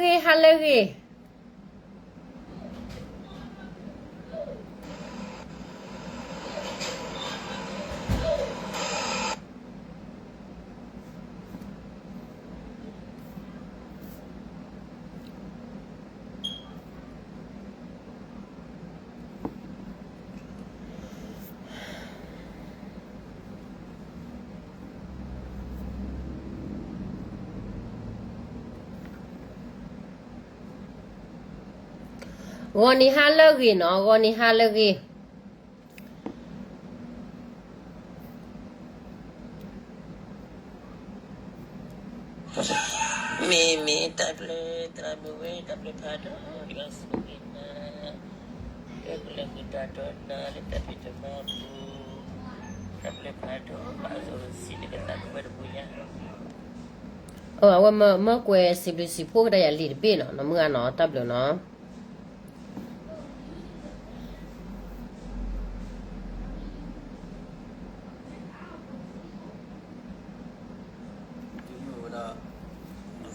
ဂ့ၤ ဟါလၢဂ့ၤ. ဂီၤနံၤဟါလၢဂ့ၤနီၤ, ဂီၤနံၤဟါလၢဂ့ၤ. မ့ၢ်မ့ၢ် တၢ်ဘျုး သရၣ်မုၣ်ဝဲ တၢ်ဘျုးဖးဒိၣ် တဂၤဆိၣ်ဂ့ၤနၤ လၢကလဲၤဃုာ်တၢ်ဒီးနၤ လၢတၢ်ဖံးတၢ်မၤအပူၤ တၢ်ဘျုးဖးဒိၣ် ဘၣ်အသိးစံးတကသးကဝဲတပူၤညါ အဝဲမၢကွဲးစံးဘျုးစံးဖှိၣ်ကဒါယၤလံာ်တဘ့ၣ်နီၤ, နီၢ်မုၢ်ဂၤနီၤ, တၢ်ဘျုးနီၤ. ဝဲဒၣ်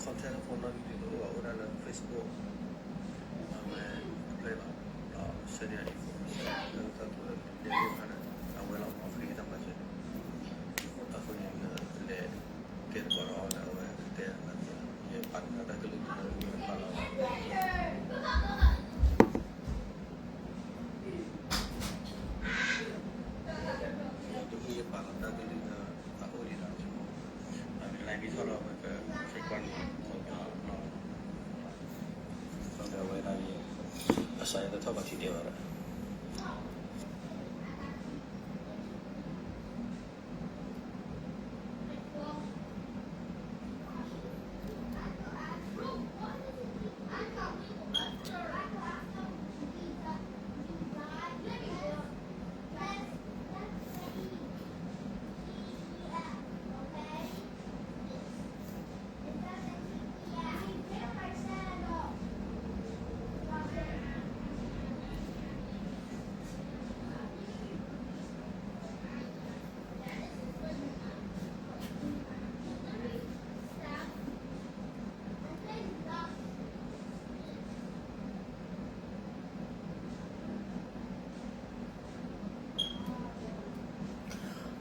contact phone နီၣ်ဂံၢ်တၢ အိၣ်ဒၣ်လၢ Facebook အဝဲ play လီၤ ဒီး share န့ၢ် information လၢတၢ်ကိးလၢ လဲၤလၢဖးဒၣ် အဝဲလီၤ မ့ၢ် free တၢ်မၤစၢၤ အဃိန့ၣ် လဲၤ ကဲသကိးဒီးအီၤလၢအဝဲတဲအသး ယပာ်လီၤတၢ်ကလုၢ်ကထါလၢယပာ်လီၤ တမ့ၢ်ယပာ်လီၤတၢ်ကလုၢ်လၢ အအိၣ်ဒံးဒီး အမ့ၢ်လၢမ့ၢ်ထီၣ်ဒီး ပကစ့ကွၢ်န့ၣ် ဒီးဝဲဒၣ် အစးယတထီၣ်ဘၣ်ထံၣ်ဒဲးဘၣ်ဒီး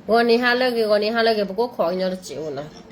ဂီၤနံၤဟါလၢဂ့ၤ ဂီၤနံၤဟါလၢဂ့ၤ ပကိးခိးကညီတစဲးအိၣ်နီၤ.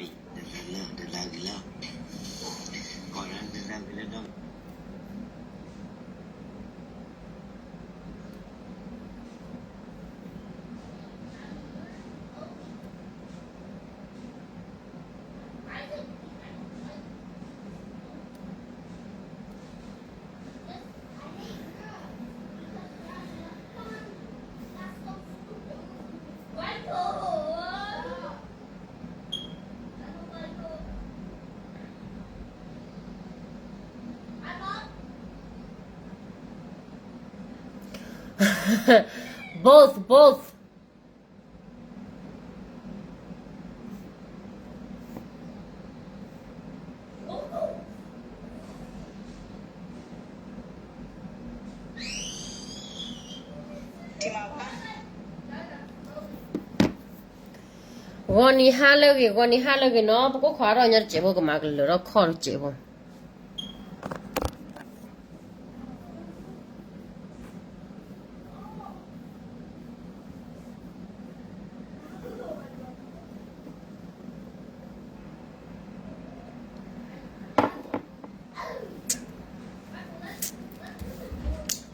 Both, both. ဂီၤနံၤဟါလၢဂ့ၤ ဂီၤနံၤဟါလၢဂ့ၤနီၤ ပကိးခိးဒီးညီတစဲးဖိ ကမၤကလုာ်ထီၣ်ခီၣ်တစဲးဖိ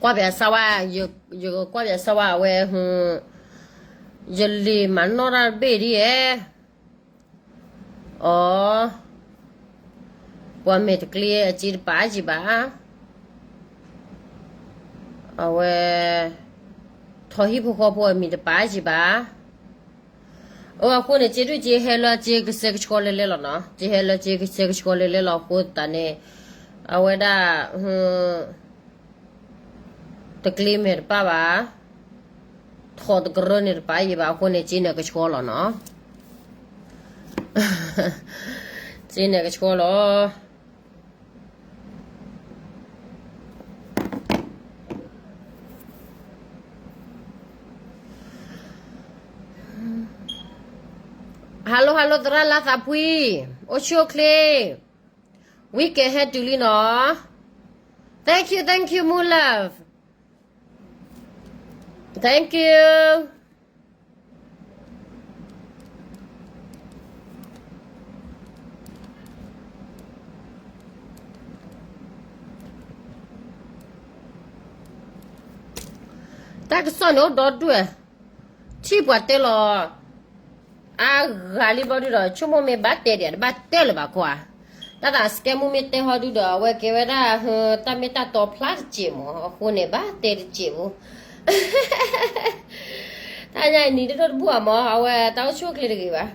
ကွၢ်ပၠးစၢ်ဝါ, ယကွၢ်ပၠးစၢ်ဝါအဝဲ, ယလံာ်မၤနီၣ်တၢ်တဘ့ၣ်ဒ်ဧဲ, အီ, ပှၤမဲာ်တကျ့အစ့တပာ်ယံၤဘၣ်, အဝဲ, ထီဟံၣ်ဖိဃီဖိအမံၤတပာ်ယံၤဘၣ် အဃိန့ၣ် စ့ဒုၣ်စ့ဟဲလၢစ့ကစဲကဆှီလဲလဲလီၤနီၤ, စ့ဟဲလၢစ့ကစဲကဆှီလဲလဲလီၤအဃိသတးန့ၣ်, အဝဲဒၣ်, တကျ့မဲာ်တပာ်ဘၣ်, ထီၣ်တကရၢန့ၣ်တပာ်ယံၤဘၣ်အဃိန့ၣ် စ့န့ၣ်ကဆှီလီၤနီၤ, စ့န့ၣ်ကဆှီလီၤ. Hello hello သရၣ်လါသးဖှံ, အိၣ်ဆူၣ်အိၣ်ချ့, ဝံကဲဟဲတုၤလံနီၤ. Thank you, thank you, မူ love. Thank you. တၢ်ကစီၣ်န့ၣ်အိၣ်ဒီဒူၣ်ဝဲ, ထံၣ်ပှၤတဲလီၤ အါဂၤလံဘျီဒုဒီး ဆိကမိၣ်မ့ၢ်ဘၣ်တဲဒံး တဘၣ်တဲလၢၤဘၣ်ကွၢ်. တၢ်သးစကဲမူမ့ၢ်တဲဟီဒုဒီး အဝဲကဲဝဲဒၣ် တၢ်မ့ၢ်တၢ်တီဖျါတစဲးမး အဃိန့ၣ် ဘၣ်တဲတစဲးဖိ. တၢ်ညါအံၤနံၤဒိၣ်ဒိၣ်တဘူၣ်ဘၣ်မး အဝဲတၢ်အိၣ်ဆူၣ်အိၣ်ချ့တဂ့ၤဘၣ်,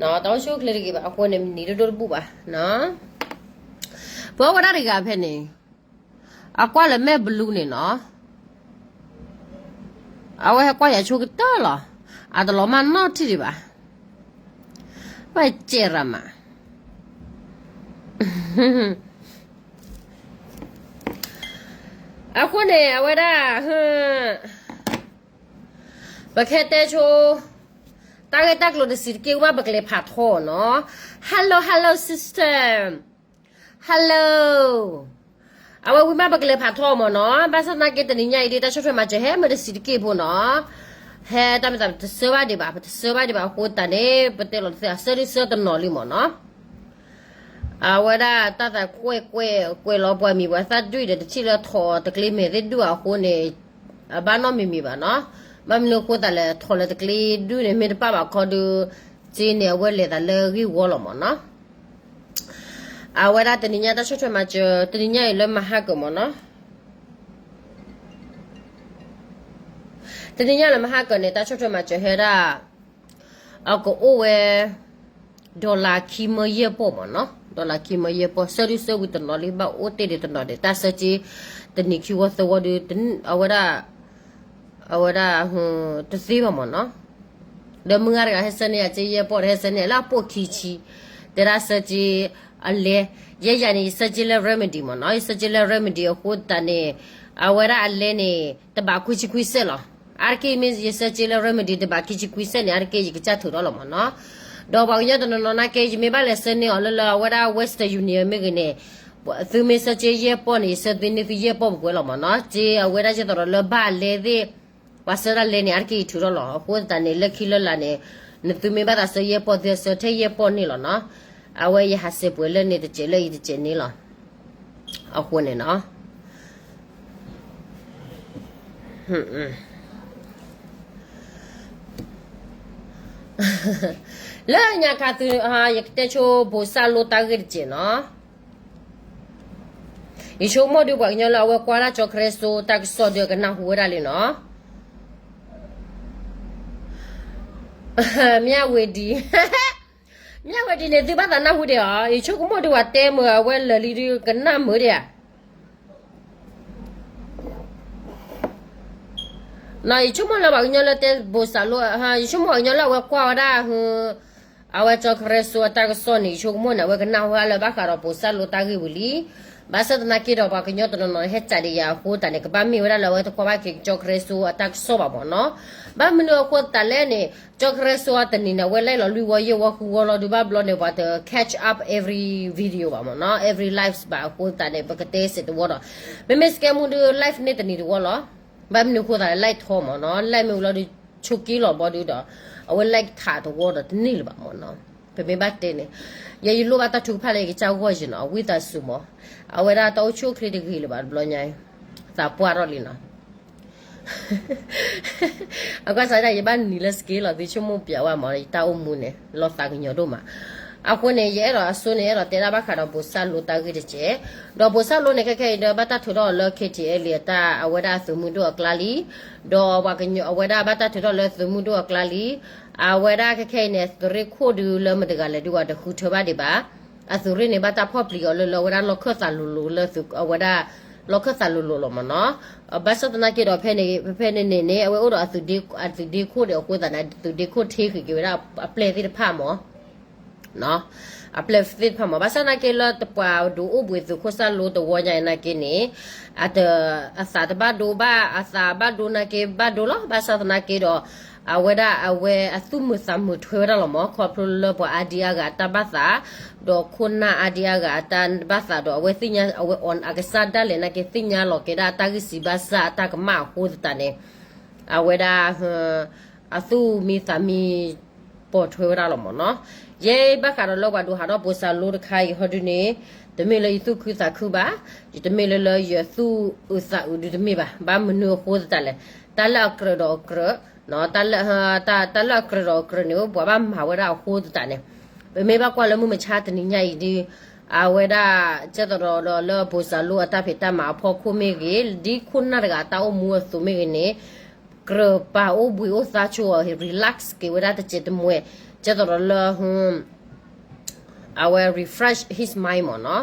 တၢ်အိၣ်ဆူၣ်အိၣ်ချ့တဂ့ၤဘၣ် အဃိန့ၣ် နံၤဒိၣ်ဒိၣ်တဘူၣ်ဘၣ်. ပှၤဝဲဒၣ်တဂၤဖဲန့ၣ် အကွၢ်လၢမဲၢ်ဘလူးန့ၣ်နီၤ, အဝဲဟဲကွၢ်ယၤဆိကတၢၢ်လီၤ, အတလီၤမၢ်နီတထံၣ်ဒံးဘၣ်, ဘၣ်စဲးရၤမး. အဃိန့ၣ် အဝဲဒၣ် ပကဟဲတဲဆိ တၢ်ဂ့ၢ်တၢ်ကျိၤတဆံးတက့ၢ် ဝံၤမးပကလဲၤဖးထီအီၤနီၤ. Hello, hello, sister. Hello. အဝဲဝံၤမးပကလဲၤဖးထီအီၤမးနီၤ. ဘၣ်ဆၣ်သနာ်က့တနံၤညါအံၤဒ် တၢ်ဆီၣ်ထွဲမၤစၢၤဟဲမ့ၢ်တဆံးတက့ၢ်ဖိနီၤ, ဟဲတၢ်မ့ၢ်သးပတဆၢဘၣ်ဒံးဘၣ်, ပတဆၢဘၣ်ဒံးဘၣ်အဃိသတးန့ၣ် ပတဲလီၤတသ့ အဆၢဒုဆၢတနီၤလံမးနီၤ. အဝဲဒၣ်တၢ်သးကွဲးကွဲးကွဲးလီၤပှၤမံၤပှၤသၣ်ဒွံၣ်ဒီး တထံၣ်လၢထိးတကျ့မဲာ်သ့ၣ်ဒူၣ်အဃိန့ၣ် အဘၣ်နီတမံၤမံၤဘၣ်နီၤ. ဘၣ်မနုၤအဃိသတးလဲၣ် ထိးလၢတကျ့ဒူၣ်န့ၣ် မ့ၢ်တပၣ်ဘၣ်ခီဒုး စ့န့ၣ် အဝဲလဲၤသးလၢဂ့ၢ်ဝီလီၤမးနီၤ. အဝဲဒၣ်တနံၤညါတၢ်ဆီၣ်ထွဲမၤစၢၤ တနံၤညါအံၤလၢမဟါကၢၤမးနီၤ. တနံၤညါလၢမဟါကၢၤန့ၣ် တၢ်ဆီၣ်ထွဲမၤစၢၤဟဲဒၣ် အကအိၣ်ဝဲ dollar ခံမၢယဲၢ်ပီၢ်မးနီၤ, dollar ခံမၢယဲၢ်ပီၢ် ဆၢဒုဆၢဝံၤတနီၤလံ ဘၣ်အိၣ်တ့ၢ်ဒံးတနီၤဒံး တၢ်ဆၢက့ တနံၤခံဝီသၢဝီဒုး အဝဲဒၣ် အဝဲဒၣ် တသ့ဘၣ်မးနီၤ. ဒီးမုၢ်ဂၤတဂၤဟဲဆၢန့ၢ်ယၤက့ယဲၢ်ပီၢ် ဟဲဆၢန့ၢ်လၢအပိာ်ခံဆံ, တဲဒၣ်ဆၢက့ အလဲ, ယဲယၤန့ၣ် ယဆၢက့လၢ remedy မးနီၤ, ယဆၢက့လၢ remedy အဃိသတးန့ၣ် အဝဲဒၣ်အလဲန့ၣ် တဘးခွံဆံခွံစဲးလီၤ. အါတက့ၢ်မ့ၢ်ယဆၢက့လၢ remedy တဘးခံဆံခွံစဲးန့ၣ် အါတက့ၢ်ယကစၢ်ထုးထီၣ်လီၤမးနီၤ. ဒီးပှၤကညီတနီၤနီၤနာ်က့ ယမ့ၢ်ဘၣ်လဲၤဆၢန့ၢ်အီၤလၢလၢအဝဲဒၣ် Western Union မ့ၢ်ဂ့ၤန့ၣ် သုမ့ၢ်ဆၢက့ယဲၢ်ပီၢ်န့ၣ် ယဆၢသ့န့ၢ်သုယဲၢ်ပီၢ်ပှဲၤပှဲၤလီၤမးနီၤ. က့အဝဲဒၣ်ယသးဒီးလၢဘၣ်အလဲသ့ၣ် ပှၤဆၢတၢ်လဲန့ၣ် အါတက့ၢ်ယထုးထီၣ်လီၤ. အဃိသတးန့ၣ် လၢခံလၢလာ်န့ၣ် နသုမ့ၢ်ဘၣ်သးဆၢယဲၢ်ပီၢ် သုဆၢထဲယဲၢ်ပီၢ်န့ၣ်လီၤနီၤ. အဝဲယဟးစဲးပှဲၤလၢန့ၣ်တစဲးလၢအံၤတစဲးန့ၣ်လီၤ. အဃိန့ၣ်နီၤ လၢညါခါသု ယကတဲဆိ ဘိးစၢ်လိတၢ်ဂ့ၢ်တစဲးနီၤ. ယဆိကမိၣ်ဒုးပှၤကညီလၢအဝဲကွၢ်ဒၣ်ကၠီခရၢစိတၢ်ကစီၣ်ဒုးကနၢ်ဟူဝဲဒၣ်လံနီၤ. မၠၣ်ဝ့ၤဒံ, မၠၣ်ဝ့ၤဒံန့ၣ် သုဘၣ်သးနၢ်ဟူဒံးဧါ. ယဆိကမိၣ်ဒုးပှၤတဲမုာ်အဝဲလၢာ်လံဒုးကနၣ်မုာ်ဒံးဧါ. ယဆိကမိၣ်လၢပှၤကညီလၢတဲဘိးစၢ်လိ, ယဆိကမိၣ်ပှၤကညီလၢအဝဲကွၢ်ဝဲဒၣ် အဝဲကၠီခရၢစိအတၢ်ကစီၣ်န့ၣ် ယဆိကမိၣ်န့ၣ် အဝဲကနၢ်ဟူလၢဘၣ်ဃးဒီးဘိးစၢ်လိတၢ်ဂ့ၢ်ဝံၤလံ. ဘၣ်ဆၣ်သနာ်က့ဒီး ပှၤကညီတနီၤနီၤဟဲစံးဒံးယၤအဃိသတးန့ၣ် ကဘၣ်မ့ၢ်ဝဲဒၣ်လၢအဝဲတကွၢ်ဘၣ်က့ၤကၠီခရၢစိအတၢ်ကစီၣ်ဘၣ်မးနီၤ. ဘၣ်မနုၤအဃိသတးလဲၣ်န့ၣ် ကၠီခရၢစိအတနံၤန့ၣ် အဝဲလဲၤလီၤလွံၢ်ဝီယဲၢ်ဝီဃုဝီလီၤဒုး ဘၣ်ဘျီန့ၣ် ပှၤတ catch up every video ဘၣ်မးနီၤ, every lives ဘၣ်အဃိသတးန့ၣ် ပကတဲစဲးတဝီဒီး မ့မ့ၢ်စကဲမူဒုး live န့ၢ်တနံၤတဝီလီၤ. ဘၣ်မနုၤအဃိသတးလဲၣ် live ထီမးနီၤ, live မ့ၢ်ဝံၤလီၤဒုး ဆိးက့လီၤဘီဒုးဒီး အဝဲ live ထးတဝီဒီးတန့ၢ်လၢၤဘၣ်မးနီၤ. ပမ့ၢ်ဘၣ်တဲန့ၣ် ယဲယလိၣ်ဘၣ်တၢ်ထုကဖၣ်လၢယကစၢ်ဂီၢ်ယဲနီၤ, အဝံသးစူၤမး, အဝဲဒၣ်တၢ်အိၣ်ဆူၣ်အိၣ်ချ့တဂ့ၤလၢၤဘၣ်တဘျီညါအံၤ, သးပှၢ်ထီၣ်လံနီၤ. အကွၢ်စးဒၣ် ယဘၣ်နံၤလၢစက့လီၤ သုဆိကမိၣ်ပျးဝဲမး ယတၢ်အိၣ်မူန့ၣ် လီၤသးကညီၤဒိၣ်မး. အဃိန့ၣ် ယအဲၣ်ဒိးအစိန့ၣ် အဲၣ်ဒိးတဲဒၣ်ဘၣ်ဃးဒီးဘိးစၢ်လိတၢ်ဂ့ၢ်တက့ၢ်. ဒီးဘိးစၢ်လိန့ၣ် ခဲခဲအံၤဒီး ဘၣ်တၢ်ထုးထီၣ်အီၤလၢ KTLA အတၢ် အဝဲဒၣ်အသုးမုၢ်ဒိၣ်အကျါလံ. ဒီးပှၤကညီအဝဲဒၣ်ဘၣ်တၢ်ထုးထီၣ်လၢသုးမုၢ်ဒိၣ်အကျါလံ. အဝဲဒၣ်ခဲခဲအံၤန့ၣ် အသုးရ့ၣ်ခိၣ်ဒုးလၢမတၤတဂၤလဲၣ်ဒုး ပှၤတဃုထၢဘၣ်ဒံးဘၣ်. အသုးရ့ၣ်န့ၣ် ဘၣ်တၢ်ဖီၣ်ပျံၤအီၤလၢ လၢအဝဲဒၣ်လီၢ်ခၢၣ်သးလိၤလိၤလၢ အဝဲဒၣ် လီၢ်ခၢၣ်သးလိၤလိၤလီၤမးနီၤ. ဘၣ်ဆၣ်သနာ်က့ဒီး ဖဲန့ၣ် ဖဲဖဲန့ၣ်န့ၣ်န့ၣ် အဝဲအိၣ်ဒီးအသုးဒ့ခိၣ်ဒံးအဃိသတးန့ၣ် အသုးဒ့ခိၣ်ထ့ဃုာ်က့ၤဝဲဒၣ်အပျဲၢ်သ့ၣ်တဖၣ်မး. အပျဲၢ်သ့ၣ်တဖၣ်မး ဘၣ်ဆၣ်သနာ်က့လၢတပှၤဒိးအိၣ်ဘှံးသုးခိၣ်စၢ်လိတဝီညါအံၤနာ်က့န့ၣ် အတ အသးတဘၣ်ဒိဘၣ် အသးဘၣ်ဒိနာ်က့ဘၣ်ဒိလီၤ. ဘၣ်ဆၣ်သနာ်က့ဒီး အဝဲဒၣ်အဝဲအသူၣ်မုာ်သးမုာ်ထွဲဝဲဒၣ်လီၤမး ခီဖျိလၢပှၤအါဒံအါဂၤအတၢ်ဘၣ်သး ဒီးခိၣ်နၢ်အါဒံအါဂၤအတၢ်ဘၣ်သးဒီး အဝဲသ့ၣ်ညါ အဝဲအီၤအကစၢ်ဒၣ်လဲာ်နာ်က့ သ့ၣ်ညါလီၤက့ၤဒၣ်တၢ်ဂံၢ်စံးဘါစၢ်အတၢ်ကမၣ်အဃိသတးန့ၣ် အဝဲဒၣ် အသူၣ်မံသးမံ ပိာ်ထွဲဝဲဒၣ်လီၤမးနီၤ. ယဲဘၣ်ဃးဒီးလၢပှၤဒိးဟးထီၣ်ဘိးစၢ်လိတခါအံၤဟီဒုန့ၣ် တမ့ၢ်လၢယသူၣ်ခုသးခုဘၣ်, ယတမ့ၢ်လၢလၢယသူၣ်အုးသးအုးဒုတမ့ၢ်ဘၣ်. ဘၣ်မနုၤအဃိသတးလဲၣ်, တၢ်လၢအကြၢးဒီးအကြၢး, တၢ်လၢအကြၢးဒီးအကြၢးန့ၣ် ပှၤဘၣ်မၤဝဲဒၣ်အဃိသတးန့ၣ်, ပမ့ၢ်ဘၣ်ကွၢ်လၢမုၢ်မဆါတနံၤညါအံၤဒု အဝဲဒၣ် ကဲသိးဒီးလၢဘိးစၢ်လိအတၢ်ဖံးတၢ်မၤအဖီခိၣ်မ့ၢ်ဂ့ၤ, ဒ်ခိၣ်နၢ်တဂၤအတၢ်အိၣ်မူအသိးမ့ၢ်ဂ့ၤန့ၣ် ကြၢးပာ်အိၣ်ဘှံးအိၣ်သါဆိအီၤ relax က့ၤဝဲဒၣ်တစဲးတမှဲး, ကဲသိးဒီးလၢ အဝဲ refresh his mind မ့ၢ်နီၤ.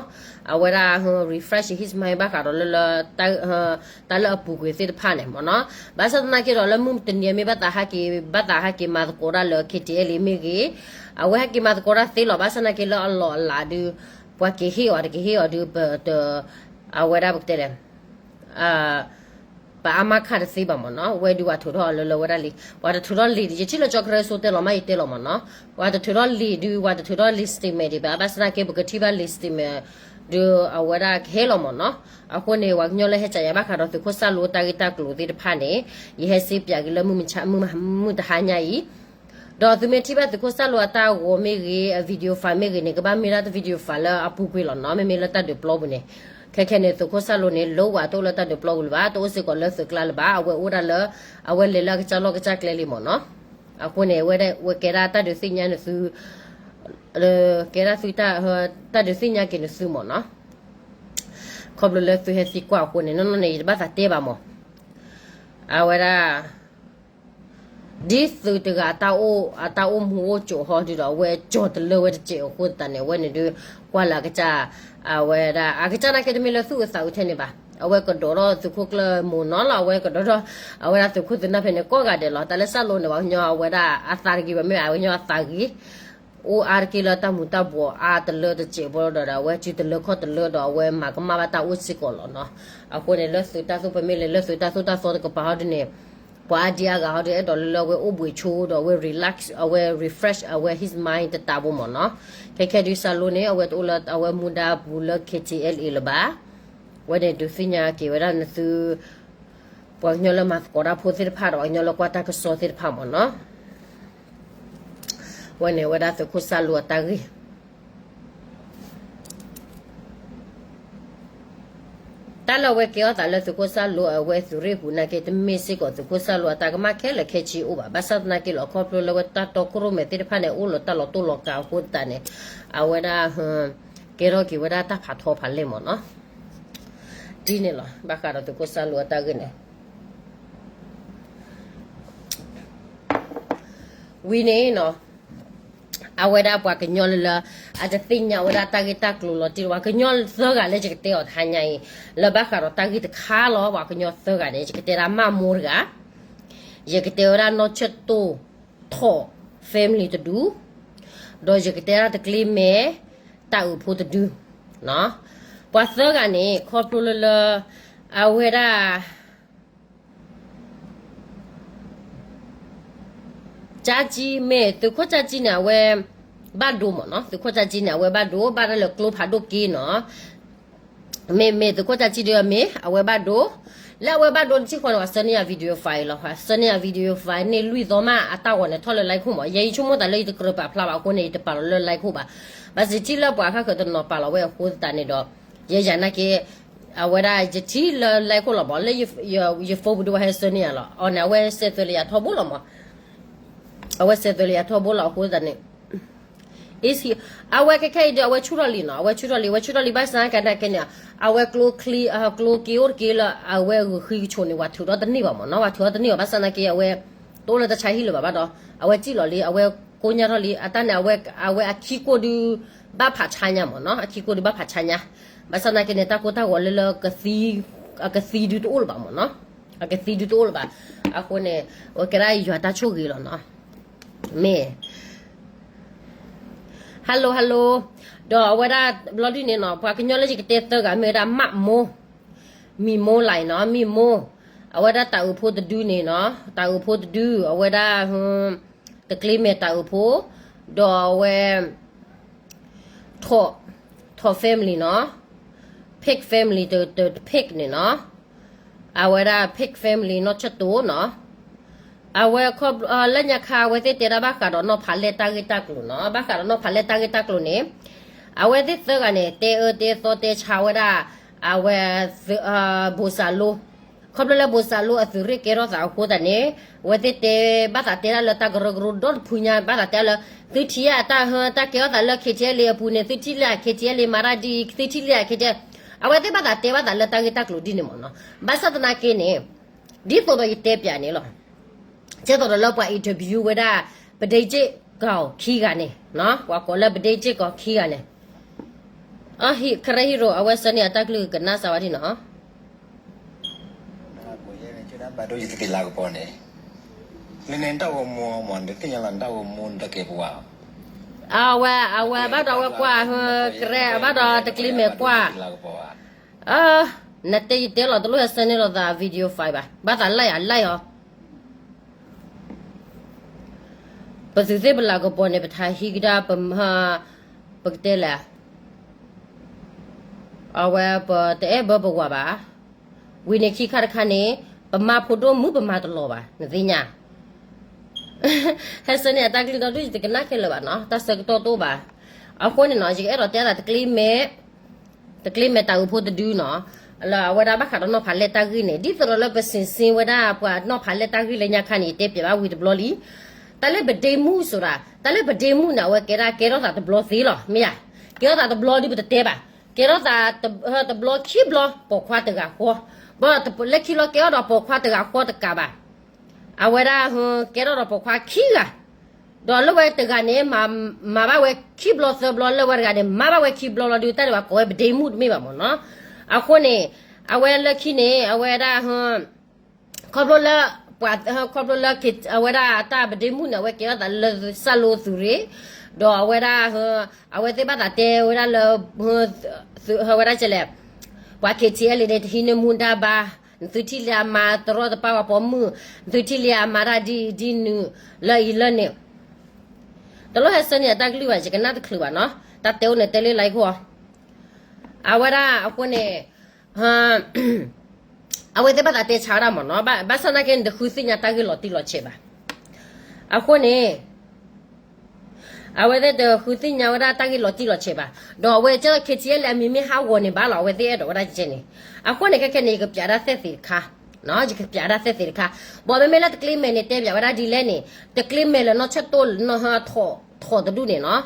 အဝဲဒၣ် refresh his mind ဘၣ်ဃးဒီးလၢ တၢ်လၢအပူၤကွံာ်သ့ၣ်တဖၣ်န့ၣ်မ့ၢ်နီၤ. ဘၣ်ဆၣ်သနာ်က့ဒီးလၢမုၢ်တနံၤမ့ၢ်ဘၣ်သးဟဲက့ၤ ဘၣ်သးဟဲက့ၤမၤသကိးတၢ်လၢ KTLA မ့ၢ်ဂ့ၤ, အဝဲဟဲက့ၤမၤသကိးတၢ်သ့လီၤ. ဘၣ်ဆၣ်သနာ်က့လၢအလီၢ်အလၤဒု ပှၤက့ၤဟ့ၣ်အီၤတက့ၤဟ့ၣ်အီၤဒု ပတ အဝဲဒၣ်ပကတဲလဲၣ် ပအါမးခါတသ့ဘၣ်မ့ၢ်နီၤ. ဝဲဒုးပှၤထုးထီၣ်အီၤလၢလၢဝဲဒၣ်လံ, ပှၤတထုးထီၣ်လံာ်ဒုး ယထံၣ်လၢကၠီကရၢစိတဲလီၤမး ယတဲလီၤမ့ၢ်နီၤ. ပှၤတထုးထီၣ်လံာ်ဒုး ပှၤတထုးထီၣ်လံာ် statement ဒံးဘၣ်. ဘၣ်ဆၣ်သနာ်က့ ပကထံၣ်ဘၣ်လံာ် statement ဒုး အဝဲဒၣ်ကဟဲလီၤမ့ၢ်နီၤ. အဃိန့ၣ် ပှၤကညီလၢဟဲကယၤဘၣ်ဃးဒီးသုးခိၣ်စၢ်လိတၢ်ဂ့ၢ်တၢ်ကျိၤသ့ၣ်တဖၣ်န့ၣ် ယဟဲစ့ပၠးက့ၤလၢမုၢ်မဆါ မုၢ်တဟါညါအံၤ ဒီးသုမ့ၢ်ထံၣ်ဘၣ်သုးခိၣ်စၢ်လိအတၢ်ဂီၤမ့ၢ်ဂ့ၤ အ video file မ့ၢ်ဂ့ၤန့ၣ် ကဘၣ်မ့ၢ်ဒၣ်တ video file လၢအပူၤကွံာ်လီၤနီၤ. မ့မ့ၢ်လၢတၢ်ဒုးပျီပူၤန့ၣ် ခဲခဲန့ၣ် သုးခိၣ်စၢ်လိန့ၣ် လိဝဲတအိၣ်လၢတၢ်ဒုးပျီပူၤလၢၤဘၣ်, တအိၣ်စ့ၢ်ကီးလၢသုးကျါလၢၤဘၣ်. အဝဲအိၣ်ဒၣ်လၢ အဝဲလဲၤလၢအကစၢ်လီၢ်ကစၢ်ကျဲလံမ့ၢ်နီၤ. အဃိန့ၣ် အဝဲဒၣ်ဝဲကဲဒၣ်တၢ်ဒုးသ့ၣ်ညါနသု ကဲဒၣ်သု တၢ်ဒုးသ့ၣ်ညါက့ၤနသုမ့ၢ်နီၤ. ခီဖျိလၢသုဟဲသံကွၢ်အဃိန့ၣ် နီၢ်နီၢ်န့ၣ် ယတဘၣ်သးတဲဘၣ်မ့ၢ် အဝဲဒၣ် ဒ်သုးတဂၤအတၢ်အိၣ် အတၢ်အိၣ်မူအိၣ်ကၠိဟီဒုဒီး အဝဲကၠီၤတလၢဝဲတစဲးအဃိသတးန့ၣ် အဝဲန့ၣ်ဒုး ကွၢ်လၢအကစၢ် အဝဲဒၣ် အကစၢ်နာ်က့တမ့ၢ်လၢသူၣ်အုးသးအုးထဲန့ၣ်ဘၣ်. အဝဲကဒိးထီၣ်သုးခိၣ်ကျၢၢ်မိၢ်နီၤလီၤ, အဝဲကဒိးထီၣ် အဝဲဒၣ်သုးခိၣ်သုးနၢ်ဖဲန့ၣ် ကိးဂၤဒဲးလီၤ. တၢ်လၢစၢ်လိန့ၣ် ပှၤကညီအဝဲဒၣ်အသးတဂ့ၤဘၣ် မ့ၢ်အဝဲကညီအသးဂ့ၤ အိၣ်အါတက့ၢ်လၢတၢ်မူၤတၢ်ဘှီးအါတလၢတစဲးဖိဒီး အဝဲစုတလၢခီၣ်တလၢဒီး အဝဲမၤကမၣ်ဘၣ်တၢ်အိၣ်စ့ၢ်ကီးလီၤနီၤ. အဃိန့ၣ် လၢသုးတၢ်သိၣ် ပမ့ၢ်လဲၤလၢသုးတၢ်သိၣ်တၢ်သီတကပၤဟီဒုန့ၣ် ပှၤအါဒံအါဂၤဟီဒု အဲၣ်ဒိးလၢလၢအဝဲအိၣ်ဘှံးဆိဒီး အဝဲ relax အဝဲ refresh အဝဲ his mind တတးဘိမ့ၢ်နီၤ. ခဲခဲဒုးစၢ်လိန့ၣ် အဝဲတအိၣ်လၢအဝဲမူဒါပူၤလၢ KTLA လၢၤဘၣ်. ဝဲန့ၣ်ဒုးသ့ၣ်ညါက့ၤဝဲဒၣ်နသု ပှၤကညီလၢမၤသကိးတၢ်ဖိသ့ၣ်တဖၣ်ဒီး ပှၤကညီလၢကွၢ်တၢ်ကစီၣ်သ့ၣ်တဖၣ်မ့ၢ်နီၤ. ဝဲန့ၣ်ဝဲဒၣ်သုးခိၣ်စၢ်လိအတၢ်ဂ့ၢ် တၢ်လၢအဝဲကဲထီၣ်သးလၢသုးခိၣ်စၢ်လိအဝဲသုးရ့ၣ်ပူၤနာ်က့ တမ့ၢ်စ့ၢ်ကီးသုးခိၣ်စၢ်လိအတၢ်ကမၣ်ခဲလၢာ်ခဲဆ့အိၣ်ဘၣ်. ဘၣ်ဆၣ်သနာ်က့လီၤ ခီဖျိလၢဝဲတၢ်တီခိၣ်ရိၣ်မဲာ်သ့ၣ်တဖၣ်န့ၣ် အိၣ်လၢတၢ်လီၤတိၢ်လီၤကးအဃိသတးန့ၣ် အဝဲဒၣ် ကဲထီၣ်က့ၤဝဲဒၣ်တၢ်ဖးထီဖးလဲၢ်မ့ၢ်နီၤ. ဒ်န့ၣ်လီၤ ဘၣ်ဃးဒီးသုးခိၣ်စၢ်လိအတၢ်ဂ့ၢ်န့ၣ် ဝံၤန့ၣ်နီၤ အဝဲဒၣ်ပှၤကညီလၢလၢ အတသ့ၣ်ညါဝဲဒၣ်တၢ်ဂ့ၢ်တၢ်ကျိၤလီၤတံၢ်လီၤ. ပှၤကညီသၢဂၤလၢယကတဲအီၤတဟါညါအံၤ လၢဘၣ်ဃးဒီးတၢ်ဂ့ၢ်တခါလီၤ. ပှၤကညီသၢဂၤန့ၣ် ယကတဲဒၣ်မၢ်မိၢ်တဂၤ, ယကတဲဝဲဒၣ်နီၢ်ဆၢၣ်တိၢ်ထီၣ် family တဒု, ဒီးယကတဲဒၣ်တကျ့မဲ တၢ်အုးဖိတဒု ပှၤသၢဂၤန့ၣ် ခီဖျိလၢလၢ အဝဲဒၣ် ကၠၢ်ကၠံ မ့ၢ်သုးခိၣ်ကၠၢ်ကၠံန့ၣ် အဝဲဘၣ်ဒိမ့ၢ်နီၤ. သုးခိၣ်ကၠၢ်ကၠံန့ၣ် အဝဲဘၣ်ဒိ ဘၣ်ဒၣ်လၢကျိဖးဒိၣ်က့နီၤ. မ့မ့ၢ်သုးခိၣ်ကၠၢ်ကၠံဒုးမ့ၢ် အဝဲဘၣ်ဒိ လၢအဝဲဘၣ်ဒိတထံၣ်ဃီန့ၣ် ပှၤဆှၢန့ၢ်ယၤ video file လီၤ. ပှၤဆှၢန့ၢ်ယၤ video file န့ၢ်လွံၢ်သီမး အတၢ်ဂီၤန့ၣ်ထီၣ်လၢ line ခိၣ်မး. ယဲယဆိကမိၣ်သးလၢယတကြၢးပာ်ဖျါဘၣ်အဃိန့ၣ် ယတပာ်လီၤလၢ line ခိၣ်ဘၣ်. ဘၣ်စံးထံၣ်လၢပှၤဃၣ်ဃၢၤတနီၤပာ်လီၤဝဲအဃိသတးန့ၣ်ဒီး ယဲယၤနာ်က့ အဝဲဒၣ်ယထံၣ်လၢ line ခိၣ်လီၤမး လၢယ phone ပူၤဒုး ပှၤဟဲဆှၢန့ၢ်ယၤလီၤ. အီၤန့ၣ် အဝဲစဲးသွဲးလၢယၤထီဘိလီၤမး. အဝဲစဲးသွဲးလၢယၤထီဘိလီၤအဃိသတးန့ၣ် အဝဲခဲခဲအံၤဒီး အဝဲဆူၣ်ထီၣ်လံနီၤ. အဝဲဆူၣ်ထီၣ်လံ အဝဲဆူၣ်ထီၣ်လံ ဘၣ်ဆၣ်သနာ်က့န့ၣ် အဝဲကျိချံ ကျိက့အိၣ်တက့ၢ်လၢ အဝဲဂုာ်ဃံကဆိးန့ၣ် ပှၤထုးထီၣ်တန့ၢ်ဘၣ်မးနီၤ. ပှၤထုးထီၣ်တန့ၢ်ဘၣ် ဘၣ်ဆၣ်သနာ်က့ အဝဲ တအိၣ်လၢတၢ်ဆါဟံၣ်လၢၤဘၣ်ဘၣ်ဒီး အဝဲစံၣ်လီၤလံ အဝဲကိညါထီၣ်လံ အတၢ်န့ၣ် အဝဲအခံကိၣ်ဒုး ဘၣ်ဖးဆါညါမးနီၤ. အခံကိၣ်ဒုးဘၣ်ဖးဆါညါ ဘၣ်ဆၣ်သနာ်က့န့ၣ် တၢ်ကိၢ်တၢ်ဂီၤလၢလၢ အကသံဒုးတအိၣ်လၢၤဘၣ်မးနီၤ. အကသံဒုးတအိၣ်လၢၤဘၣ်. အဃိန့ၣ် အဝဲကဲဒၣ်ယွၤတၢ်ဆိၣ်ဂ့ၤလီၤနီၤ. မ့ၢ် hello hello, ဒီးအဝဲဒၣ်ဘျီဒုန့ၣ်နီၤ ပှၤကညီလၢယကတဲသၢဂၤမ့ၢ်ဝဲဒၣ် မးမိၢ်, မံၤမိၢ်လဲၣ်နီၤ မံၤမိၢ်, အဝဲဒၣ်တၢ်အုးဖိတဒုန့ၣ်နီၤ တၢ်အုးဖိတဒု အဝဲဒၣ် တကျ့မဲာ်တၢ်အုးဖိ, ဒီးအဝဲ ထိး, ထိး family နီၤ, Pig family တ Pig န့ၣ်နီၤ, အဝဲဒၣ် Pig family နီၢ်ဆၢၣ်တိၣ်နီၤ, အဝဲ လၢညါခါအဝဲသ့ၣ်တဲဒၣ်ဘၣ်ဃးဒီးနီၢ်ဖးလဲၢ်တၢ်ဂ့ၢ်တၢ်ကျိၤနီၤ, ဘၣ်ဃးဒီးနီၢ်ဖးလဲၢ်တၢ်ဂ့ၢ်တၢ်ကျိၤန့ၣ်, အဝဲသ့ၣ်သၢဂၤန့ၣ် တဲအၢတဲသီတဲဆါဝဲဒၣ်, အဝဲ ဘိၣ်စၢ်လိ ခီဖျိလၢဘိၣ်စၢ်လိအသုးရ့ၣ်ကဲထီၣ်သးအဃိသတးန့ၣ်, အဝဲသ့ၣ်တဲဘၣ်သးတဲဒၣ်လၢတၢ်ကရၢကရိဒီတဖုညါ ဘၣ်သးတဲလၢ, သုထံၣ်အတၢ်ဟၢတၢ်ကဲထီၣ်သးလၢ KTLA အပူၤန့ၣ် သုထံၣ်လၢ KTLA မၤတၢ်ဒ်အံၤ သုထံၣ်လၢ KTLA, အဝဲသ့ၣ်ဘၣ်သးတဲဘၣ်သးလၢတၢ်ဂ့ၢ်တၢ်ကျိၤဒ်န့ၣ်မ့ၢ်နီၤ, ဘၣ်ဆၣ်သနာ်က့န့ၣ်, ဒ်သိးဒီးယတဲပၠးန့ၣ်လီၤ, ကဲသိးဒီးလၢပှၤ interview ဝဲဒၣ် ပဒ့ကၠ့ၣ်ကီၢ်ခံဂၤန့ၣ်, ပှၤကိးလၢပဒ့ကၠ့ၣ်ကီၢ်ခံဂၤန့ၣ်, ခရၢဟံရိၤ အဝဲဆၢန့ၢ်အတၢ်ကလုၢ်ကနၣ်စၢ်ဝဲဒၣ်နီၤ အဝဲ အဝဲဘၣ်ဒီးအဝဲကွၢ်, ကရဲ ဘၣ်ဒီးတကျ့မဲာ်ကွၢ်, နတဲယတဲလီၤ တလိၣ်ဟဲဆၢန့ၢ်လိာ်သး video file ဘၣ်, ဘၣ်သးလၢယၤလၢယၤ, ပသုးသ့ၣ်ပလၤကပီၤန့ၣ် ပထးဟံးကဒါ, ပကတဲလဲၣ်, အဝဲပတအဲၣ်ဘၢပဝၤဘၣ်, ဝံၤန့ၣ်ခံခါတခါန့ၣ်, ပမၤဖိဒိၣ်မုၣ်ပမၤတလီၤဘၣ် နသ့ၣ်ညါ ဟဲဆၢန့ၢ်အတၢ်ကလုၢ်ဒီဒူၣ် ယတကနၣ်ခဲလၢာ်ဘၣ်နီၤ တၢ်ဆၢကတီၢ်တအိၣ်ဘၣ်, အဃိန့ၣ်နီၤ ယကအဲၣ်ဒိးတဲသးတကျ့မဲာ်, တကျ့မဲာ်တၢ်အုးဖိတဒုနီၤ, လၢအဝဲဒၣ်ဘၣ်ဃးဒီးနီၢ်ဖးလဲၢ်တၢ်ဂ့ၢ်န့ၣ် ဒ်သိးဒီးလၢပစံးဆင်းဝဲဒၣ်ပှၤနီၢ်ဖးလဲၢ်တၢ်ဂ့ၢ်လၢညါခါန့ၣ် ယတဲပၠးဘၣ်ဝံၤတဘျီလံ, တၢ်လၢပဒ့မုၣ်စိၤဒၣ် တၢ်လၢပဒ့မုၣ်န့ၣ် အဝဲကဲဒၣ်ကဲထီၣ်သးတဘျီသ့လီၤ မ့ၢ်ဧါ, ကဲထီၣ်သးတဘျီဒုးပတတဲဘၣ်, ကဲထီၣ်သးတဘျီခံဘျီပိာ်ခွါတဂၤဃီ, ဘၣ်လၢခံလီၤကဲထီၣ်ဒီးပိာ်ခွါတဂၤဃီတကးဘၣ် အဝဲဒၣ် ကဲထီၣ်ဒီးပိာ်ခွါခံဂၤ, ဒီးလၢဝဲတဂၤန့ၣ် မၤဘၣ်ဝဲခံဘျီသၢဘျီ လၢဝဲတဂၤန့ၣ် မၤဘၣ်ဝဲခံဘျီလီၤဒုး တၢ်ဒ်ဘၣ်ကိးဝဲပဒ့မုၣ်တမ့ၢ်ဘၣ်မ့ၢ်နီၤ, အဃိန့ၣ်, အဝဲလၢခံန့ၣ် အဝဲဒၣ် ခီဖျိလၢ, ပှၤ, ခီဖျိလၢ အဝဲဒၣ်အတၢ်ပဒ့မုၣ်န့ၣ် အဝဲကဲထီၣ်သးလၢစၢ်လိသုးရ့ၣ်, ဒီးအဝဲဒၣ်, အဝဲသ့ၣ်ဘၣ်သးတဲဝဲဒၣ်လၢ, ဝဲဒၣ်လဲၣ်, ပှၤ KTLA န့ၣ် တဟံးန့ၢ်မူဒါဘၣ်, နသုထံၣ်လံအမၤတရီတပါပှၤပိာ်မုၣ်, နသုထံၣ်လံအမၤတၢ်ဒ်အံၤဒ်နုၤ, လၢအံၤလၢန့ၣ်, တလိၣ်ဟဲဆၢန့ၢ်အတၢ်ကလုၢ်ဘၣ် ယကနၣ်တချုးဘၣ်နီၤ, တၢ်တဲအိၣ်န့ၣ်တဲလၢလၢခိၣ်, အဝဲဒၣ်အဃိန့ၣ် အဝဲသ့ၣ်ဘၣ်သးတဲဆါဝဲဒၣ်မ့ၢ်နီၤ, ဘၣ်ဆၣ်သနာ်က့န့ၣ် တဃုသ့ၣ်ညါတၢ်ဂ့ၢ်လီၤတံၢ်လီၤဆဲးဘၣ်, အဃိန့ၣ်, အဝဲသ့ၣ်တဃုသ့ၣ်ညါဝဲဒၣ်တၢ်ဂ့ၢ်လီၤတံၢ်လီၤဆဲးဘၣ်, ဒီးအဝဲကဲထီၣ် KTLA အမံၤမ့ၢ်ဟးဂီၤန့ၣ်ဘၣ်လီၤ အဝဲသ့ၣ်အဲၣ်ဒိးဝဲဒၣ်ကဲန့ၣ်, အဃိန့ၣ်ခဲခဲန့ၣ် ယကပၠးဒၣ်သဲၣ်သ့ၣ်တခါ, ယကပၠးဒၣ်သဲၣ်သ့ၣ်တခါ, ဘၣ်မ့မ့ၢ်လၢတကျ့မဲာ်န့ၣ် တဲပၠးဝဲဒၣ်ဒ်လဲၣ်န့ၣ် တကျ့မဲာ်လၢနီၢ်ဆၢၣ်တိၣ် ထီၣ်တဒူၣ်န့ၣ်နီၤ,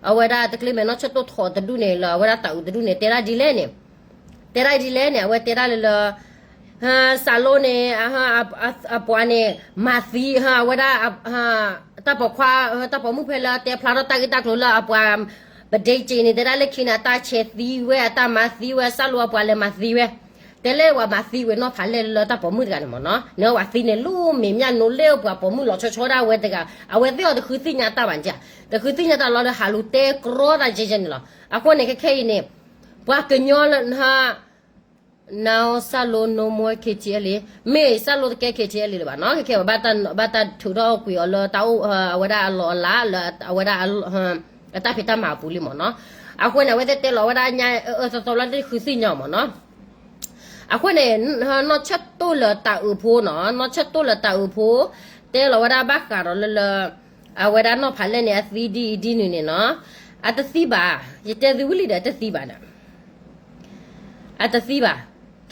အဝဲဒၣ်တကျ့မဲာ်နီၢ်ဆၢၣ်တိၣ်ထီၣ်တဒူၣ်န့ၣ် လၢအဝဲဒၣ်တၢ်အုးတဒူၣ်န့ၣ် တဲဒၣ်ဒ်လဲၣ်န့ၣ်, တဲဒၣ်ဒ်လဲၣ်န့ၣ် အဝဲတဲဒၣ်လၢလၢ, စၢ်လိန့ၣ်, အပှၤန့ၣ်, မၤသံ, အဝဲဒၣ်, တၢ်ပိာ်ခွါ, တၢ်ပိာ်မုၣ်ဖဲလၢတဲဖျါထီၣ်တၢ်ဂ့ၢ်တၢ်ကျိၤလၢအပှၤ, ပဒ့ကၠ့န့ၣ် တဲဒၣ်လၢခံန့ၣ် အတၢ်ဆဲးသံဝဲ အတၢ်မၤသံဝဲ စၢ်လိအပှၤလဲၤမၤသံဝဲ, တဲလၢပှၤမၤသံဝဲနီၢ်ဖးလဲၢ်လၢတၢ်ပိာ်မုၣ်တဂၤန့ၣ်မ့ၢ်နီၤ, န့ၣ်ပှၤသံန့ၣ်လိၣ်မ့ၢ်မၠၣ်နိလၢပှၤပိာ်မုၣ်လီၤဆီဆီဒၣ်ဝဲတဂၤ, အဝဲသ့ၣ်အီၤတဃုသ့ၣ်ညါတၢ်ဘၣ်န့ၣ်, တဃုသ့ၣ်ညါတၢ်လီၤလၢဟးလူၤတဲကြီတၢ်ကဲကဲန့ၣ်လီၤ, အဃိန့ၣ်ခဲခဲအံၤန့ၣ်, ပှၤကညီလၢ နီၢ်စၢ်လိ no more KTLA, မ့ၢ်စၢ်လိတကဲ KTLA လၢၤဘၣ်နီၤ, ခဲခဲဘၣ်တၢ်ထုးထီၣ်ကွံာ်အီၤလၢတၢ်အိၣ်အဝဲဒၣ်အလီၢ်အလၤလၢအဝဲဒၣ်, အတၢ်ဖံးတၢ်မၤအပူၤလံမ့ၢ်နီၤ, အဃိန့ၣ် အဝဲသ့ၣ်တဲလီၤဝဲဒၣ်ညါအၢအၢသီသီလၢတဃုသ့ၣ်ညါမ့ၢ်နီၤ, အဃိန့ၣ်, နီၢ်ဆၢၣ်တိၣ်လၢတၢ်အုးဖိနီၤ, နီၢ်ဆၢၣ်တိၣ်လၢတၢ်အုးဖိ, တဲလီၤဝဲဒၣ်ဘၣ်ဃးဒီးလၢလၢ အဝဲဒၣ်နီၢ်ဖးလဲၢ်န့ၣ် အသံဒ်အံၤဒ်နုၤန့ၣ်နီၤ, အတသံဘၣ်, ယတဲသုဝံၤလံဒီး အတသံဘၣ်ဒီး အတသံဘၣ်,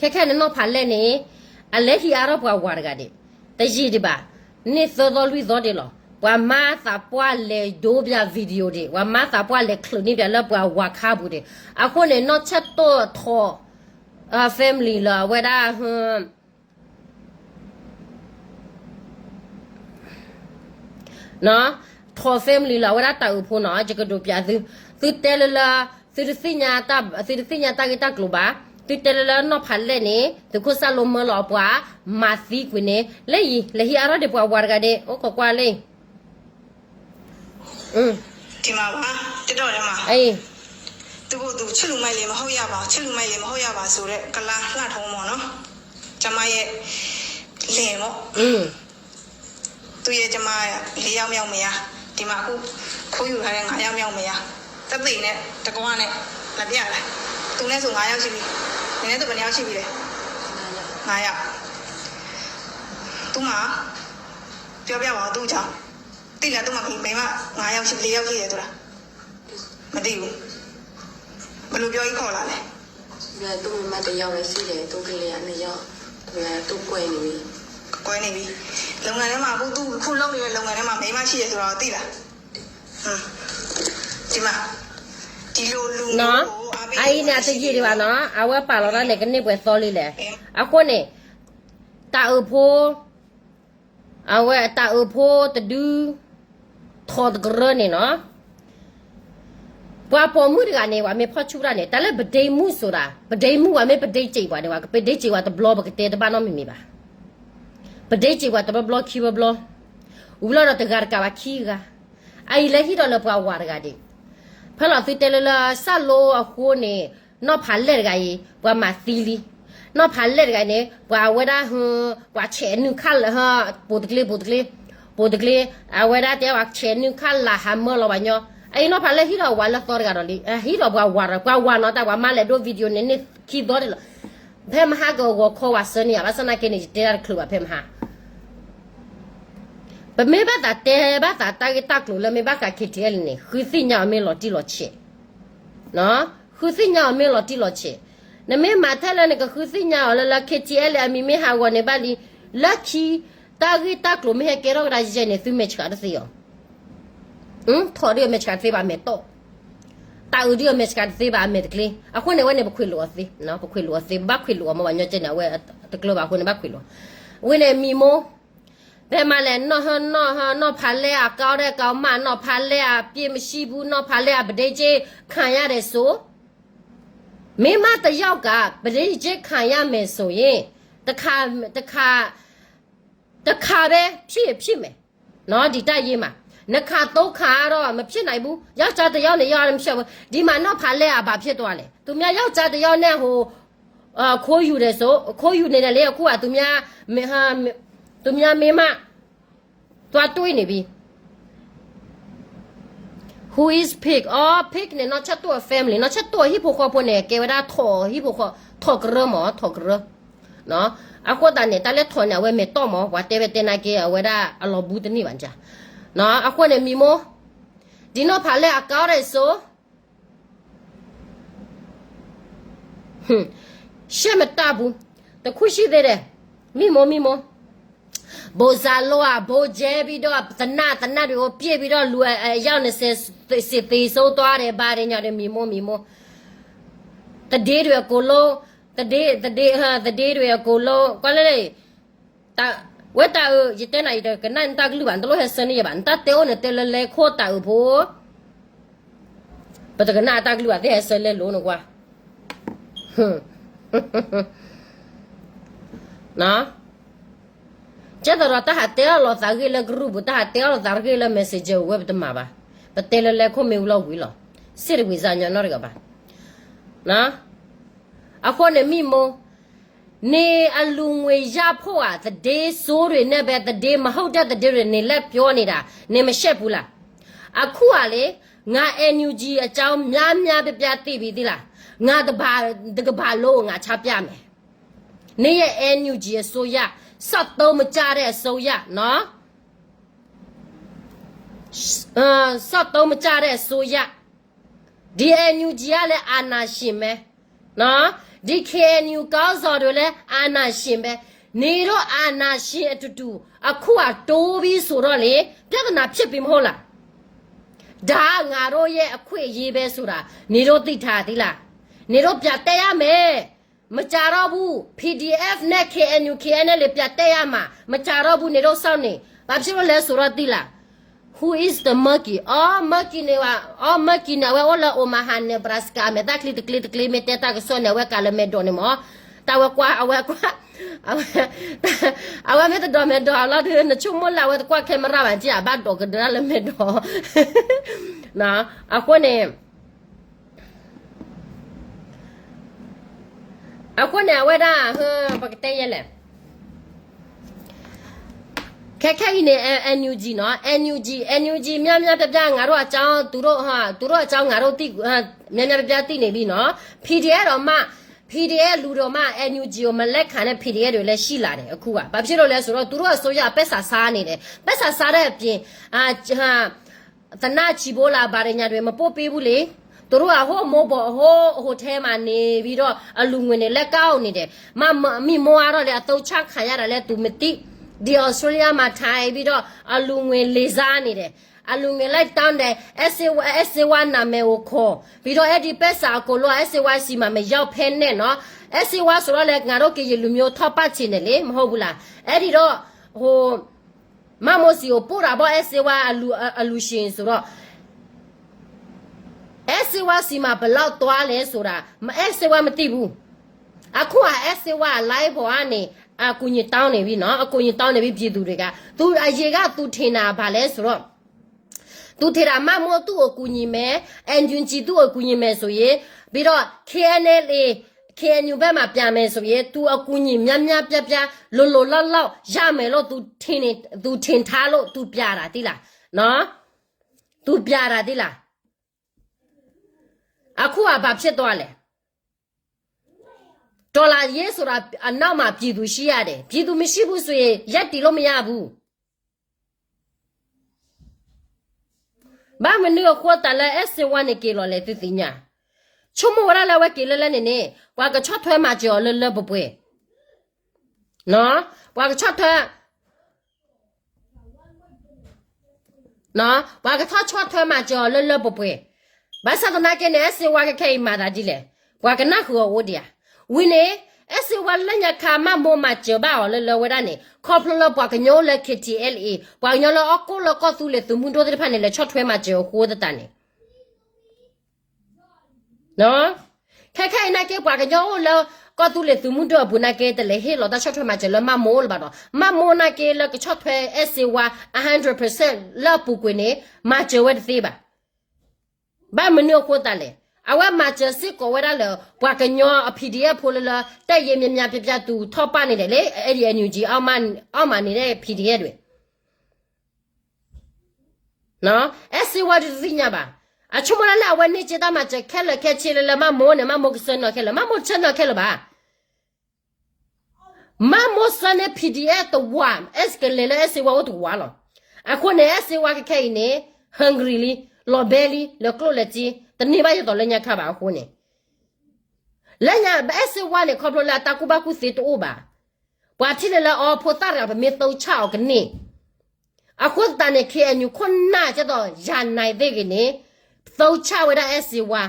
ခဲခဲန့ၣ်နီၢ်ဖးလဲၢ်န့ၣ်, အလဲၤဟံးအါထီၣ်ပှၤဝၤတဂၤဒံး, တယံာ်ဒံးဘၣ်, န့ၢ်သၢသီလွံၢ်သီဒံးလီၤ, ပှၤမၤသးပှၢ်လဲၤဒိပၠး video ဒံး, ပှၤမၤသးပှၢ်လဲၤချုးန့ၢ်ပၠးလၢပှၤဝၤခါပူၤဒံး, အဃိန့ၣ် နီၢ်ဆၢၣ်တိၣ်ထီၣ်, family လၢအဝဲဒၣ် ထီၣ် family လၢအဝဲဒၣ်တၢ်အုးဖိနီၤ, ယကဒိးပၠးသု, သုတဲလၢလၢ, သုတသ့ၣ်ညါတၢ်ဂ့ၢ်တၢ်ကျိၤဘၣ်, သုတဲလၢလၢနီၢ်ဖးလဲၢ်န့ၣ် သုးခိၣ်စၢ်လိမၢလီၤအပှၤ, မၤသံကွံာ်န့ၣ်, လၢယံၤ လဲၤဟံးအါထီၣ်ဒံးပှၤဝၤတဂၤဒံး, အိၣ်ခိးကွၢ်လံ, အ ဒီမှာပါ တစ်တော့ထဲမှာ အဲ သူကိုယ်သူချစ်လို့မိုက်လေမဟုတ်ရပါဘူး ချစ်လို့မိုက်လေမဟုတ်ရပါဆိုတဲ့ကလားလှထုံးပေါ့နော် ကျမရဲ့လယ်ပေါ့ อืม သူရဲ့ကျမလေးယောက်မြောက်မယားဒီမှာအခုခိုးယူထားတဲ့ငါးယောက်မြောက်မယားသက်သေနဲ့တကွနဲ့လာပြရတာသူနဲ့ဆိုငါးယောက်ရှိပြီနင်နဲ့ဆိုဘယ်နှစ်ယောက်ရှိပြီလဲငါးယောက်သူ့မှာပြောပြပါဦးသူ့အကြောင်းသိလားသူ့မှာမိန်းမငါးယောက်ရှိပြီလေးယောက်ရှိတယ်သူလား မသိဘူးဘယ်လိုပြောကြီးခေါ်လာလဲသူ့မိန်းမတစ်ယောက်ပဲရှိတယ်သူ့ကလေးကနှစ်ယောက်သူကသူ့ကွဲနေပြီကွဲနေပြီလုပ်ငန်းထဲမှာအခုသူ့ခုလုပ်နေတဲ့လုပ်ငန်းထဲမှာမိန်းမရှိတယ်ဆိုတော့သိလားဒီမှာဒီလိုလူနော်အအံၤန့ၣ်အတယံာ်ဒံးဘၣ်နော်အဝဲပာ်လီၤတၢ်န့ၣ်ကန့ၢ်ပှဲၤသီလံလဲၣ်အဃိန့ၣ် တၢ်အုးဖိ အဝဲတၢ်အုးဖိတဒု ထီၣ်တကရၢန့ၣ်နီၤ ပှၤပိာ်မုၣ်တဂၤန့ၣ် ပှၤမ့ၢ်ဖီၣ်ဆူၣ်တၢ်န့ၣ် တၢ်လၢပဒ့မုၣ်ဆိုတာ် ပဒ့မုၣ်ပှၤမ့ၢ်ပဒ့စ့ၢ်ပှၤန့ၣ် ပှၤကပဒ့စ့ၢ်ပှၤတဘျီပကတဲတဘၣ်နီတမံၤမံၤဘၣ် ပဒ့စ့ၢ်ပှၤတဘျီဘျီခံဘျီဘျီ ဝံၤလီၤဒီးတဂၤတကးဘၣ်ခံဂၤ အအံၤလၢဟံၣ်ဒီးလၢပှၤဝၤတဂၤဒံး ဖဲလီၤသုတဲလၢလၢစၢ်လိအဃိန့ၣ် နီၢ်ဖးလဲၢ်တဂၤအံၤ ပှၤမၤသံလံ နီၢ်ဖးလဲၢ်တဂၤန့ၣ် ပှၤအဝဲဒၣ် ပှၤဆဲးနုာ်ခါလၢ ပိာ်တကျ့ ပိာ်တကျ့ ပိာ်တကျ့ အဝဲဒၣ်တဲပှၤဆဲးနုာ်ခါလၢဟးမၢလီၤပှၤညီ အအံၤနီၢ်ဖးလဲၢ်ဟံၣ်ဒီးဝၤလၢသီတဂၤဒီးလံ ဟံၣ်ဒီးပှၤဝၤဒီး ပှၤဝၤနီၤတၢ်ပှၤမၤလဲၤဒိ video န့ၣ်န့ၣ်ခံသီတလီၤ ဖဲမဟါကဂီၤခီဝဲစၢန့ၣ် ဘၣ်ဆၣ်နာ်က့န့ၣ် ယတဲတၢ်တချုးဘၣ်ဖဲမဟါ ပမ့ၢ်ဘၣ်သးတဲဘၣ်သးတၢ်ဂ့ၢ်တၢ်ကျိၤလၢမ့ၢ်ဘၣ်ဃး KTLA န့ၣ် ဃုသ့ၣ်ညါအီၤမ့ၢ်လီၤတံၢ်လီၤဆဲး ဃုသ့ၣ်ညါအီၤမ့ၢ်လီၤတံၢ်လီၤဆဲး နမ့ၢ်မၤထဲလၢနကဃုသ့ၣ်ညါအီၤလၢလၢ KTLA အမံၤမ့ၢ်ဟးဂီၤန့ၣ်ဘၣ်လံ လၢခံ တၢ်ဂ့ၢ်တၢ်ကျိၤမ့ၢ်ဟဲကဲထီၣ်ကဒါယဲၢ်န့ၣ် သုမဲာ်ဆှးတသ့အီၤ ထီၣ်ဒ်အမဲာ်ဆှးတသ့ဘၣ်အမဲာ်တီၢ် တၢ်အုးဒ်အမဲာ်ဆှးတသ့ဘၣ်အမဲာ်တကျ့ အဃိန့ၣ် အဝဲန့ၣ် ပခွ့းလိာ်အီၤသ့ ပခွ့းလိာ်အီၤသ့ ပဘၣ်ခွ့းလိာ်အီၤမ့ၢ်ဘၣ်ညီကဲန့ၣ် အဝဲတကျၢဘၣ်အဃိန့ၣ် ဘၣ်ခွ့းလိာ် ဝဲန့ၣ်မံၤမိၢ် ဖဲမၤလဲၣ် နီၢ်ဟၢ နီၢ်ဟၢ နီၢ်ဖးလဲၢ်အကီဒဲးကီမၢ် နီၢ်ဖးလဲၢ်အပျ့ၢ်မံၣ်ဘု နီၢ်ဖးလဲၢ်အပဒ့ကၠ့ ခံရတယ်ဆို မ့ၢ်မးတယောက်က ပဒ့ကၠ့ခံရမယ်ဆိုရင် တစ်ခါ တစ်ခါ တစ်ခါပဲဖြစ်ဖြစ်မယ်နော်ဒီတိုက်ရေးမှာ နှစ်ခါသုံးခါတော့မဖြစ်နိုင်ဘူး ယောက်ျားတစ်ယောက်နဲ့ယောက်ျားမရှိဘူး ဒီမှာနီၢ်ဖးလဲၢ်အဘာဖြစ်သွားလဲ သူများယောက်ျားတစ်ယောက်နဲ့ဟို အခိယူတယ်ဆို အခိယူနေတယ်လေ အခုကသူများ မ သူများမိန်းမ သွားတွေ့နေပြီ Who is Pig အ Pig န့ၣ် နီၢ်ဆၢတိၢ်အ family နီၢ်ဆၢတိၢ်အဟံၣ်ဖိဃီဖိန့ၣ် ကဲဝဲဒၣ်ထီၣ်ဟံၣ်ဖိဃီ ထီၣ်ကရၢမး ထီၣ်ကရၢ အဃိသတးန့ၣ် တၢ်လဲၤထီၣ်န့ၣ် အဝဲမဲာ်တီၢ်မး ပှၤတဲဝဲတဲနာ်က့ အဝဲဒၣ်အလီၤဘူးတန့ၢ်ဘၣ်န့ၣ် အဃိန့ၣ် မံၤမိၢ် ဒီနီၢ်ဖးလဲၢ်အကီရဲၣ်စိ ရှဲမတၢ်ဘူး တခုရှိသေးတယ် မံၤမိၢ် မံၤမိၢ် ဘိးစၢ်လိအဘိးကဲပြီးတော့ သေနတ် သေနတ်တွေကို ပစ်ပြီးတော့ လူအယောက်နှစ်ဆယ် သေဆုံးသွားတယ် ဘာတွေညာတွေ မံၤမိၢ် မံၤမိၢ် သတင်းတွေအကုန်လုံး သတင်း သတင်း သတင်းတွေအကုန်လုံး ကွၢ်လဲၣ် တၢ် ဝဲတၢ်အုး ယတဲနၤ ယတကနၣ်နတၢ်ကလုၢ်ဘၣ် နတလိၣ်ဟဲဆၢန့ၢ်ယၤဘၣ် နတၢ်တဲအိၣ်န့ၣ်တဲလၢလဲၤခိၣ်တၢ်အုးဖိ ပတကနၣ်အတၢ်ကလုၢ်ဘၣ် သ့ၣ်ဟဲဆၢလဲၤလိၤနကွၢ် ကဲသိးဒီးတၢ်ဟးတဲအီၣ်လိာ်သးဂ့ၢ်လၢ group ပူၤ တၢ်ဟးတဲအီၣ်လိာ်သးဂ့ၢ်လၢ messenger ပူၤ ဝဲပတမၤဘၣ် ပတဲလၢလဲၤခိၣ်မ့ၢ်ဝံၤလီၤဝံၤလီၤ စ့ၢ်တဝံၤစၢ်ညီနီတဂၤဘၣ် အဃိန့ၣ်မံၤမိၢ် နေအလူငွေရဖို့อ่ะ သတင်းဆိုးတွေနဲ့ပဲ သတင်းမဟုတ်တဲ့သတင်းတွေ နေလက်ပြောနေတာ နေမရှက်ဘူးလား အခုอ่ะလေ ငါ NUG အကြောင်းများများပြပြသိပြီသိလား ငါတစ်ပါ တစ်ကမ္ဘာလုံးကို ငါချပြမယ် နေရဲ့ NUG အစိုးရ စောက်သုံးမကျတဲ့အစိုးရနော် စောက်သုံးမကျတဲ့အစိုးရ ဒီ NUG ကလည်းအာဏာရှင်ပဲနော်ဒီ KNU ခေါင်းဆောင်တွေလည်းအာဏာရှင်ပဲနေတို့အာဏာရှင်အတူတူအခုကတိုးပြီးဆိုတော့လေပြဿနာဖြစ်ပြီမဟုတ်လားဒါကငါတို့ရဲ့အခွင့်အရေးပဲဆိုတာနေတို့သိထားသီးလားနေတို့ပြတ်တက်ရမယ်မကြတော့ဘူး PDF နဲ့ KNU KNLA ပြတ်တက်ရမှာမကြတော့ဘူးနေတို့စောင့်နေဘာဖြစ်လို့လဲဆိုတော့သိလား Who is the monkey အီ monkey န့ၣ်ဝဲအီ monkey န့ၣ် အဝဲအိၣ်လၢ Omaha Nebraska အမဲာ်သၣ်ချံတကျ့တကျ့ မ့ၢ်တဲတၢ်ကစီၣ်န့ၣ် အဝဲကးလၢမဲာ်ဒိးန့ၣ်မ့ၢ် တၢ်ဝဲကွၢ် အဝဲကွၢ် အဝဲ အဝဲမ့ၢ်တဒိးမဲာ်ဒိးအလီၢ်ဒီး နဆိကမိၣ်လၢအဝဲတကွၢ်ခဲမရၣ်ဘၣ် ကဘၣ်ဒိးကဒၢလၢမဲာ်ဒိး အဃိန့ၣ် အဃိန့ၣ် အဝဲဒၣ် ပကတဲယဲလဲၣ် ခဲခဲအံၤန့ၣ် NUG နီၤ NUG NUG များများပြားပြား ငါတို့အကြောင်း သူတို့ သူတို့အကြောင်း ငါတို့သိ များများပြားပြားသိနေပြီနော် PDF တော့မှ PDF လူတော့မှ NUG ကိုမလက်ခံတဲ့ PDF တွေလည်းရှိလာတယ်အခုကဘာဖြစ်လို့လဲဆိုတော့သူတို့အစိုးရအပက်ဆာစားနေတယ်ပက်ဆာစားတဲ့အပြင်အာ သနက်ချီဘိလာဘာတွေညာတွေ မပို့ပေးဘူးလေ သူတို့ကဟိုမိုးပေါ်ဟို hotel မှာနေပြီးတော့အလူငွေနဲ့လက်ကောက်နေတယ်မမိမောကတော့လေအသုံးချခံရတာလဲသူမသိဒီ Australia မှာထိုင်ပြီးတော့အလူငွေလေစားနေတယ်အလူငွေလိုက်တောင်းတယ်အဲစေဝါအဲစေဝါနာမည်ကိုခေါ်ပြီးတော့အဲ့ဒီပက်စာအကုန်လုံးအဲစေဝါစီမှာမရောက်ဖဲနဲ့နော်အဲစေဝါဆိုတော့လေငါတို့ကရင်လူမျိုးထောက်ပံ့ချင်တယ်လေမဟုတ်ဘူးလားအဲ့ဒီတော့ဟို မမိုးစီကိုပို့တာပေါ့အဲစေဝါအလူအလူရှင်ဆိုတော့ အဲစေဝါစီမှာဘယ်လောက်သွားလဲဆိုတာအဲစေဝါမသိဘူးအခုဟာအဲစေဝါအ live ပေါ်ကနေအကူအညီတောင်းနေပြီနော်အကူအညီတောင်းနေပြီပြည်သူတွေကသူအရင်ကသူထင်တာဘာလဲဆိုတော့သူထင်တာမမိုးသူ့ကိုကူညီမယ် NUG သူ့ကိုကူညီမယ်ဆိုရင်ပြီးတော့ KNLA KNU ဘက်မှာပြန်မယ်ဆိုရင်သူအကူအညီများများပြားပြားလိုလိုလောက်လောက်ရမယ်လို့သူထင်နေသူထင်ထားလို့သူပြတာသိလားနော်သူပြတာသိလားအခုကဘာဖြစ်သွားလဲတော်လှန်ရေးဆိုတာအနောက်မှာပြည်သူရှိရတယ်ပြည်သူမရှိဘူးဆိုရင်ရပ်တည်လို့မရဘူးဘာမနုၤအဃိတၢ်လၢအဲၣ်စ့ဝါန့ၣ်က့ၤလီၤလဲၤသုသ့ၣ်ညါဆိကမိၣ်ဝဲဒၣ်လၢအဝဲက့ၤလၢလၢန့ၣ်န့ၣ် ပှၤကဆီၣ်ထွဲမၤစၢၤအီၤလၢလၢပှဲၤပှဲၤ ပှၤကဆီၣ်ထွဲ ပှၤကဆီၣ်ထွဲမၤစၢၤအီၤလၢလၢပှဲၤပှဲၤ ဘၣ်ဆၣ်သနာ်က့န့ၣ် အဲၣ်စ့ဝါကခဲအံၤမၤသးဒ်လဲၣ် ပှၤကနၢ်ဃုာ်အီၤအိၣ်ဒံးဧါ ဝံၤန့ၣ် အဲၣ်စ့ဝါလၢညါခါမၤမိၢ်မၤစၢၤဘၣ်အီၤလၢလၢဝဲဒၣ်န့ၣ် ခီဖျိလၢပှၤကညီအိၣ်လၢ KTLA ပှၤကညီလၢအီၣ်ကိၣ်လၢကီၢ်သူလ့ၤသုးမုၢ်ဒိၣ်သ့ၣ်တဖၣ်န့ၣ် လဲၤဆီၣ်ထွဲမၤစၢၤအဃိသတးန့ၣ် ခဲခဲအံၤနာ်က့ ပှၤကညီအိၣ်လၢ ကီၢ်သူလ့ၤသုးမုၢ်ဒိၣ်အပူၤနာ်က့ တလဲၤဟ့ၣ်လီၤတၢ်ဆီၣ်ထွဲမၤစၢၤလၢမၤမိၢ်လၢၤဘၣ်ဒီး မၤမိၢ်နာ်က့လၢကဆီၣ်ထွဲအဲၣ်စ့ဝါ အ hundred percent လၢအပူၤကွံာ်န့ၣ် မၤစၢၤဝဲတသ့ဘၣ်. ဘၣ်မနုၤအဃိသတးလဲၣ်. အဝဲမၤစၢၤစ့ၢ်ကီးဝဲဒၣ်လၢ ပှၤကညီအ PDF ဖိလၢလၢ တပ်ရင်းများများ ပြပြ သူထောက်ပံ့နေတယ်လေ အဲဒီ NUG အောက်မှာ အောက်မှာနေတဲ့ PDF တွေ အဲၣ်စ့ဝါတသ့ၣ်ညါဘၣ်. အဆိကမိၣ်လၢလၢအဝဲန့ၢ်က့တၢ်မၤစၢၤခဲလၢာ်ခဲဆ့လၢလၢမၤမိၢ်န့ၣ် မၤမိၢ်ကဆၢနီၤခဲလၢာ် မၤမိၢ်တဆၢနီၤခဲလၢာ်ဘၣ်. မၤမိၢ်ဆၢန့ၢ် PDF တဝာ် အဲၣ်စ့ကလဲၤလၢအဲၣ်စ့ဝါအိၣ်တဝာ်လီၤ. အဃိန့ၣ် အဲၣ်စ့ဝါခဲခဲအံၤန့ၣ် hungry လံ လီၤဘဲလံ လၢကျိၣ်လၢစ့ တန့ၢ်ဘၣ်ယသိးလၢညါခါဘၣ်အဃိန့ၣ် လၢညါ အဲၣ်စ့ဝါန့ၣ် ခီဖျိလၢအတၢ်ကူၣ်ဘၣ်ကူၣ်သ့တအိၣ်ဘၣ်. ပှၤထံၣ်လၢလၢအီဖိသၣ်တဂၤ ပမ့ၢ်သုးဆၣ်အီၤကန့ၢ် အဃိသတးန့ၣ် KNU ခိၣ်နၢ်ကဲသိး ယၤနၤသ့ၣ်ဂ့ၤန့ၣ် သုးဆၣ်ဝဲဒၣ်အဲၣ်စ့ဝါ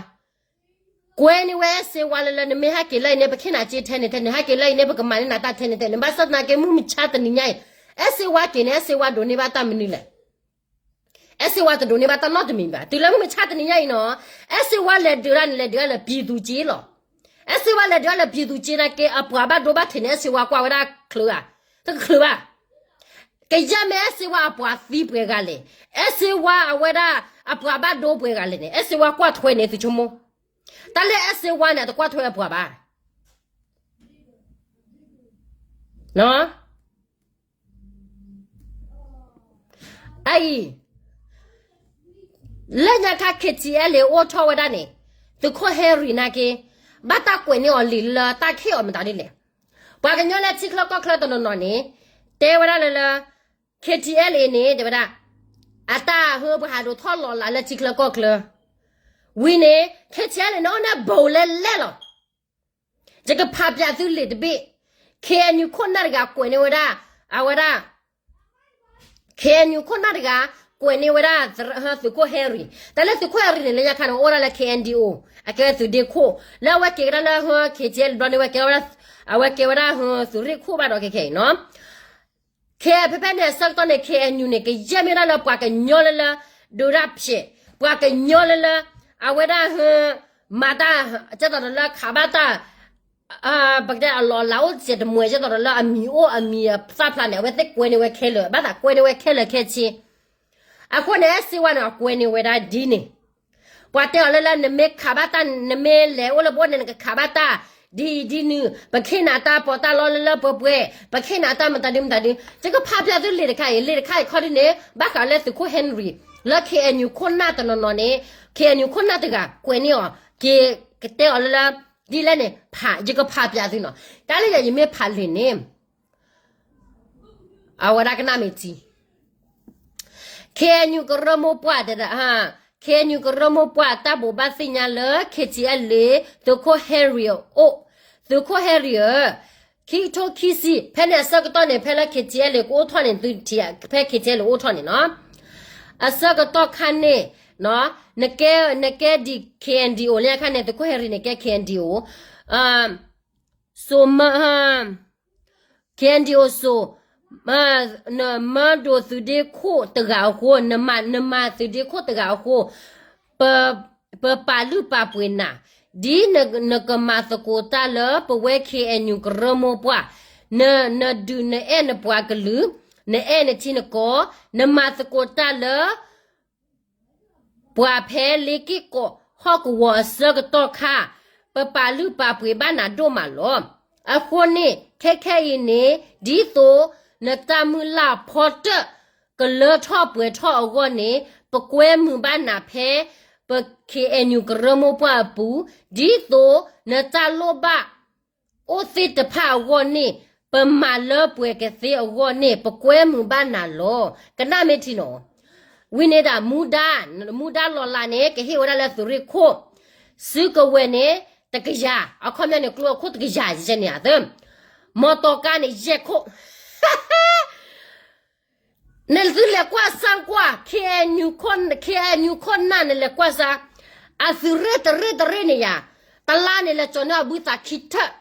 ကွဲန့ၢ်ဝဲအဲၣ်စ့ဝါလၢလၢ နမ့ၢ်ဟဲက့ၤလၢအံၤန့ၣ် ပကဟ့ၣ်နၤစ့ထဲန့ၣ်ထဲန့ၣ် ဟဲက့ၤလၢအံၤန့ၣ် ပကမၤန့ၢ်နၤတၢ်ထဲန့ၣ်ထဲန့ၣ် ဘၣ်ဆၣ်သနာ်က့ မုၢ်မဆါတနံၤညါအံၤ အဲၣ်စ့ဝါက့ၤန့ၣ် အဲၣ်စ့ဝါဒိးန့ၢ်ဘၣ်တၢ်မနုၤလဲၣ်. အဲၣ်စ့ဝါတဒိးန့ၢ်ဘၣ်တၢ်နီတမံၤဘၣ်. တုၤလၢမုၢ်မဆါတနံၤညါအံၤနီၤ အဲၣ်စ့ဝါလဲၤဒုးဒၣ်န့ၣ် လဲၤဒုးဒၣ်လၢ ပြည်သူ့စစ် လီၤ. အဲၣ်စ့ဝါလဲၤဒုးဒၣ်လၢ ပြည်သူ့စစ် နာ်က့ အပှၤဘၣ်ဒိဘၣ်ထံးန့ၣ် အဲၣ်စ့ဝါကွၢ်ဝဲဒၣ်ချၢဧါ, တချုးဘၣ်. ကယဲၢ်မ့ၢ်အဲၣ်စ့ဝါအပှၤသံပှဲၤဂၤလဲၣ်, အဲၣ်စ့ဝါအဝဲဒၣ်အပှၤဘၣ်ဒိပှဲၤဂၤလဲၣ်န့ၣ် အဲၣ်စ့ဝါကွၢ်ထွဲန့ၣ် သုဆိကမိၣ်. တၢ်လၢအဲၣ်စ့ဝါန့ၣ် အတကွၢ်ထွဲအပှၤဘၣ်. အအံၤ လၢညါခါ KTLA အိၣ်ထီၣ်ဝဲဒၣ်န့ၣ် သုးခိၣ်ဟဲရံၤနာ်က့ ဘၣ်တၢ်ကွဲးန့ၢ်အီၤလံာ်လၢတၢ်ကဟ့ၣ်အီၤမတၤဒ်လဲၣ်. ပှၤကညီလၢထံချၢကီၢ်ချၢတနီၤနီၤန့ၣ် တဲဝဲဒၣ်လၢလၢ KTLA န့ၣ် တဲဝဲဒၣ် အတၢ်ဟၢပှၤဟးဒိးထီၣ်လီၤလးလၢထံချၢကီၢ်ချၢ ဝံၤန့ၣ် KTLA န့ၣ် အိၣ်န့ၣ်ဘိးလဲလဲလီၤ. ယကဖးပျးသုလံာ်တဘ့ၣ်, KNU ခိၣ်နၢ်တဂၤကွဲးန့ၢ်ဝဲဒၣ် အဝဲဒၣ် KNU ခိၣ်နၢ်တဂၤ ကွဲးန့ၢ်ဝဲဒၣ် သုးခိၣ်ဟဲရံၤ, တၢ်လၢသုးခိၣ်ဟဲရံၤန့ၣ် လၢညါခါန့ၣ် အိၣ်ဒၣ်လၢ KNDO အကဲသုးဒ့ခိၣ်, လၢအဝဲက့ၤကဒါလၢ KTLA ဘျီန့ၣ် ဝဲကဲဝဲဒၣ် အဝဲကဲဝဲဒၣ်သုးရ့ၣ်ခိၣ်ဘၣ်ဒီးခဲခဲအံၤနီၤ ခဲဖဲဖဲန့ၣ် အဆၢကတီၢ်န့ၣ် KNU န့ၣ် ကယဲၢ်မ့ၢ်ဒၣ်လၢပှၤကညီလၢလၢ ဒုးတၢ်ဖျဲး, ပှၤကညီလၢလၢ အဝဲဒၣ်ဟၢ မၤတၢ် ကဲသိးဒီးလၢခးဘၣ်တၢ် ပကတဲအလီၢ်အလၤအိၣ်စဲးတမှဲး ကဲသိးဒီးလၢအမံၤအိၣ်အမံၤအသၣ်ဖျါန့ၣ် အဝဲသ့ၣ်ကွဲးန့ၢ်ဝဲခဲလၢာ် ဘၣ်သးကွဲးန့ၢ်ဝဲခဲလၢာ်ခဲဆ့. အဃိန့ၣ် အဲၣ်စ့ဝါန့ၣ် အကွဲးန့ၢ်ဝဲဒၣ်ဒ်န့ၣ် ပှၤတဲအီၤလၢလၢ နမ့ၢ်ခးဘၣ်တၢ် နမ့ၢ်လဲၤအိၣ်လၢပအိၣ်န့ၣ် နကခးဘၣ်တၢ် ဒ်အံၤဒ်နုၤ ပခ့ၣ်နၤတၢ်ပီးတၢ်လီလၢလၢပှဲၤပှဲၤ ပခ့ၣ်နၤတၢ်မတၤဒုမတၤဒု ယကဖးပျၢ်သုလံာ်တခါအံၤ လံာ်တခါအံၤခီဒ်န့ၣ် ဘၣ်ဃးလၢသုးခိၣ် Henry လၢ K N U ခိၣ်နၢ်တနီၤနီၤန့ၣ် K N U ခိၣ်နၢ်တဂၤ ကွဲးန့ၢ်အီၤ က့ၤကတဲအီၤလၢလၢ ဒ်လဲၣ်န့ၣ် ဖး ယကဖးပျၢ်သုနီၤ တၢ်လၢယၤယမ့ၢ်ဖးလံာ်န့ၣ် အဝဲဒၣ်ကနၣ်မ့ၢ်ထံ K N U ကရၢမိၢ်ပှၢ်တဲဒၣ် K N U ကရၢမိၢ်ပှၢ်တၢ်ဘိးဘၣ်သ့ၣ်ညါလၢ K T L သုးခိၣ် Henry အိၣ် သုးခိၣ် Henry ဧၢ, ခံကထိခံဆံ ဖဲန့ၣ်အဆၢကတီၢ်န့ၣ် ဖဲလၢ K T L ကအိၣ်ထီၣ်န့ၣ် သုထံၣ် ဖဲ K T L အိၣ်ထီၣ်န့ၣ်နီၤ, အဆၢကတီၢ်ခါန့ၣ် နကဲ နကဲဒ် K N D O လၢအခါန့ၣ် သုးခိၣ် Henry န့ၣ်ကဲ K N D O စိၤမၢ K N D O စိၤ, နမၢဒိၣ်သုးဒ့ခိၣ်တဂၤအဃိ, နမၤ နမၤသုးဒ့ခိၣ်တဂၤအဃိ, ပ ပပာ်လုၢ်ပာ်ပှ့ၤနၤ, ဒ်နကမၤသကိးတၢ်လၢပဝဲ K N U ကရၢမိၢ်ပှၢ်, န နဒုးနအဲၣ်နပှၤကလုာ်, နအဲၣ်နထံနကီၢ်, နမၤသကိးတၢ်လၢ ပှၤဖဲလ့က့ၢ်ကီးဟီၣ်ကဝီၤအဆၢကတီၢ်ခါ, ပပာ်လုၢ်ပာ်ပှ့ၤဘၣ်နၤဒိၣ်မးလီၤ. အဃိန့ၣ် ခဲခဲအံၤန့ၣ် ဒ်သိးနတၢ်မုၢ်လၢ်ဖီတၢၣ်ကလၢထီၣ်ပှဲၤထီၣ်အဂီၢ်န့ၣ် ပကွဲမုာ်ဘၣ်နၤဖဲ ပ K N U ကရၢမိၢ်ပှၢ်အပူၤ, ဒ်သိးနတၢ်လိၣ်ဘၣ် အိၣ်သ့ၣ်တဖၣ်အဂီၢ်န့ၣ် ပမၤလၢပှဲၤကသ့အဂီၢ်န့ၣ် ပကွဲမုာ်ဘၣ်နၤလီၤ. ကနၣ်မ့ၢ်ထံနီၤ, ဝံၤန့ၣ်ဒၣ်မူဒါ, မူဒါလီၤလးန့ၣ် ကဟ့ၣ်ဝဲဒၣ်လၢသုးရ့ၣ်ခိၣ်, စုကဝဲၤန့ၣ် တကယၤ, အခီပညီန့ၣ် ကျိအခိၣ်တကယၤယဲန့ၣ်ဧါသၢ, မီတီၤကါန့ၣ် ယဲၢ်ခိၣ် နသုလဲၤကွၢ်စၣ်ကွၢ် K N U ခိၣ် K N U ခိၣ်နၢ်န့ၣ်လဲၤကွၢ်စၣ်, အသုးရ့ၣ်တရ့ၣ်တရ့ၣ်န့ၣ်ယၤ, တလါန့ၣ်လဲၤကၠီၤန့ၢ်အဘုသးခံထၢၣ်,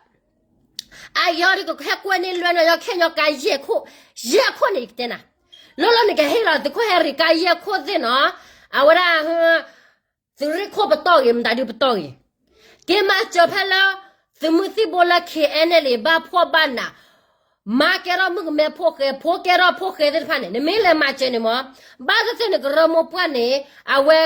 အယီၤဒ်ကဟဲကွဲန့ၢ်လွဲန့ၢ်ယီၤခဲညီကါယဲၢ်ခိၣ်, ယဲၢ်ခိၣ်န့ၣ်ယကတဲနၤ, လီၤလီၤန့ၣ်ကဟ့ၣ်လီၤသုးခိၣ်ဟဲရံၤကါယဲၢ်ခိၣ်သ့ၣ်နီၤ, အဝဲဒၣ် သုးရ့ၣ်ခိၣ်ပတီၢ်ဂ့ၤ မတၤဒုပတီၢ်ဂ့ၤ, က့ၤမၤစၢၤဖဲလၢ သုးမုၢ်သံၣ်ဘိလၢ K N L A ဘၣ်ဖှီၣ်ဘၣ်နး, မါကဲထီၣ်မုၣ်ကမဲဖိဃဲ ဖိကဲထီၣ်ဖိဃဲသ့ၣ်တဖၣ်န့ၣ် နမ့ၢ်လဲၤမၤစၢၤန့ၣ်မး, ဘၣ်သ့ၣ်သ့ၣ်နကရၢမိၢ်ပှၢ်န့ၣ် အဝဲ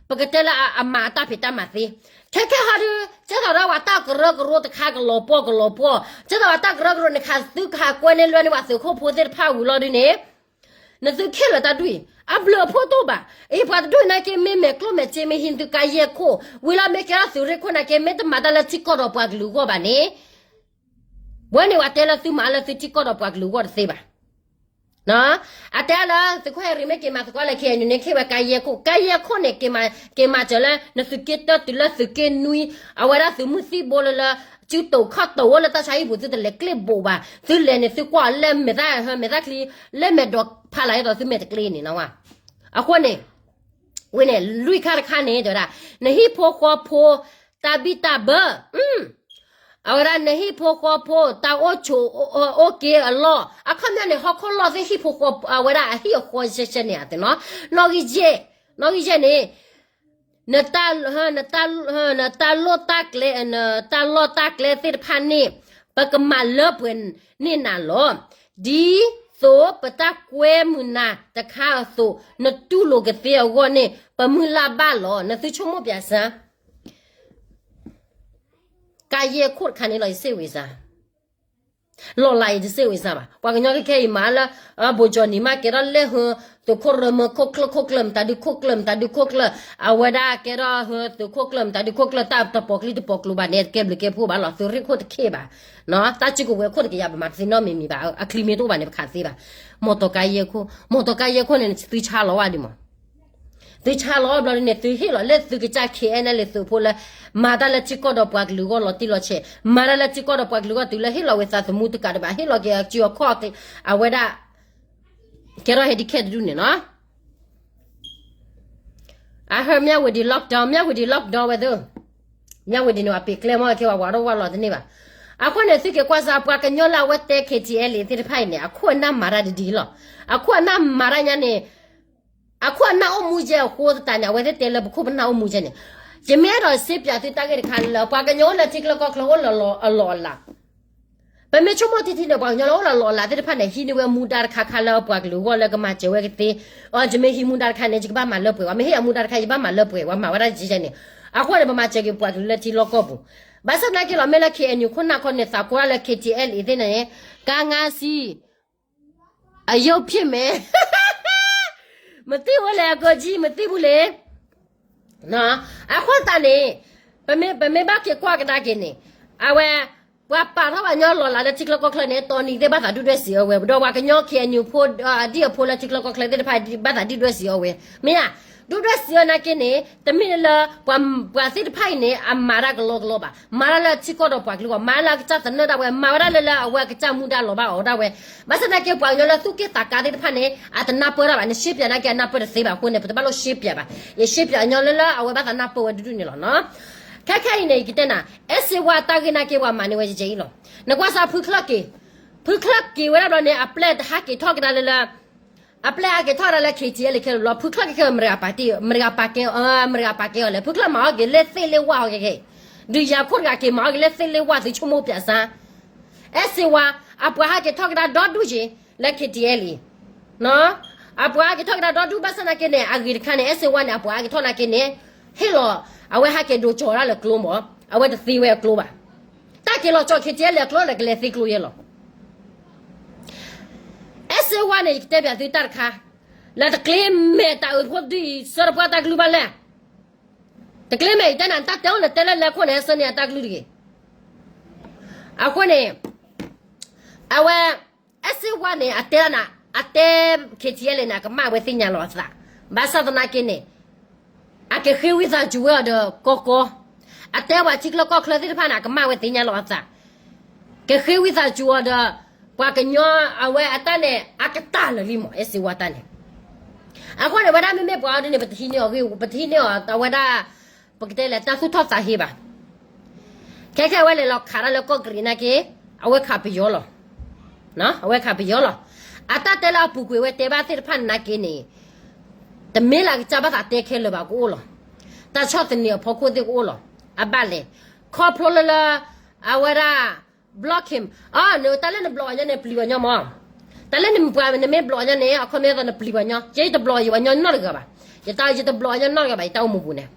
ပကတဲလၢအမၤအတၢ်ဖံးတၢ်မၤသ့, ခဲခဲဟီဒု ကဲသိးဒီးပှၤတၢ်ကရၢကရိတခါကလီၤပှီၢ်ကလီၤပှီၢ်, ကဲသိးပှၤတၢ်ကရၢကရိန့ၣ် ခးသုကဟးကွဲန့ၢ်လွဲန့ၢ်ပှၤသုးခိၣ်ဖိသ့ၣ်တဖၣ်ဝံၤလီၤဒုန့ၣ် နသုခဲလၢာ်တၢ်ဒုၣ်အံၤ အဘျုးအဖှိၣ်တအိၣ်ဘၣ်. အံၤပှၤတဒူၣ်နာ်က့ မ့ၢ်မဲာ်ကျိၣ်မဲာ်စ့ မ့ၢ်ဟံးသုကါယဲၢ်ခိၣ်, ဝံၤလီၤမ့ၢ်ကဲထီၣ်သုးရ့ၣ်ခိၣ်နာ်က့ မ့ၢ်တမၤတၢ်လၢထံကီၢ်ဒီးပှၤကလုာ်အဂီၢ်ဘၣ်န့ၣ်, ဝဲန့ၣ်ပှၤတဲလၢသုမၤလၢသုထံကီၢ်ဒီးပှၤကလုာ်အဂီၢ်တသ့ဘၣ်. အတဲလၢသုးခိၣ်ဟဲရံၤမ့ၢ်က့ၤမၤသကိးလၢ K N U န့ၣ် ခ့ဝဲကါယဲၢ်ခိၣ်, ကါယဲၢ်ခိၣ်န့ၣ် က့ၤမၤစၢၤလၢ နသုးက့တၢတုၤလၢသုးက့နွံ, အဝဲဒၣ်သုးမုၢ်သံၣ်ဘိလၢလၢ စုတိာ်ခီၣ်တိာ်အိၣ်လၢတၢ်ဆါဟံၣ်ပူၤ သုတလဲၤကျ့ၣ်ဘိးဘၣ်, သုလဲၤန့ၣ် သုကွၢ်လၢမဲာ်သၣ်မဲာ်သၣ်ချံ, လၢမဲာ်ဒိးဖးလၢ်ဒ်သိးသုမဲာ်တကျ့န့ၣ်နီၤဝဲ. အဃိန့ၣ် ဝဲန့ၣ် လွံၢ်ခါတခါန့ၣ် တဲဝဲဒၣ် နဟံၣ်ဖိဃီဖိ တၢ်ဘံၣ်တၢ်ဘၢ, အဝဲဒၣ်နဟံၣ်ဖိဃီဖိ တၢ်အိၣ်ဆိးအိၣ်က့ၤအလီၢ်, အခီပညီန့ၣ် ဟီၣ်ခိၣ်လီၢ်သ့ၣ်ဟံၣ်ဖိဃီ အဝဲဒၣ်အဟံၣ်အဃီရှဲရှဲန့ၣ်ဧါသ့ၣ်နီၤ, နီၣ်ဂံၢ်ယဲၢ်, နီၣ်ဂံၢ်ယဲၢ်န့ၣ် နတၢ် နတၢ် နတၢ်လိၣ်တၢ်ကျဲ နတၢ်လီၢ်တၢ်ကျဲသ့ၣ်တဖၣ်န့ၣ် ပကမၤလၢပှဲၤန့ၢ်နၤလီၤ. ဒ်သိးပတၢ်ကွဲမုာ်နၤတခါအသိး နတူၢ်လိာ်ကသ့အဂီၢ်န့ၣ် ပမုၢ်လၢ်ဘၣ်လီၤ. နသုဆိကမိၣ်ပၠးစၢ် ကါယဲၢ်ခိၣ်တခါန့ၣ်လီၤ ယစ့ၢ်ဝံၤစၢ် လီၤလးအံၤတစ့ၢ်ဝံၤစၢ်ဘၣ်. ပှၤကညီခဲခဲအံၤမၤလၢ ဘိးကၠီနံၤမး ကဲထီၣ်လဲၣ်ဟၢ သုးခိၣ်ရၢမၢခိၣ်ကျၢၢ်ခိၣ်ကျၢၢ် မတၤဒုခိၣ်ကျၢၢ် မတၤဒုခိၣ်ကျၢၢ်, အဝဲဒၣ်ကဲထီၣ်ဟၢသုးခိၣ်ကျၢၢ် မတၤဒုခိၣ်ကျၢၢ် တၢ်တပိာ်ကျံတပိာ်ကျိၤဘၣ်န့ၣ် ကဲဘျုးကဲဖှိၣ်ဘၣ်လီၤ. သုးရ့ၣ်ခိၣ်တခ့ဘၣ်, တၢ်စုကဝဲၤခိၣ်တကယၤ ပမၤတသ့နီတမံၤမံၤဘၣ်, အချံမ့ၢ်တအိၣ်ဘၣ်န့ၣ် ပခးသ့ဘၣ်. မီတီၤကါယဲၢ်ခိၣ်, မီတီၤကါယဲၢ်ခိၣ်န့ၣ် သုဆါလီၤဝဲဒံးမး သုဆါလီၤဘျီဒ်န့ၣ် သုဟ့ၣ်လီၤလၢသုကစၢ် K N L A သုးဖိလၢ မၤတၢ်လၢထံကီၢ်ဒီးပှၤကလုာ်အဂီၢ်လီၤတံၢ်လီၤဆဲး, မၤတၢ်လၢထံကီၢ်ဒီးပှၤကလုာ်အဂီၢ် တုၤလၢဟ့ၣ်လီၤဝဲသးသမူတကးတဘၣ် ဟ့ၣ်လီၤက့ၤအစုအခီၣ် အဝဲဒၣ် ကဲထီၣ် handicap တဒူၣ်န့ၣ်နီၤ. အဟၢ မြဝတီ lockdown, မြဝတီ lockdown ဝဲသ့ၣ်, မြဝတီ န့ၣ် ပှၤပ့ၤကျဲမ့ၢ်ခဲ ပှၤဝးထီၣ်ဝးလီၤတန့ၢ်ဘၣ်. အဃိန့ၣ် သုက့ၤကွၢ်စၢ် ပှၤကညီလၢအဝဲတဲ K T L A သ့ၣ်တဖၣ်အံၤန့ၣ် အခိၣ်အနၢ်မၤတၢ်ဒ်ဒ်လီၤ. အခိၣ်အနၢ်မၤတၢ်ညါန့ၣ် အခိၣ်အနၢ်အိၣ်မူယဲၢ်အဃိသတးန့ၣ် အဝဲသ့ၣ်တဲလၢပခိၣ်ပနၢ်အိၣ်မူယဲၢ်န့ၣ်, ယမ့ၢ်အဲၣ်ဒိးစ့ပၠးသုတၢ်ဂ့ၢ်တခါလၢ ပှၤကညီအိၣ်လၢထံချၢကီၢ်ချၢအိၣ်လၢအလီၢ်အလၤ, ပမ့ၢ်ဆိကမိၣ်ထံထံန့ၣ် ပှၤကညီလၢအိၣ်လၢအလီၢ်အလၤသ့ၣ်တဖၣ်န့ၣ် ဟံးန့ၢ်ဝဲမူဒါတခါခါလၢပှၤကလုာ်အဂီၢ်လၢကမၤစၢၤဝဲကသ့, အီ ယမ့ၢ်ဟံးမူဒါတခါန့ၣ် ယကဘၣ်မၤလၢပှဲၤဝဲ, မ့ၢ်ဟ့ၣ်အမူဒါတခါ ယဘၣ်မၤလၢပှဲၤဝဲ, မၤဝဲဒၣ်ယဲန့ၣ်, အဃိန့ၣ် ပမၤစၢၤက့ၤပှၤကလုာ်လၢထံလီၢ်ကီၢ်ပူၤ, ဘၣ်ဆၣ်သနာ်က့လီၤ မ့ၢ်လၢ ခ့ၣ်အဲၣ်ယူၣ် ခိၣ်နၢ်ခီန့ၣ် သးကိးဒၣ်လၢ ခ့ၣ်ထံအဲၣ်လ်အ့ၣ် သ့ၣ်န့ၣ်, ကါငါစံ အယုၢ်ဖံးမဲာ်, မသံၣ်ဝဲလဲၣ် အကၠံ မသံၣ်ဘူးလဲၣ်, အဃိသတးန့ၣ်, ပမ့ၢ်ဘၣ်က့ၤကွၢ်ကဒါက့ၤန့ၣ်, အဝဲ, ပှၤပာ်ထီၣ်ပှၤကညီလီၢ်လၤလၢထံချၢကီၢ်ချၢန့ၣ် တီနံၤသ့ၣ်ဘၣ်သးဒုၣ်ဒွဲၣ်စံးအီၤဝဲ, ဒီးပှၤကညီ ခ့ၣ်အဲၣ်ယူၣ် ဖိ, အဒံၣ်အဖိလၢထံချၢကီၢ်ချၢသ့ၣ်တဖၣ် ဘၣ်သးဒုၣ်ဒွဲၣ်စံးအီၤဝဲ, မ့ၢ်ဧါ, ဒုၣ်ဒွဲၣ်စံးအီၤနာ်က့န့ၣ် တမ့ၢ်လၢ ပှၤသ့ၣ်တဖၣ်အံၤန့ၣ် အမၤတၢ်ကလီကလီဘၣ်, မၤတၢ်လၢထံကီၢ်ဒီးပှၤကလုာ်အဂီၢ်, မၤလၢအကစၢ်သနၢၣ်ဒၣ်ဝဲ, မၤဝဲဒၣ်လၢလၢအဝဲအကစၢ်မူဒါလီၤဘၣ်အီၤဒၣ်ဝဲ, ဘၣ်ဆၣ်သနာ်က့ ပှၤကညီလၢသူၣ်က့ၣ်သးကါသ့ၣ်တဖၣ်န့ၣ် အတနၢ်ပၢၢ်တၢ်ဘၣ်, နရှင်းပြနာ်က့ အနၢ်ပၢၢ်တသ့ဘၣ်အဃိန့ၣ် ပတဘၣ်လိရှင်းပြဘၣ်, ယရှင်းပြညီလၢလၢ အဝဲဘၣ်သးနၢ်ပၢၢ်ဝဲဒၣ်ဒုၣ်ဒုၣ်န့ၣ်လီၤနီၤ, ခဲခဲအံၤန့ၣ် ယကတဲနၤ, အဲၣ်စ့ဝါတၢ်ဂ့ၢ်နာ်က့ ပှၤမၤန့ၢ်ဝဲယဲအံၤလီၤ, နကွၢ်စၢ်ဖုချၢၣ်က့ၤ, ဖုချၢၣ်က့ၤဝဲဒၣ်ဘျီန့ၣ် အပျဲၢ်တဟးက့ၤထီၣ်ကဒါလၢလၢ အပျဲၢ်ဟးက့ၤထီၣ်ကဒါလၢ ခ့ၣ်ထံအဲၣ်လ်အ့ၣ် ခဲလၢာ်လီၤ, ဖုချၢၣ်က့ၤခဲ မတၤဂၤပာ်ကဲ, မတၤဂၤပာ်ကဲအီၤလဲၣ်, ဖုချၢၣ်မၤအီၣ်က့ၤလၢသ့ၣ်လၢဝၣ်အီၤကဲကဲ, ဒုးယၤခိၣ်တဂၤက့ၤမၤအီၣ်က့ၤလၢသ့ၣ်လၢဝၣ် သုဆိကမိၣ်ပၠးစၢ်, အဲၣ်စ့ဝါ, အပှၤဟးက့ၤထီၣ်ကဒါဒီဒူၣ်က့ၤ လၢ ခ့ၣ်ထံအဲၣ်လ်အ့ၣ် အပှၤဟးက့ၤထီၣ်ကဒါဒီဒူၣ် ဘၣ်ဆၣ်သနာ်က့န့ၣ် အဂ့ၤတခါန့ၣ် အဲၣ်စ့ဝါန့ၣ် အပှၤဟးက့ၤထီၣ်နာ်က့န့ၣ် ဟ့ၣ်လီၤ, အဝဲဟးက့ၤဒိးကၠီၤဝဲဒၣ်လၢကျိမး, အဝဲတသ့ဝဲအကျိဘၣ်, တၢ်က့ၤလီၤကၠီၤ ခ့ၣ်ထံအဲၣ်လ်အ့ၣ် အကျိဒီးကလဲၤသ့ကျိယဲလီၤ. အဲၣ်စ့ဝါန့ၣ် ယကတဲပၠးသုတၢ်တခါ, လၢတကျ့မဲာ်တၢ်အုးဖိဒုၣ်အံၤ ဆၢတပှၢ်တၢ်ကလုၢ်ဘၣ်လဲၣ်, တကျ့မဲာ် ယတဲနၤ တၢ်တဲအိၣ်န့ၣ် တဲလၢလဲၤခိၣ်န့ၣ် ဆၢန့ၢ်အတၢ်ကလုၢ်တဂ့ၤ, အဃိန့ၣ် အဝဲ အဲၣ်စ့ဝါန့ၣ် အတဲနၤ, အတဲ ခ့ၣ်ထံအဲၣ်လ်အ့ၣ်န့ၣ် အကမၣ်ဝဲသ့ၣ်ညါလီၤအသး, ဘၣ်ဆၣ်သနာ်က့န့ၣ် အကဃ့ဝံသးစူၤဝဲအီၤဒီးကီကီ, အတဲပှၤထံချၢကီၢ်ချၢသ့ၣ်တဖၣ်န့ၣ် အကမၣ်ဝဲသ့ၣ်ညါလီၤအသး, ကဃ့ဝံသးစူၤအီၤဒီး ပှၤကညီအဝဲအတၢ်န့ၣ် အကတၢၢ်လၢာ်လံမး အဲၣ်စ့ဝါတၢ်န့ၣ်, အဃိန့ၣ် ဝဲဒၣ်မ့မ့ၢ်ပှၤအီၤဒ်န့ၣ် ပတဟံးန့ၢ်အီၤဂ့ၢ်, ပတဟံးန့ၢ်အီၤအဝဲဒၣ် ပကတဲလဲၣ် တၢ်သူၣ်ထီၣ်သးဟ့ဘၣ်. ခဲခဲအဝဲလဲၤလီၤခးတၢ်လၢကီၢ်ကရံးနာ်က့ အဝဲခးပယီၤလီၤ. အဝဲခးပယီၤလီၤ. အတၢ်တဲလၢအပူၤကွံာ်ဝဲတဲဘၣ်သ့ၣ်တဖၣ်နာ်က့န့ၣ် တမ့ၢ်လၢအကစၢ်ဘၣ်သးတဲခဲလၢာ်ဘၣ်ကအိၣ်လီၤ. တၢ်ဆီၣ်သနံးအဖီခိၣ်သ့ၣ်ကအိၣ်လီၤ. အဘၣ်လဲၣ်. ခီဖျိလၢလၢ အဝဲဒၣ် block him, တၢ်လၢန block အီၤညီန့ၣ် ပျံၤဝဲညီမး. တၢ်လၢနမ့ၢ်ပှၤနမ့ၢ် block အီၤညီန့ၣ် အခီပညီနပျံၤဝဲညီ, ယဲယတ block ယဝဲညီနီတဂၤဘၣ်. ယတ ယတ block အီၤညီနီတဂၤဘၣ်, ယတၢ်အိၣ်မူပူၤန့ၣ်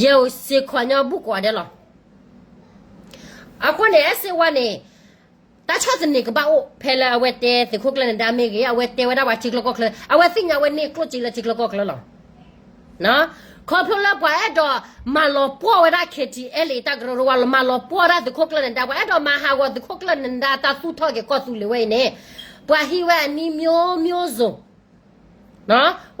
ယအိၣ်စ့ၢ်ကီးညီဘူၣ်ကိးဂၤဒဲးလီၤ. အဃိန့ၣ် အဲၣ်စ့ဝါန့ၣ် တၢ်ဆီၣ်သနံးကဘၣ်အိၣ် ဖဲလၢအဝဲတဲသုးခိၣ်ကျၢၢ်နဒါမ့ၢ်ဂ့ၤ, အဝဲတဲဝဲဒၣ်ပှၤထံချၢကီၢ်ချၢ, အဝဲသ့ၣ်ညါဝဲန့ၢ်ကျိၣ်စ့လၢထံချၢကီၢ်ချၢလီၤ. ခီဖျိလၢပှၤအဲၣ်ဒိးမၤလီၤပှီၢ်ဝဲဒၣ် ခ့ၣ်ထံအဲၣ်လ်အ့ၣ် တၢ်ကရၢကရိ, မၤလီၤပှီၢ်ဝဲဒၣ်သုးခိၣ်ကျၢၢ်နဒါ, ပှၤအဲၣ်ဒိးမၤဟးဂီၤသုးခိၣ်ကျၢၢ်နဒါတၢ်သူၣ်ထီၣ်က့ၤကီၢ်သူလ့ၤဝဲအံၤန့ၣ်, ပှၤဟံးဝဲအနံၤ မျိုးမျိုးစုံ, ပှ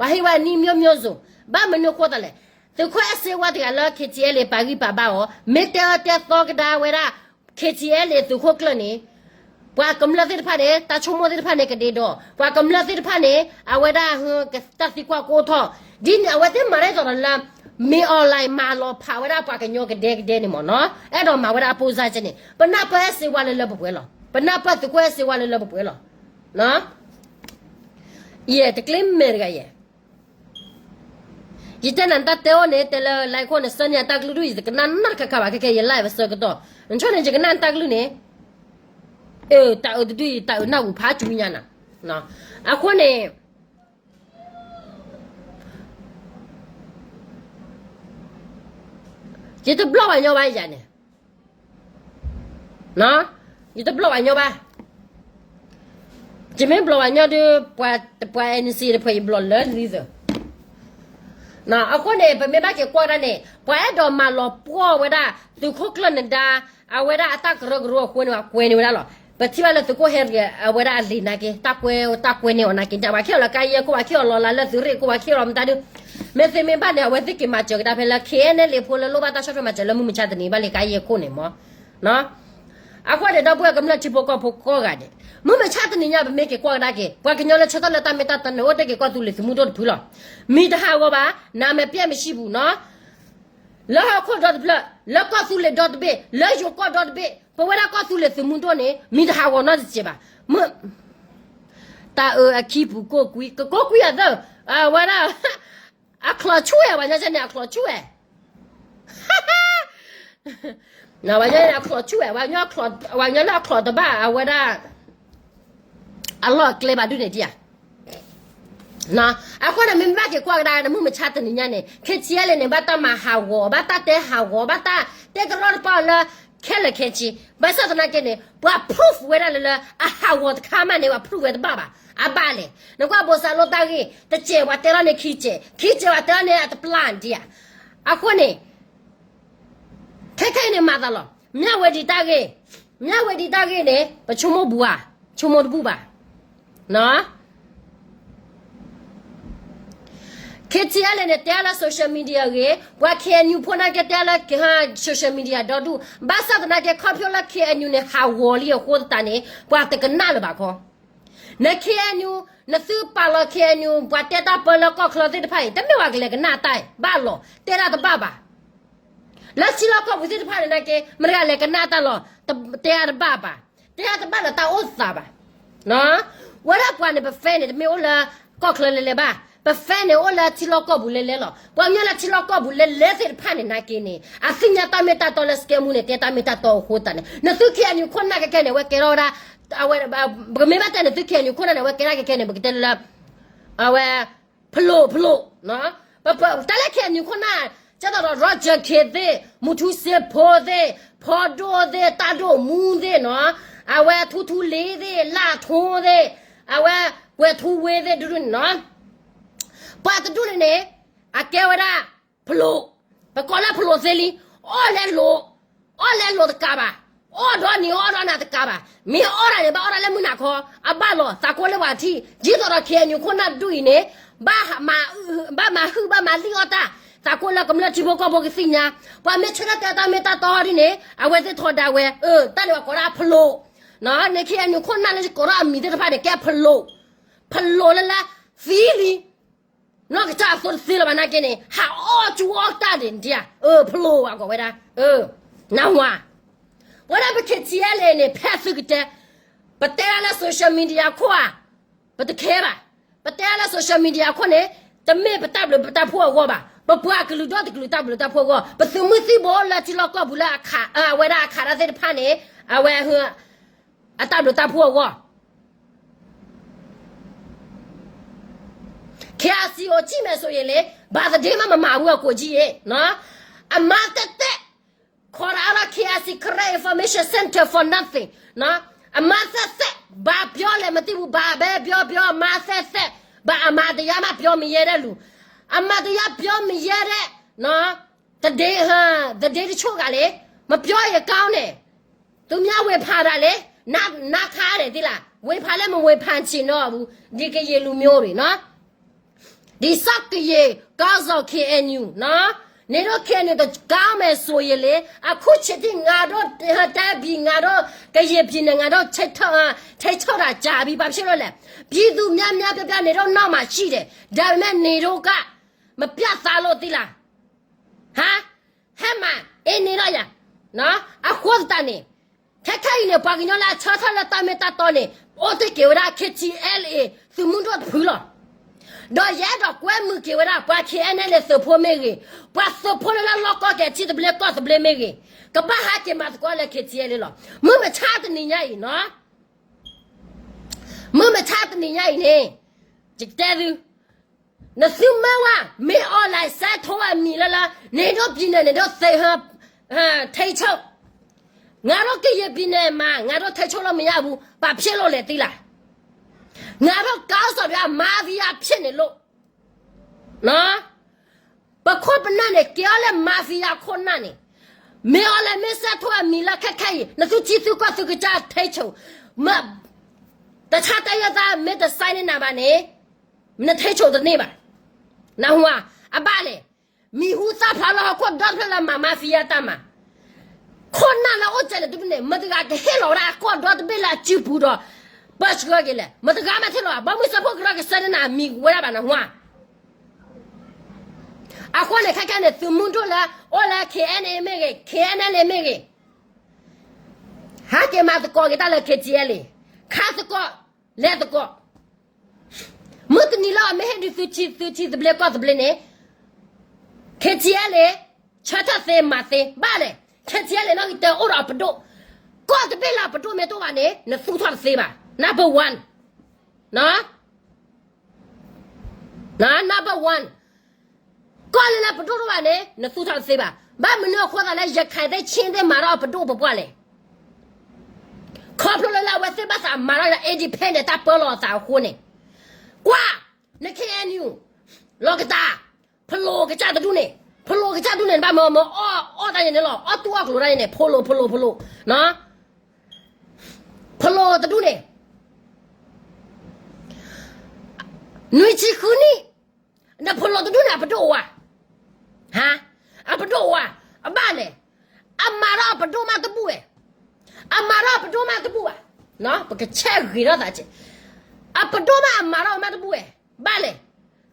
ၤဟံးဝဲအနံၤ မျိုးမျိုးစုံ, ဘၣ်မနုၤအဃိသတးလဲၣ်. သုးခိၣ်အဲၣ်စ့ဝါတဂၤလၢ ခ့ၣ်ထံအဲၣ်လ်အ့ၣ် ပာ်ဂံၢ်ပာ်ဘါအီၤ, မ့ၢ်တဲအၢတဲသီကဒါဝဲဒၣ် ခ့ၣ်ထံအဲၣ်လ်အ့ၣ် သုးခိၣ်ကျၢၢ်န့ၣ်, ပှၤကမျၢၢ်သ့ၣ်တဖၣ်န့ၣ် တၢ်ဆိကမိၣ်သ့ၣ်တဖၣ်န့ၣ်ကဒ့ဒီး, ပှၤကမျၢၢ်သ့ၣ်တဖၣ်န့ၣ် အဝဲဒၣ် တၢ်သံကွၢ်ကအိၣ်ထီၣ်, ဒ်န့ၣ် အဝဲသ့ၣ်မၤတၢ်သိးဒီးလၢ မ့ၢ်အီၤလဲၣ် မၤလီၤဖးဝဲဒၣ်ပှၤကညီကဒဲကဒဲန့ၣ်မးနီၤ, အဲၣ်ဒိးမၤဝဲဒၣ်အပိၢ်စၢ်ကဲန့ၣ်, ပနၢ်ပၢၢ်အဲၣ်စ့ဝါလၢလၢပှဲၤပှဲၤလီၤ, ပနၢ်ပၢၢ်သုးခိၣ်အဲၣ်စ့ဝါလၢလၢပှဲၤပှဲၤလီၤ. ယဲ တကျ့မဲာ်တဂၤယဲ, ယတဲနၤတၢ်တဲအိၣ်န့ၣ် တဲလၢ လဲၤခိၣ်န့ၣ် ဆၢန့ၢ်အတၢ်ကလုၢ်ဒုး ယတကနၣ်နီတခါခါဘၣ်, ခဲခဲယ live ဆၢကတီၢ်, နဆိန့ၣ် ယကနၣ်တၢ်ကလုၢ်န့ၣ်, အၢ တၢ်အၢတဒုး တၢ်အၢနၢ်ဟူဖးစူညါနၤ, အဃိန့ၣ် ယတဘျီၣ်ဘၣ်ညီဘၣ်ယၤန့ၣ်, ယတဘျီၣ်ဘၣ်ညီဘၣ်, ယမ့ၢ်ဘျီၣ်ဘၣ်ညီဒုး ပှၤ ပှၤ NC တဖၣ် ယဘျီၣ်လၢလံသၢ အဃိန့ၣ် ပမ့ၢ်ဘၣ်က့ၤကွၢ်ဒၣ်န့ၣ် ပှၤအဲၣ်ဒိးမၤလီၤပှီၢ်ဝဲဒၣ် သုးခိၣ်ကျၢၢ်နဒါ အဝဲဒၣ်အတၢ်ကရၢကရိအဃိန့ၣ် ပှၤကွဲန့ၢ်ဝဲဒၣ်လီၤ. ပထံၣ်ဘၣ်လၢသုးခိၣ်ဟဲရံၤ အဝဲဒၣ်အလံာ်နာ်က့ တၢ်ကွဲ တၢ်ကွဲန့ၢ်အီၤနာ်က့ ပှၤခံအီၤလီၤကါယဲၢ်ခိၣ် ပှၤခံအီၤလီၤလၢသုးရ့ၣ်ခိၣ် ပှၤခံအီၤလီၤမတၤဒုး မ့ၢ်သ့မ့ၢ်ဘၣ်န့ၣ် အဝဲသ့ၣ်က့ၤမၤစၢၤကဒါဖဲလၢ KNLA ဖိလၢလိၣ်ဘၣ်တၢ်ဆီၣ်ထွဲမၤစၢၤလၢမုၢ်မဆါတနံၤဘၣ်လံကါယဲၢ်ခိၣ်န့ၣ်မး အဃိန့ၣ် ဒီပုၢ်ဝဲၢ်ကမျၢၢ်ထံဖိကီၢ်ဖိကိးဂၤဒဲး မုၢ်မဆါတနံၤညါ ပမ့ၢ်က့ၤကွၢ်ကဒါက့ၤ ပှၤကညီလၢဆၢထၢၣ်လၢတၢ်မ့ၢ်တၢ်တီန့ၣ် အိၣ်တ့ၢ်က့ၤကီၢ်သူလ့ၤသုးမုၢ်ဒိၣ်တဖုလီၤ. မံၤတဟးဂီၤဘၣ် နမဲာ်ပျဲၢ်မံၤစံပူၤနီၤ လၢဟီၣ်ခိၣ်ဒီတဖျၢၣ် လၢကီၢ်သူလ့ၤဒီတဘ့ၣ် လၢယိၤကီၢ်ဒီတဘ့ၣ် ပဝဲဒၣ်ကီၢ်သူလ့ၤသုးမုၢ်ဒိၣ်န့ၣ် မံၤတဟးဂီၤနီတစဲးဘၣ်. မုၢ် တၢ်အၢအခံပူၤကိးကွံာ် ကကိးကွံာ်အသၢ အဝဲဒၣ် အချီးဆူၣ်ဝဲ ပှၤညီဆဲန့ၣ် အချီးဆူၣ်ဝဲ ပှၤညီန့ၣ်အချီၣ်ဆူၣ်ဝဲ ပှၤညီလၢအချီၣ်တဘၣ်အဝဲဒၣ် အလီၢ်အကျဲဘၣ်ဒုန့ၣ်ဒံးဧါ. အဃိန့ၣ် မ့ၢ်ဘၣ်က့ၤကွၢ်ကဒါနမုၢ်မဆါတနံၤညါန့ၣ် KTLA န့ၣ် ဘၣ်တၢ်မၤဟးဂီၤ ဘၣ်တၢ်တဲဟးဂီၤ ဘၣ်တၢ်တဲကရီတပါလၢ ခဲလၢာ်ခဲဆ့ ဘၣ်ဆၣ်သနာ်က့န့ၣ် ပှၤ proof ဝဲဒၣ်လၢလၢ အဟးဂီၤတခါမးန့ၣ် ပှၤ proof ဝဲတဘၣ်ဘၣ် အဘၣ်လဲၣ်. နကွၢ်ဘိၣ်စၢ်လိတၢ်ဂ့ၢ် တစဲးပှၤတဲလီၤန့ၣ်ခံစဲး ခံစဲးပှၤတဲလီၤန့ၣ်အတပျၢ်ဒံးဧါ. အဃိန့ၣ် ခဲခဲအံၤန့ၣ်မၤသးလီၤ မၠၣ်ဝဲဒံးတၢ်ဂ့ၢ် မၠၣ်ဝဲဒံးတၢ်ဂ့ၢ်န့ၣ် ပဆိကမိၣ်ဘူးဧါ ဆိကမိၣ်တဘူးဘၣ် KTLA န့ၣ် တဲလၢ social media ဂ့ၤ ပှၤ KNU ဖိနာ်က့တဲလၢ social media ဒီဒူၣ် ဘၣ်ဆၣ်သနာ်က့ ခီဖျိလၢ KNU န့ၣ် ဟးဂီၤလံအဃိသတးန့ၣ် ပှၤတကနၣ်လၢၤဘၣ်ခီ န KNU နသုပာ်လီၤ KNU ပှၤတဲတၢ်ပၢလၢကီၢ်ချၢသ့ၣ်တဖၣ်အံၤ တမ့ၢ်ပှၤကလဲၤကနၣ်တၢ်ဘၣ်လီၤ တဲတၢ်တဘၣ်ဘၣ် လၢထံလီၢ်ကီၢ်ပူၤသ့ၣ်တဖၣ်န့ၣ်နာ်က့ မတၤတဂၤလဲၤကနၣ်တၢ်လီၤ တဲတၢ်တဘၣ်ဘၣ် တဲတၢ်တဘၣ်လၢတၢ်အိၣ်သးဘၣ် ဝဲဒၣ်ပှၤန့ၣ် ပ fan န့ၣ် တမ့ၢ်အိၣ်လၢကီၢ်ချၢလဲၤလဲၤဘၣ် ပ fan န့ၣ် အိၣ်လၢထံလီၢ်ကီၢ်ပူၤလဲၤလဲၤလီၤ ပှၤကညီလၢထံလီၢ်ကီၢ်ပူၤလဲၤလဲၤသ့ၣ်တဖၣ်န့ၣ်နာ်က့န့ၣ် အသ့ၣ်ညါတၢ်မ့ၢ်တၢ်တီလၢ စကဲမူ န့ၣ် တဲတၢ်မ့ၢ်တၢ်တီအဃိသတးန့ၣ် နသု KNU ခိၣ်နၢ်ကဲကဲန့ၣ် အဝဲကဲထီၣ်ဝဲဒၣ် အဝဲ ပကမ့ၢ်ဘၣ်တဲနသု KNU ခိၣ်နၢ်န့ၣ် အဝဲကဲထီၣ်ကဲကဲန့ၣ် ပကတဲလၢ အဝဲ ဖလိၣ်ဖလိၣ် တၢ်လၢ KNU ခိၣ်နၢ် ကဲသိးဒီး Roger Khin သ့ၣ် မူထူစ့ဖိသ့ၣ် ဖီဒိၣ်သ့ၣ် တၢ်ဒိၣ်မူသ့ၣ်နီၤ အဝဲထူထူလ့သ့ၣ် လၢ်ထူသ့ၣ် အဝဲကွဲၤထူဝ့သ့ၣ် ဒူဒူန့ၣ်နီၤ ပှၤတဒူၣ်န့ၣ်န့ၣ် အကဲဝဲဒၣ် ဖလိၣ် ပကိးလၢဖလိၣ်သ့လံ အီၣ်လဲလိာ် အီၣ်လဲလိာ်တကးဘၣ် အီၣ်ဒီးနံၤအီၣ်ဒီးနၤတကးဘၣ် မ့ၢ်အီၣ်တၢ်န့ၣ် ဘၣ်အီၣ်တၢ်လၢမုၢ်နၤခီ အဘၣ်လီၤ သးကိးလၢပှၤထံၣ် ဒ်သိးဒီး KNU ခိၣ်နၢ်ဒူၣ်အံၤန့ၣ် ဘၣ်မၤဟုၣ်ဘၣ်မၤလံၣ်အီၣ်တၢ် သးကိးလၢကမျၢၢ်ထံဖိကီၢ်ဖိကသ့ၣ်ညါ ပှၤမ့ၢ်ဆၢထၢၣ်တဲတၢ်မ့ၢ်တၢ်တီဒ်န့ၣ် အဝဲသ့ၣ်ထီဒါဝဲ တၢ်န့ၣ်ပှၤကိးဒၣ်ဖလိၣ် န KNU ခိၣ်နၢ်လၢကိးထီၣ်အမံၤသ့ၣ်တဖၣ်န့ၣ် ကဲဖလိၣ် ဖလိၣ်လၢလၢ သံလံ နီၢ်ကစၢ်အသိတသ့လၢၤဘၣ်နာ်က့န့ၣ် ဟးအီၣ်ကၠူအီၣ်တၢ်ဒံးဒံးဧါ ဖလိၣ်အကိးဝဲဒၣ် နဝၤ ပဝဲဒၣ်ပ KTLA န့ၣ် ဖဲသုကတဲ ပတဲဒၣ်လၢ social media ခိၣ်ဧါ ပတခဲဘၣ် ပတဲဒၣ်လၢ social media ခိၣ်န့ၣ် တမ့ၢ်ပတၢ်ဘျုးပတၢ်ဖှိၣ်အဂီၢ်ဘၣ် ပပှၤကလုာ်ဒီတကလုာ်တၢ်ဘျုးတၢ်ဖှိၣ်အဂီၢ် ပသုးမုၢ်သံၣ်ဘိလၢထံလီၢ်ကီၢ်ပူၤလၢအဝဲဒၣ်အခးတၢ်သ့ၣ်တဖၣ်န့ၣ် အဝဲ အတၢ်ဘျုးတၢ်ဖှိၣ်အဂီၢ် KIC ကိုကြည့်မယ်ဆိုရင်လေ ဘာသတင်းမှမမှာဘူး အကိုကြီးရေနော် အမတ်သက်သက် ခေါ်တာတော့ KIC Karen Information Center for nothing နော် အမတ်သက်သက် ဘာပြောလဲမသိဘူး ဘာပဲပြောပြော အမတ်သက်သက် ဘာအမတ်တရားမှပြောမရဲတဲ့လူ အမတ်တရားပြောမရဲတဲ့နော် သတင်းဟာ သတင်းတချို့ကလေ မပြောရင်ကောင်းတယ် သူများဝေဖန်တာလေ နားနားခါတယ်သိလား ဝေဖန်လည်းမဝေဖန်ချင်တော့ဘူး ဒီကရင်လူမျိုးတွေနော် ဒီစောက်ကရင်ခေါင်းဆောင် KNU နော် နင်တို့ KNU တကောင်းမယ်ဆိုရင်လေ အခုချိန်ထိငါတို့တိုင်းပြည် ငါတို့ကရင်ပြည်နယ် ငါတို့ထိန်းချုပ်ထိန်းချုပ်တာကြာပြီ ဘာဖြစ်လို့လဲ ပြည်သူများများပြပြနေတော့နောက်မှရှိတယ် ဒါပေမဲ့နေတို့က မပြသလို့သိလား ဟမ် ဟဲမၤအ့န့ၣ်ဒီးယၤ အဃိသတးန့ၣ် ခဲခဲအံၤန့ၣ် ပှၤကညီလၢအဆၢထၢၣ်လၢတၢ်မ့ၢ်တၢ်တီန့ၣ် အိၣ်တ့ၢ်က့ၤဝဲဒၣ် KTLA သုးမုၢ်ဒိၣ်တဖုလီၤ. ဒီးယအဲၣ်ဒိးကွဲမုာ်က့ၤဝဲဒၣ် ပှၤ KNLA သုးဖိမ့ၢ်ဂ့ၤ, ပှၤသုးဖိလၢလၢလီၢ်ကီၢ်ကဲၤထံသဘျ့ကီၢ်သဘျ့မ့ၢ်ဂ့ၤ, ကဘၣ်ဟးက့ၤမၤသကိးလၢ KTLA လီၤ. မုၢ်မဆါတနံၤညါအံၤနီၤ, မုၢ်မဆါတနံၤညါအံၤန့ၣ်, ယကတဲသု နသုမ့ၢ်ဝဲ မင်းအောင်လှိုင် စဲးထိအမံၤလၢလၢ နေတို့ပြည်နယ် နေတို့ ထိန်းချုပ် ငါတို့ကရင်ပြည်နယ်မှာ ငါတို့ထိန်းချုပ်လို့မရဘူး ဘာဖြစ်လို့လဲသိလား ငါတို့ခေါင်းဆောင်တွေက mafia ဖြစ်နေလို့ ပခိၣ်ပနၢ်န့ၣ် ကဲအီၤလၢ mafia ခိၣ်နၢ်န့ၣ် မင်းအောင်လှိုင် မင်း စဲးထိအမံၤလၢခဲခဲအံၤ နသုထံသုကီၢ်သုကစၢ် ထိန်းချုပ် မ တခြားတိုင်းရင်းသား မင်း တ sign နၤဘၣ်န့ၣ် န ထိန်းချုပ် တန့ၢ်ဘၣ်. နဟူဧါ, အဘၣ်လဲၣ်, မံၤဟူသၣ်ဖျါလၢဟီၣ်ခိၣ်ဒီတဖျၢၣ်လၢမၤ mafia တၢ်မၤ, ခိၣ်နၢ်လၢအိၣ်စဲးန့ၣ်တဒူၣ်န့ၣ် မတၤတဂၤကဟ့ၣ်လီၤဝဲဒၣ်အကီၢ်ဒီတဘ့ၣ်လၢအစုပူၤဒီး ပၢဆှၢက့ၤလဲၣ်, မတၤတဂၤမ့ၢ်ဟ့ၣ်လီၤဘၣ်, ဘီမုၢ်စၢဖှိၣ်ကရၢကစၢ်န့ၣ် နမံၤဝဲဒၣ်ဘၣ်နဟူဧါ. အဃိန့ၣ် ခဲခဲန့ၣ် သုးမုၢ်ဒိၣ်လၢ အိၣ်လၢ KNA မ့ၢ်ဂ့ၤ, KNLA မ့ၢ်ဂ့ၤ ဟဲက့ၤမၤသကိးက့ၤတၢ်လၢ KTLA ခါသကိး လဲၤသကိး, မုၢ်တနံၤလၢအမ့ၢ်ဟ့ၣ်ဒုးသုထံသုထံသဘျ့ကီၢ်သဘျ့န့ၣ် KTLA ဆၢထၢၣ်သ့မၤသ့ဘၣ်လဲၣ်. ခဲထံးလဲၣ်နီၣ်ဂံၢ်တၢအိၣ်ဒီးအပဒိၣ်, ကီၢ်တဘ့ၣ်လၢအပဒိၣ်မ့ၢ်တအိၣ်ဘၣ်န့ၣ် နသူၣ်ထီၣ်တသ့ဘၣ်. Number one, number one, ကီၢ်လၢလၢပဒိၣ်တအိၣ်ဘၣ်န့ၣ် နသူၣ်ထီၣ်တသ့ဘၣ်. ဘၣ်မနုၤအဃိသးလၢ ရခိုင်သ့ၣ် ချင်းသ့ၣ် မၤထီၣ်အပဒိၣ်ပပှၢ်လဲၣ်. ခီဖျိလၢလၢအဝဲသ့ၣ်ဘၣ်သးမၤထီၣ်ဒီး independent တၢ်ပၢလီၤအသးအဃိန့ၣ်, ကွၢ်, န K N U လီၤကတၢ်, ဖလိၣ်ကစၢ်တဒူၣ်န့ၣ်, ဖလိၣ်ကစၢ်တဒူၣ်န့ၣ် နဘၣ်မၢမၢအီၣ်အီၣ်တၢ်န့ၣ်န့ၣ်လီၤ, အီၣ်တူၢ်အီၣ်ကျိၤတၢ်န့ၣ်န့ၣ် ဖလိၣ် ဖလိၣ် ဖလိၣ်, ဖလိၣ်တဒူၣ်န့ၣ် နွံဆံဃုနံၣ်, နဖလိၣ်တဒူၣ်န့ၣ် အပဒိၣ်အိၣ်ဧါ, ဟါ, အပဒိၣ်အိၣ်ဧါ, အဘၣ်လဲၣ်, အမၤထီၣ်အပဒိၣ်မးတဘူၣ်ဝဲ, အမၤထီၣ်အပဒိၣ်မးတဘူၣ်ဘၣ်, ပကဆဲးဂ့ၤထီၣ်သးက့ၤ, အပဒိၣ်မးအမၤထီၣ်မးတဘူၣ်ဝဲ, ဘၣ်လဲၣ်,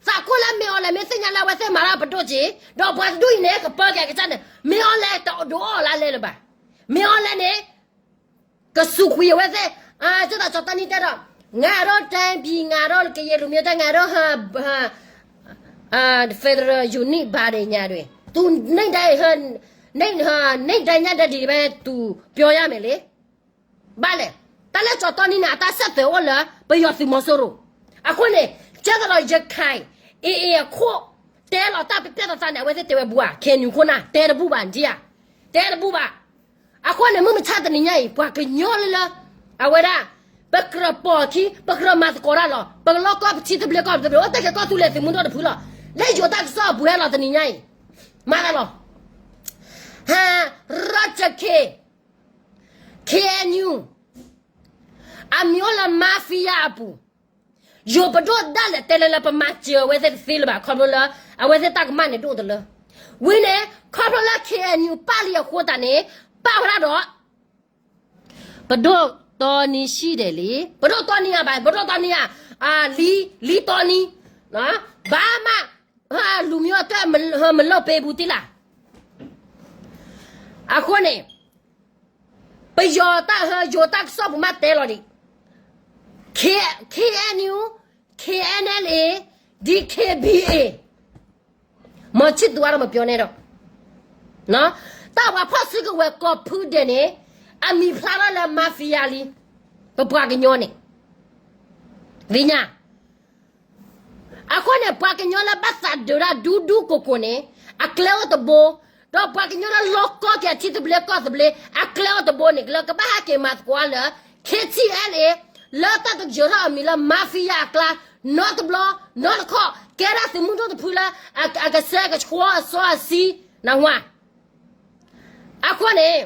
သးကိၢ်လၢမ့ၢ်အီၤလဲၣ် မ့ၢ်သ့ၣ်ညါလၢအဝဲသ့ၣ်မၤထီၣ်အပဒိၣ်က့ၤ, ဒီးပှၤတဒူၣ်အံၤန့ၣ် ကပၢက့ၤအကစၢ်န့ၣ် မ့ၢ်အီၤလဲၣ် တဒိးအီၣ်လၢလဲၣ်လၢၤဘၣ်, မ့ၢ်အီၤလဲၣ်န့ၣ် ကစူးကွံာ်အဝဲသ့ၣ်, ကၠီသးကၠီတီနံတဲဒီး, ငါတို့တိုင်းပြည်, ငါတို့ကရင်လူမျိုးတိုင်း, ငါတို့ federal unit ဘာတွေညာတွေ, သူ နေ့တိုင်း, နေ့တိုင်းညတိုင်းဒီး ဒီပဲ သူပြောရမယ်လေ, ဘၣ်လဲၣ်, တၢ်လၢကၠီတီနံန့ၣ် အတၢ်ဆက်သွယ်အိၣ်လၢ ပယီၤသုးမီၤစိရိၤ, အဃိန့ၣ်, ကဲသးဒီး ရခိုင် AA အခိၣ် တဲလီၤတၢ်ပျဲၢ်သးသးန့ၣ် အဝဲသ့ၣ်တဲဝဲဘူးဧါ, KNU ခိၣ်နၢ် တဲတဘူၣ်ဘၣ်, နထံၣ်ဧါ, တဲတဘူၣ်ဘၣ်. အဃိန့ၣ် မုၢ်မဆါတနံၤညါအံၤ ပှၤကညီလၢလၢ အဝဲဒၣ် ပကြၢးပိာ်အခံ, ပကြၢးမၤသကိးတၢ်လီၤ, ပကလီၢ်ကီၢ်ပထံသဘျ့ကီၢ်သဘျ့ အိၣ်တ့ၢ်က့ၤကီၢ်သူလ့ၤသုးမုၢ်ဒိၣ်တဖုလီၤ. လၢယိၤတၢ်ကစီၣ်အပူၤဟဲလီၤတနံၤညါအံၤ, မၤသးလီၤ. ဟါ, ရၢၢ်ခ့ KNU အမံၤအိၣ်လၢ mafia အပူၤ, ယိၤပဒိၣ်ဒၣ်လဲာ်တဲလၢလၢပမၤစၢၤအဝဲသ့ၣ်တသ့လၢၤဘၣ် ခီဖျိလၢ အဝဲသ့ၣ်တၢ်ကမၣ်န့ၣ်ဒိၣ်တလၢ. ဝံၤန့ၣ် ခီဖျိလၢ KNU ပာ်လံအဃိသတးန့ၣ် ပာ်ဝဲဒၣ်ဒီး ပဒိၣ်တီနံၤဆံၣ်ဒဲးလံ, ပဒိၣ်တီနံၤဧါဘၣ်, ပဒိၣ်တီနံၤဧါ, လံ, လံတီနံၤ, ဘၣ်မး, လူမျိုးအတွက် မလုပ်ပေးဘူး သ့လၢ်. အဃိန့ၣ် ပယီၤတၢ်ဟဲ ယိၤတၢ်ကစီၣ်ပူၤမးတဲလီၤဒံး, KNU, KNLA, DKBA, မီၤဆံၣ်သူအါထီၣ်မပျီန့ၣ်ဒီး တၢ်ပှၤဖီၣ်စုကဝဲၤကိးဖုဒဲးန့ၣ် အမံၤဖျါထီၣ်လၢ mafia လံ, ပပှၤကညီန့ၣ်, သ့ၣ်ညါ အဃိန့ၣ် ပှၤကညီလၢဘၣ်သးဒုးတၢ်ဒူဒူကိးကိးန့ၣ် အကျဲအိၣ်တဘိ, ဒီးပှၤကညီလၢလီၢ်ကီၢ်က့ၤအထံသဘျ့ကီၢ်သဘျ့ အကျဲအိၣ်တဘိန့ၣ် လၢကဘၣ်ဟဲက့ၤမၤသကိးလၢ KTLA လၢတၢ်တယၢၤထီၣ်အမံၤလၢ mafia အကျါ, နီတဘျီ, နီတခီၣ်, ကဲဒၣ်သုးမုၢ်ဒိၣ်တဖုလၢ အကစဲကဆှီအစီအဆှံ, နဝါ. အဃိန့ၣ်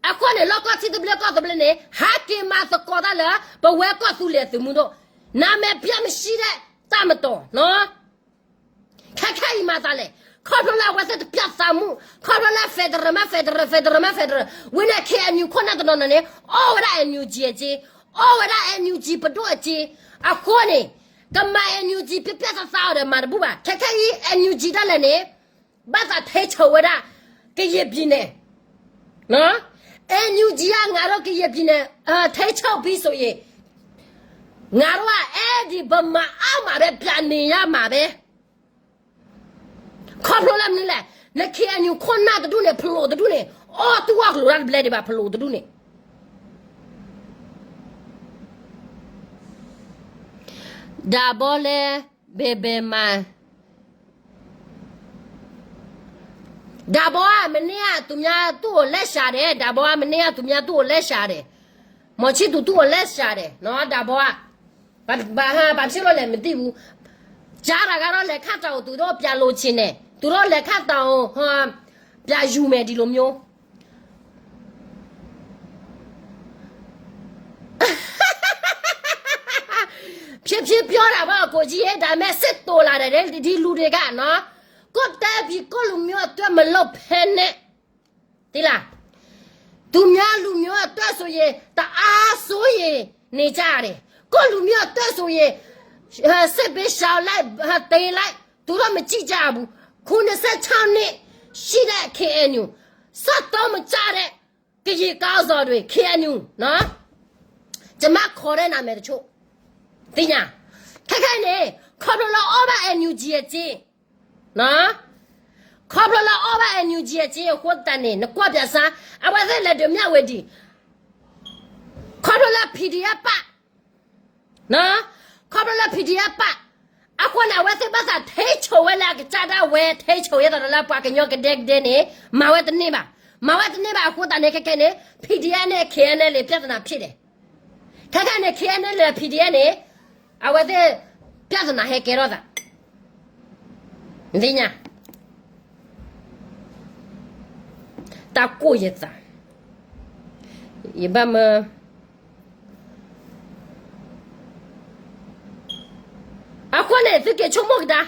အဃိန့ၣ် လီၢ်ကီၢ်ထံသဘျ့ကီၢ်သဘျ့န့ၣ် ဟဲက့ၤမၤသကိးတၢ်လၢ ပဝဲကီၢ်သူလ့ၤသုးမုၢ်ဒိၣ်, နာမည်ပျက်မရှိတဲ့ တပ်မတော်, ခဲခဲအံၤမၤသးလဲၣ်, ခီဖျိလၢအဝဲသ့ၣ်တပျၢ်သးမူ, ခီဖျိလၢ federal မး federal, federal မး federal, ဝံၤန့ၣ် KNU ခိၣ်နၢ်တနီၤနီၤန့ၣ် အီၣ်ဝဲဒၣ် NUG အစ့, အီၣ်ဝဲဒၣ် NUG ပဒိၣ်အစ့, အဃိန့ၣ် ကမၤ NUG ပျဲပျဲသးသးအီၤဒီးမၤတဘူၣ်ဘၣ်, ခဲခဲအံၤ NUG ဒၣ်လဲာ်န့ၣ် ဘၣ်သးထဲဆိဝဲဒၣ် ကရင်ပြည်နယ်, NUG က ငါတို့ ကရင်ပြည်နယ် ထဲချုပ်ပြီဆိုရင် ငါတို့က အဲဒီဗမာအောက်မှာပဲ ပြန်နေရမှာပဲ. ခီဖျိလၢမနုၤလဲၣ်, န KNU ခိၣ်နၢ်တဒူၣ်န့ၣ် ဖလိၣ်တဒူၣ်န့ၣ် အီၣ်တူၢ်အီၣ်ကျိၤတၢ်တဘျဲဒံးဘၣ် ဖလိၣ်တဒူၣ်န့ၣ် ဒၣ်ဘီလဲ ဘဲဘဲမၤ, ဒၣ်ဘီဧါ, မနေ့က သူများ သူ့ကို လက်ရှာတယ်, ဒၣ်ဘီဧါ, မနေ့က သူများ သူ့ကို လက်ရှာတယ်, မောင်ချစ်သူ သူ့ကို လက်ရှာတယ်, ဒၣ်ဘီဧါ, ဘာဖြစ်လို့လဲ မသိဘူး, ကြားတာကတော့ လက်ခတ်တောင်ကို သူတို့ ပြန်လိုချင်တယ်, သူတို့ လက်ခတ်တောင်ကို ပြန်ယူမယ် ဒီလိုမျိုး ဖြစ်ဖြစ်ပြောတာပေါ့ ကိုကြီးရေ ဒါပေမဲ့ စစ်တိုလာတယ် ဒီလူတွေကနော် ကိုယ့်တိုင်းပြည် ကိုယ့်လူမျိုးအတွက် မလုပ်ဖဲနဲ့ သိလား သူများလူမျိုးအတွက်ဆိုရင် တအားစိုးရိမ်နေကြတယ် ကိုယ့်လူမျိုးအတွက်ဆိုရင် စစ်ပေးရှောင်လိုက် သေလိုက် သူတို့မကြည့်ကြဘူး ခုနှစ်ဆယ့်ခြောက်နှစ်ရှိတဲ့ KNU စက်သုံးမကျတဲ့ ကရင်ကောင်းဆောင်တွေ KNU နော် ကျွန်မခေါ်တဲ့နာမည်တချို့ သိညာ ခဲခဲအံၤန့ၣ် ခီဖျိလၢအီၣ်ဘၣ် NUG အစ့, ခီဖျိလၢအီၣ်ဘၣ် NUG အစ့အဃိသတးန့ၣ် နကွၢ်ပၠးစါ, အဝဲသ့ၣ်လဲၤဒုးမၠၣ်ဝဲဒံး, ခီဖျိလၢ PDF ပာ်, ခီဖျိလၢ PDF ပာ်, အဃိန့ၣ် အဝဲသ့ၣ်ဘၣ်သး ထိန်းချုပ် ဝဲလၢအကစၢ်ဒၣ်ဝဲ ထိန်းချုပ် ယဲသိးဒီးလၢပှၤကညီကဒဲကဒဲန့ၣ် မၤဝဲတန့ၢ်ဘၣ်, မၤဝဲတန့ၢ်ဘၣ်အဃိသတးန့ၣ် ခဲခဲန့ၣ် PDF န့ၣ် KNLA ပြဿနာဖြစ်တယ်, ခဲခဲန့ၣ် KNLA လၢ PDF န့ၣ် အဝဲသ့ၣ် ပြဿနာ ဟဲကဲထီၣ်သး, နသ့ၣ်ညါ တၢ်ကိၢ်ယသး, ယဘၣ်မၢ အဃိန့ၣ် သုက့ၤဆိကမိၣ်ကဒါ,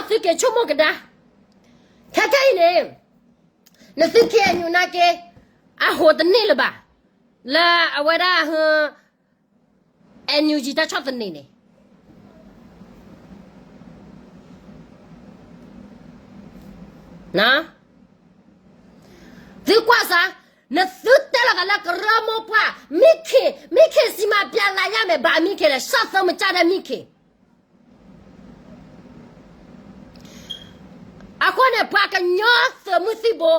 သုက့ၤဆိကမိၣ်ကဒါ, ခဲခဲအံၤန့ၣ် နသု KNU နာ်က့ အဟိးတန့ၢ်လၢၤဘၣ်, လၢအဝဲဒၣ် NUG တၢ်ဆီၣ်သနံးန့ၣ် သုကွၢ်စါ, နသုတဲလီၤသးလၢကရၢမိၢ်ပှၢ်, မ့ၢ်ခ့, မ့ၢ်ခ့စံးမၤပျးလၢ်ယါမဲာ် ဘၣ်မ့ၢ်ခ့လဲၣ်, စၢ်သၢမုၢ်ကၢ်ဒဲးမ့ၢ်ခ့ အဃိန့ၣ် ပှၤကညီသုးမုၢ်သံၣ်ဘိ,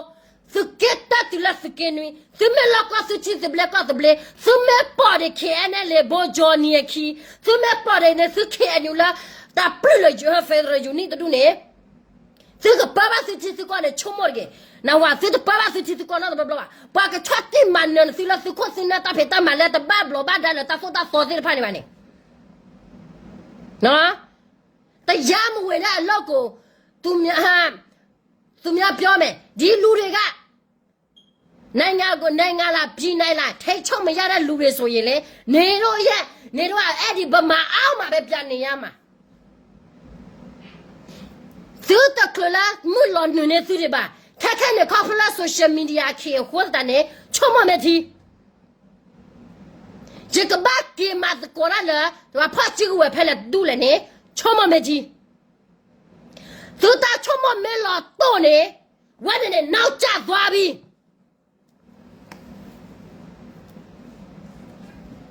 သုးက့တၢၢ်တုၤလၢသုးက့နွံ, သုမ့ၢ်လီၢ်ကီၢ်သုထံသုးဘျ့ကီၢ်သုးဘျ့, သုမ့ၢ်ပိာ်ဒံး KNLA ဘိ Johnny အခံ, သုမ့ၢ်ပိာ်ဒံးန့ၣ် သု KNU လၢ တၢ်ပျုၢ်လၢ Federal Unit တဒူၣ်န့ၣ် သုကပၢဘၣ်သုထံသုကီၢ်န့ၣ် ဆိကမိၣ်တက့ၢ်. နဝၤ သုတပၢဘၣ်သုထံသုကီၢ်နီတဘျီဘျီဘၣ်. ပှၤကဆီၣ်တံၢ်မၤနၢၤနသုလၢသုခိၣ်သုနၢ်တၢ်ဖံးတၢ်မၤလၢတဘၣ်ဘျီးဘၣ်ဒါလၢတၢ်သိၣ်တၢ်သီသ့ၣ်တဖၣ်န့ၣ်ဘၣ်န့ၣ် တရားမဝင်လၢအလုပ်ကို သူများ, သူများပြောမယ် ဒီလူတွေက နိုင်ငံကို နိုင်ငံလား ပြည်နယ်လား ထိန်းချုပ်မရတဲ့လူတွေဆိုရင်လေ နေလို့ရ နေတော့ အဲ့ဒီဗမာအောက်မှာပဲ ပြန်နေရမှာ သုတချုးလၢမုၢ်လီၤနုာ်န့ၢ်သုဒံးဘၣ်. ခဲခဲန့ၣ် ခီဖျိလၢ social media အခံအဃိသတးန့ၣ် ဆိကမိၣ်မ့ၢ်ထံ ယကဘၣ်က့ၤမၤသကိးတၢ်လၢ ပှၤဖီၣ်စုကဝဲၤဖဲလဲၣ်တဒူၣ်လဲၣ်န့ၣ် ဆိကမိၣ်မ့ၢ်ထံ. သုတၢ်ဆိကမိၣ်မ့ၢ်လီၤတိၢ်န့ၣ် ဝဲန့ၣ်န့ၣ် နောက်ကျသွားပြီ.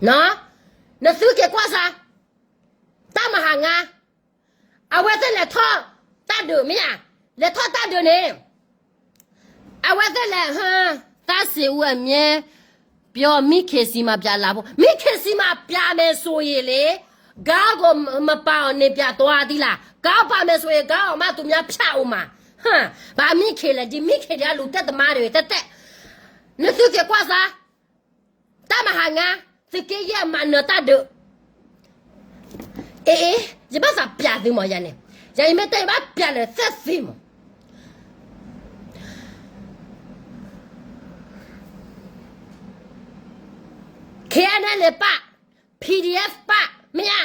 နသုက့ၤကွၢ်စါ တၢ်မၤဟးငါ အဝဲသ့ၣ်လဲၤထီၣ်တၢ်ဒုးမ့ၢ်ဧါ, လဲၤထီၣ်တၢ်ဒုးန့ၣ် အဝဲသ့ၣ်လဲၤဟၢ သန်းဇေယျအမြဲ ပြော မ့ၢ်ခ့စံးမၤပျးလၢ်ဖိ မ့ၢ်ခ့စံးမၤပျးမယ်ဆိုရင်လေ ခေါင်းကိုမပါအောင်နေပြန်သွားသီးလား, ခေါင်းပါမယ်ဆိုရင် ခေါင်းအမသူများဖြတ်ဦးမှာ ဟမ်, ဘာမ့ၢ်ခ့လဲၣ်, ဒီမ့ၢ်ခ့ဒီးလူတက်သမားတွေ တက်တက်, နသုက့ၤကွၢ်စါ တၢ်မၤဟးငါ သုးက့ယဲၢ်မၤနၢၤတၢ်ဒုး အ့ အ့ ယဘၣ်သးပျးသုမးယၤန့ၣ်, ယၤယမ့ၢ်တဲယဘၣ်ပျးလၢသ့ၣ်သ့ၣ်မး KNLA ပာ်, PDF ပာ်, မ့ၢ်ဧါ,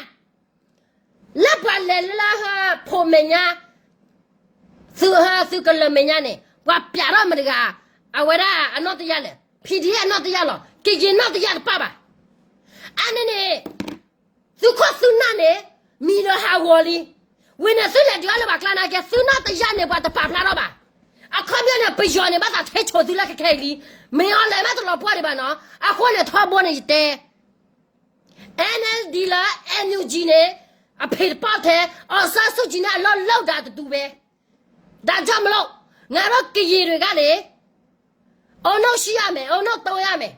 လၢပှၤလဲၤလၢဟၢဖိမဲာ်ညါ, သုဟၢ သုကလၢၤမဲာ်ညါန့ၣ် ပှၤပျးထီၣ်မတၤတဂၤ, အဝဲဒၣ်အနီၢ်တယၢ်လဲၣ်, PDF အနီၢ်တယၢ်လီၤ, ကရင်နီၢ်တယၢ်တပာ်ဘၣ်. အန့ၣ်န့ၣ် သုခိၣ်သုနၢ်န့ၣ် မံၤဒီးဟးဂီၤလံ. ဝံၤန့ၣ်သုလဲၤဒုးအီၤလၢပှၤကျါနာ်က့ သုနီၢ်တယၢ်န့ၣ် ပှၤတပာ်ဖျါထီၣ်ဘၣ်. အခီပညီန့ၣ် ပယီၤန့ၣ် ဘၣ်သးထိန်းချုပ်သုလၢခဲခဲအံၤလံ. မ့ၢ်အီၤလဲၤမ့ၢ်တလီၤပှီၢ်ဒံးဘၣ်နီၤ, အဃိန့ၣ်ထီဘိန့ၣ်ယတဲ NLD လၢ NUG န့ၣ် အဖေတပာ်ထဲ အောင်ဆန်းစုကြည်န့ၣ် အလုပ်လုပ်တာတတူပဲ. ဒါကြောင့်မလို့ ငါတို့ကရင်တွေကလည်း အုံနောက်ရှိရမယ်, အုံနောက်တုံးရမယ်.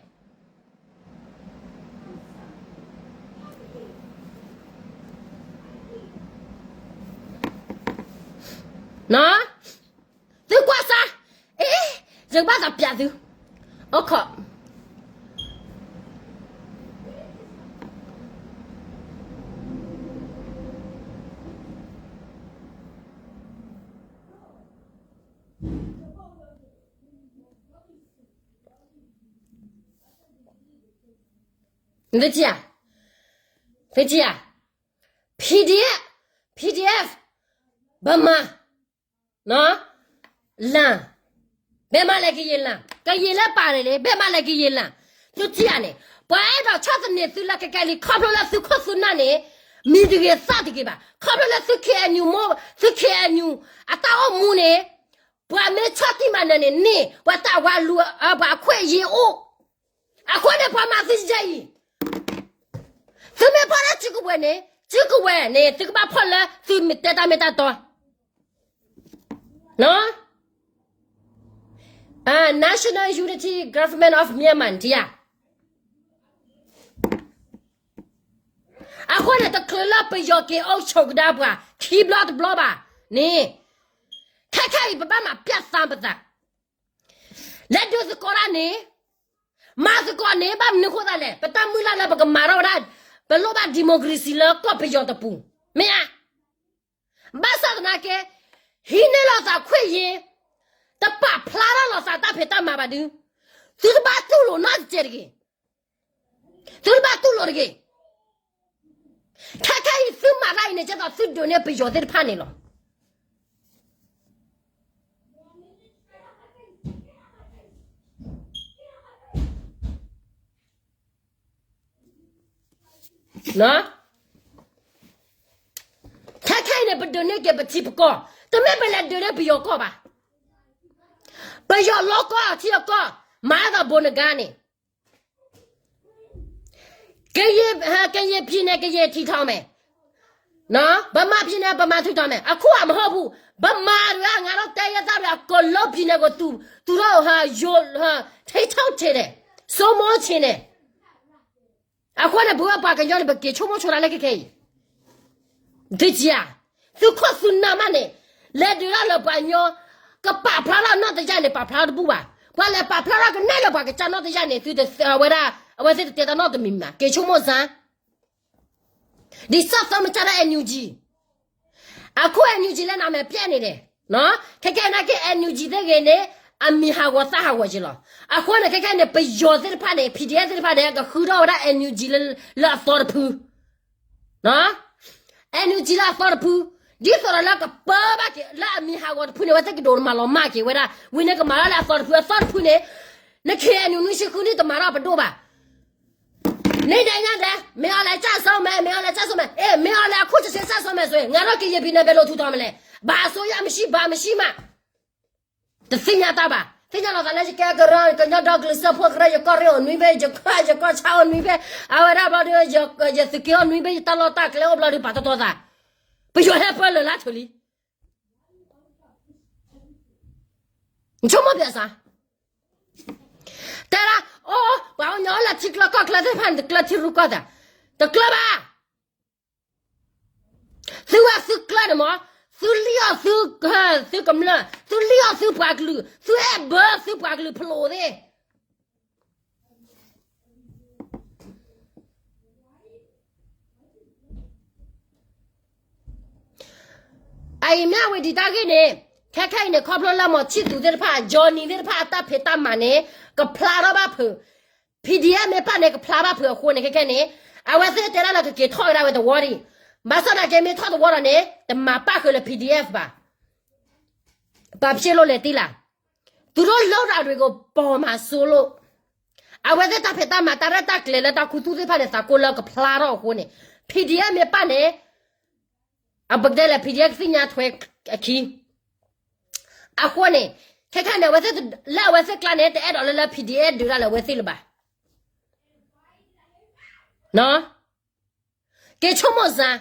သုကွၢ်စါ, အ့ ယကဘၣ်သးပျးသု, အိၣ်ခိး နသ့ၣ်ဧါ, သ့ၣ်ဧါ, PDF, PDF, ဗမာ, လမ်း, ဘယ်မှာလဲကရင်လမ်း, ကရင်လမ်းပါတယ်လေ, ဘယ်မှာလဲကရင်လမ်း, သုထံၣ်ဧါန့ၣ်, ပှၤအဲၣ်ဒိးဆီၣ်သနံးသုလၢကကဲလံ ခီဖျိလၢသုခိၣ်သုနၢ်န့ၣ် မံၤတဂ့ၤသၣ်တဂ့ၤဘၣ်, ခီဖျိလၢသု KNU မိၢ်, သု KNU အတၢ်အိၣ်မူန့ၣ် ပှၤမ့ၢ်ဆီၣ်တံၢ်မၤနၢၤန့ၣ်န့ၣ် ပှၤတၢ်ဝါလူၤ ပှၤအခွဲးအရေးအိၣ်, အဃိန့ၣ်ပှၤမၤသုယဲအံၤ, သုမ့ၢ်ဖီၣ်တၢ်စုကဝဲၤန့ၣ် သုကဝဲၤန့ၣ် သုကဘၣ်ဖီၣ်လၢသုမ့ၢ်တဲတၢ်မ့ၢ်တၢ်တီ National Unity Government of Myanmar ထံဧါ. အဃိန့ၣ် တချုးလၢပယီၤက့ၤအိၣ်ဆိးကဒါပှၤ ခံဘျီတဘျီဘၣ်န့ၣ် ခဲခဲအံၤ ပဘၣ်မၤပျဲၢ်သါပသး လဲၤဒုးသကိးတၢ်န့ၣ် မၤသကိးန့ၣ် ဘၣ်မနုၤဃိသတးလဲၣ်. ပတၢ်မုၢ်လၢ်လၢပကမၤထီၣ်ဝဲဒၣ် ပလိၣ်ဘၣ် democracy လၢကီၢ်ပယီၤတပူၤ မ့ၢ်ဧါ. ဘၣ်ဆၣ်သနာ်က့ ဟံးန့ၢ်လိာ်သးခွင့်ရေး တပာ်ဖျါထီၣ်လိာ်သးတၢ်ဖံးတၢ်မၤဘၣ်ဒုး သုတဘၣ်တူၢ်လိာ်နီတစဲးတဂ့ၤ. သုတဘၣ်တူၢ်လိာ်တဂ့ၤ. ခဲခဲအံၤ သုမၤတၢ်အံၤန့ၣ် ကဲသိးသုဒုးန့ၢ်ပယီၤသ့ၣ်တဖၣ်န့ၣ်လီၤ. ခဲခဲအံၤန့ၣ် ပဒုးန့ၢ်က့ၤပထံပကီၢ်, တမ့ၢ်ပလဲၤဒုးန့ၢ်ပယီၤကီၢ်ဘၣ်. ပယီၤလီၤကီၢ်အထံအကီၢ် မၤအသးဘိးနဂါန့ၣ် ကရင်ပြည်နယ် ကရင်ထီထောင်မယ်, ဗမာပြည်နယ် ဗမာထီထောင်မယ်. အခုကမဟုတ်ဘူး. ဗမာတွေက ငါတို့တိုင်းရင်းသားတွေ အကုန်လုံး ပြည်နယ်ကို သူ, သူတို့ ဟာ, ဟာ, ထိန်းချုပ်ချင်တယ်,စိုးမိုးချင်တယ်. အဃိန့ၣ် ပဝဲပှၤကညီန့ၣ် ပက့ၤဆိကမိၣ်ဆိဒၣ်လၢခဲခဲအံၤ သုက, သုခိၣ်သုနၢ်မးန့ၣ် လဲၤဒုးတၢ်လၢပှၤကညီ ကပာ်ဖျါထီၣ်နီၢ်တယၢ်န့ၣ် ပာ်ဖျါထီၣ်တဘူၣ်ဘၣ်. ပှၤလဲၤပာ်ဖျါထီၣ်ကနဲၣ်လၢပှၤကစၢ်နီၢ်တယၢ်န့ၣ် သုတ, အဝဲဒၣ်, အဝဲသ့ၣ်တတဲတၢ်နီတမံၤမး, က့ၤဆိကမိၣ်စၢ် ဒီးစၢ်သၢမ့ၢ်ကၢ်ဒၣ် NUG, အခု NUG လၢနမဲာ်ပျဲၢ်န့ၣ်ဒီး, ခဲခဲနာ်က့ NUG သ့ၣ်ဂ့ၤန့ၣ် အမံၤဟးဂီၤသၣ်ဟးဂီၤက့ၤလီၤ. အဃိန့ၣ် ခဲခဲန့ၣ် ပယီၤသ့ၣ်တဖၣ်န့ၣ် PDF သ့ၣ်တဖၣ်န့ၣ် ကဃုထီၣ်ဝဲဒၣ် NUG လၢ, လၢအသီတဖု NUG လၢအသီတဖု, ဒ်သိးဒီးလၢကပၢဘၣ်က့ၤ လၢအမံၤဟးဂီၤတဖုန့ၣ် အဝဲသ့ၣ်ကဒိးမၤလီၤမၢ်က့ၤဝဲဒၣ်, ဝံၤန့ၣ်ကမၤထီၣ်လၢအသီတဖု, အသီတဖုန့ၣ်, နခ့ၣ် NUG နွံဆံဃုနံၣ်တမၤထီၣ်ပဒိၣ်ဘၣ်. နဒဲညါဒဲး မင်းအောင်လှိုင်ကျဆုံးမယ်, မင်းအောင်လှိုင်ကျဆုံးမယ်, အေး မင်းအောင်လှိုင် အခုချက်ချင်းကျဆုံးမယ်ဆိုရင် ငါတို့ကရင်ပြည်နယ်ဘယ်လိုထူထောင်မလဲ. ဘာအစိုးရမရှိ ဘာမရှိမှ တသ့ၣ်ညါတၢ်ဘၣ်. သ့ၣ်ညါလီၤသးလၢယကဲကရၢ ကညီဒီကလုာ်စၢဖှိၣ်ကရၢ ယကီၢ်ရ့ၣ်အိၣ်နွံဘ့ၣ်, ယကီၢ်, ယကီၢ်ဆၣ်အိၣ်နွံဘ့ၣ်, အဝဲဒၣ်ဘျီဒီး ယသုးက့အိၣ်နွံဘ့ၣ်, ယတၢ်လီၢ်တၢ်ကျဲအိၣ်ဘျီဒီး ပာ်တီတီသး, ပယီၤဟဲပၢလၢာ်လၢထၢၣ်လံ. နဆိကမိၣ်ပျဲစး, တဲဒၣ်, အိ, ပှၤကညီအိၣ်လၢထံကျၢၢ်ကီၢ်ကျၢၢ်သ့ၣ်တဖၣ်န့ၣ် တကျၢၢ်ထံရူၢ်ကီၢ်သး, တကျၢၢ်ဘၣ်. သုဝဲသုကျၢၢ်န့ၣ်မ့ၢ်, သုလံၣ်အီၣ်သု, သုကမျၢၢ်, သုလံၣ်အီၣ်သုပှၤကလုာ်, သုအဲၣ်ဘၢသုပှၤကလုာ်ဖျိးသ့ၣ် အအံၤမ့ၢ်ဝဲဒ်တၢ်ဂ့ၢ်န့ၣ်, ခဲခဲအံၤန့ၣ် ခီဖျိလၢမီၤဆံၣ်သူးသ့ၣ်တဖၣ်, Johnny သ့ၣ်တဖၣ်အတၢ်ဖံးတၢ်မၤန့ၣ် ကဖျါထီၣ်ဘၣ်ဖုး, PDF မ့ၢ်ပာ်န့ၣ် ကဖျါဘၣ်ဖုးအဃိန့ၣ် ခဲခဲန့ၣ်, အဝဲသ့ၣ်တဲဒၣ်လၢကက့ၤထီၣ်ကဒါဝဲသဝီဒံး, ဘၣ်ဆၣ်သနာ်က့မ့ၢ်ထီၣ်သဝီဒီးန့ၣ် တမၤပၣ်ဃုာ်လၢ PDF ဘၣ်. ဘာဖြစ်လို့လဲသိလား, သူတို့လုပ်တာတွေကို ပေါ်မှာစိုးလို့, အဝဲသ့ၣ်တၢ်ဖံးတၢ်မၤ တၢ်ရဲၣ်တၢ်ကျဲၤလၢတၢ်ခူသူၣ်သ့ၣ်တဖၣ်န့ၣ် သးကိၢ်လၢကဖျါထီၣ်အဃိန့ၣ်, PDF မ့ၢ်ပာ်န့ၣ်, အပကတဲလဲၣ် PDF ကသ့ၣ်ညါထွဲအခံ, အဃိန့ၣ်, ခဲခဲန့ၣ် အဝဲသ့ၣ်လၢအဝဲသ့ၣ်ကျါန့ၣ် တအဲၣ်ဒိးလၢလၢ PDF ဒုးတၢ်လၢအဝဲသ့ၣ်လၢၤဘၣ်. က့ၤဆိကမိၣ်စၢ်,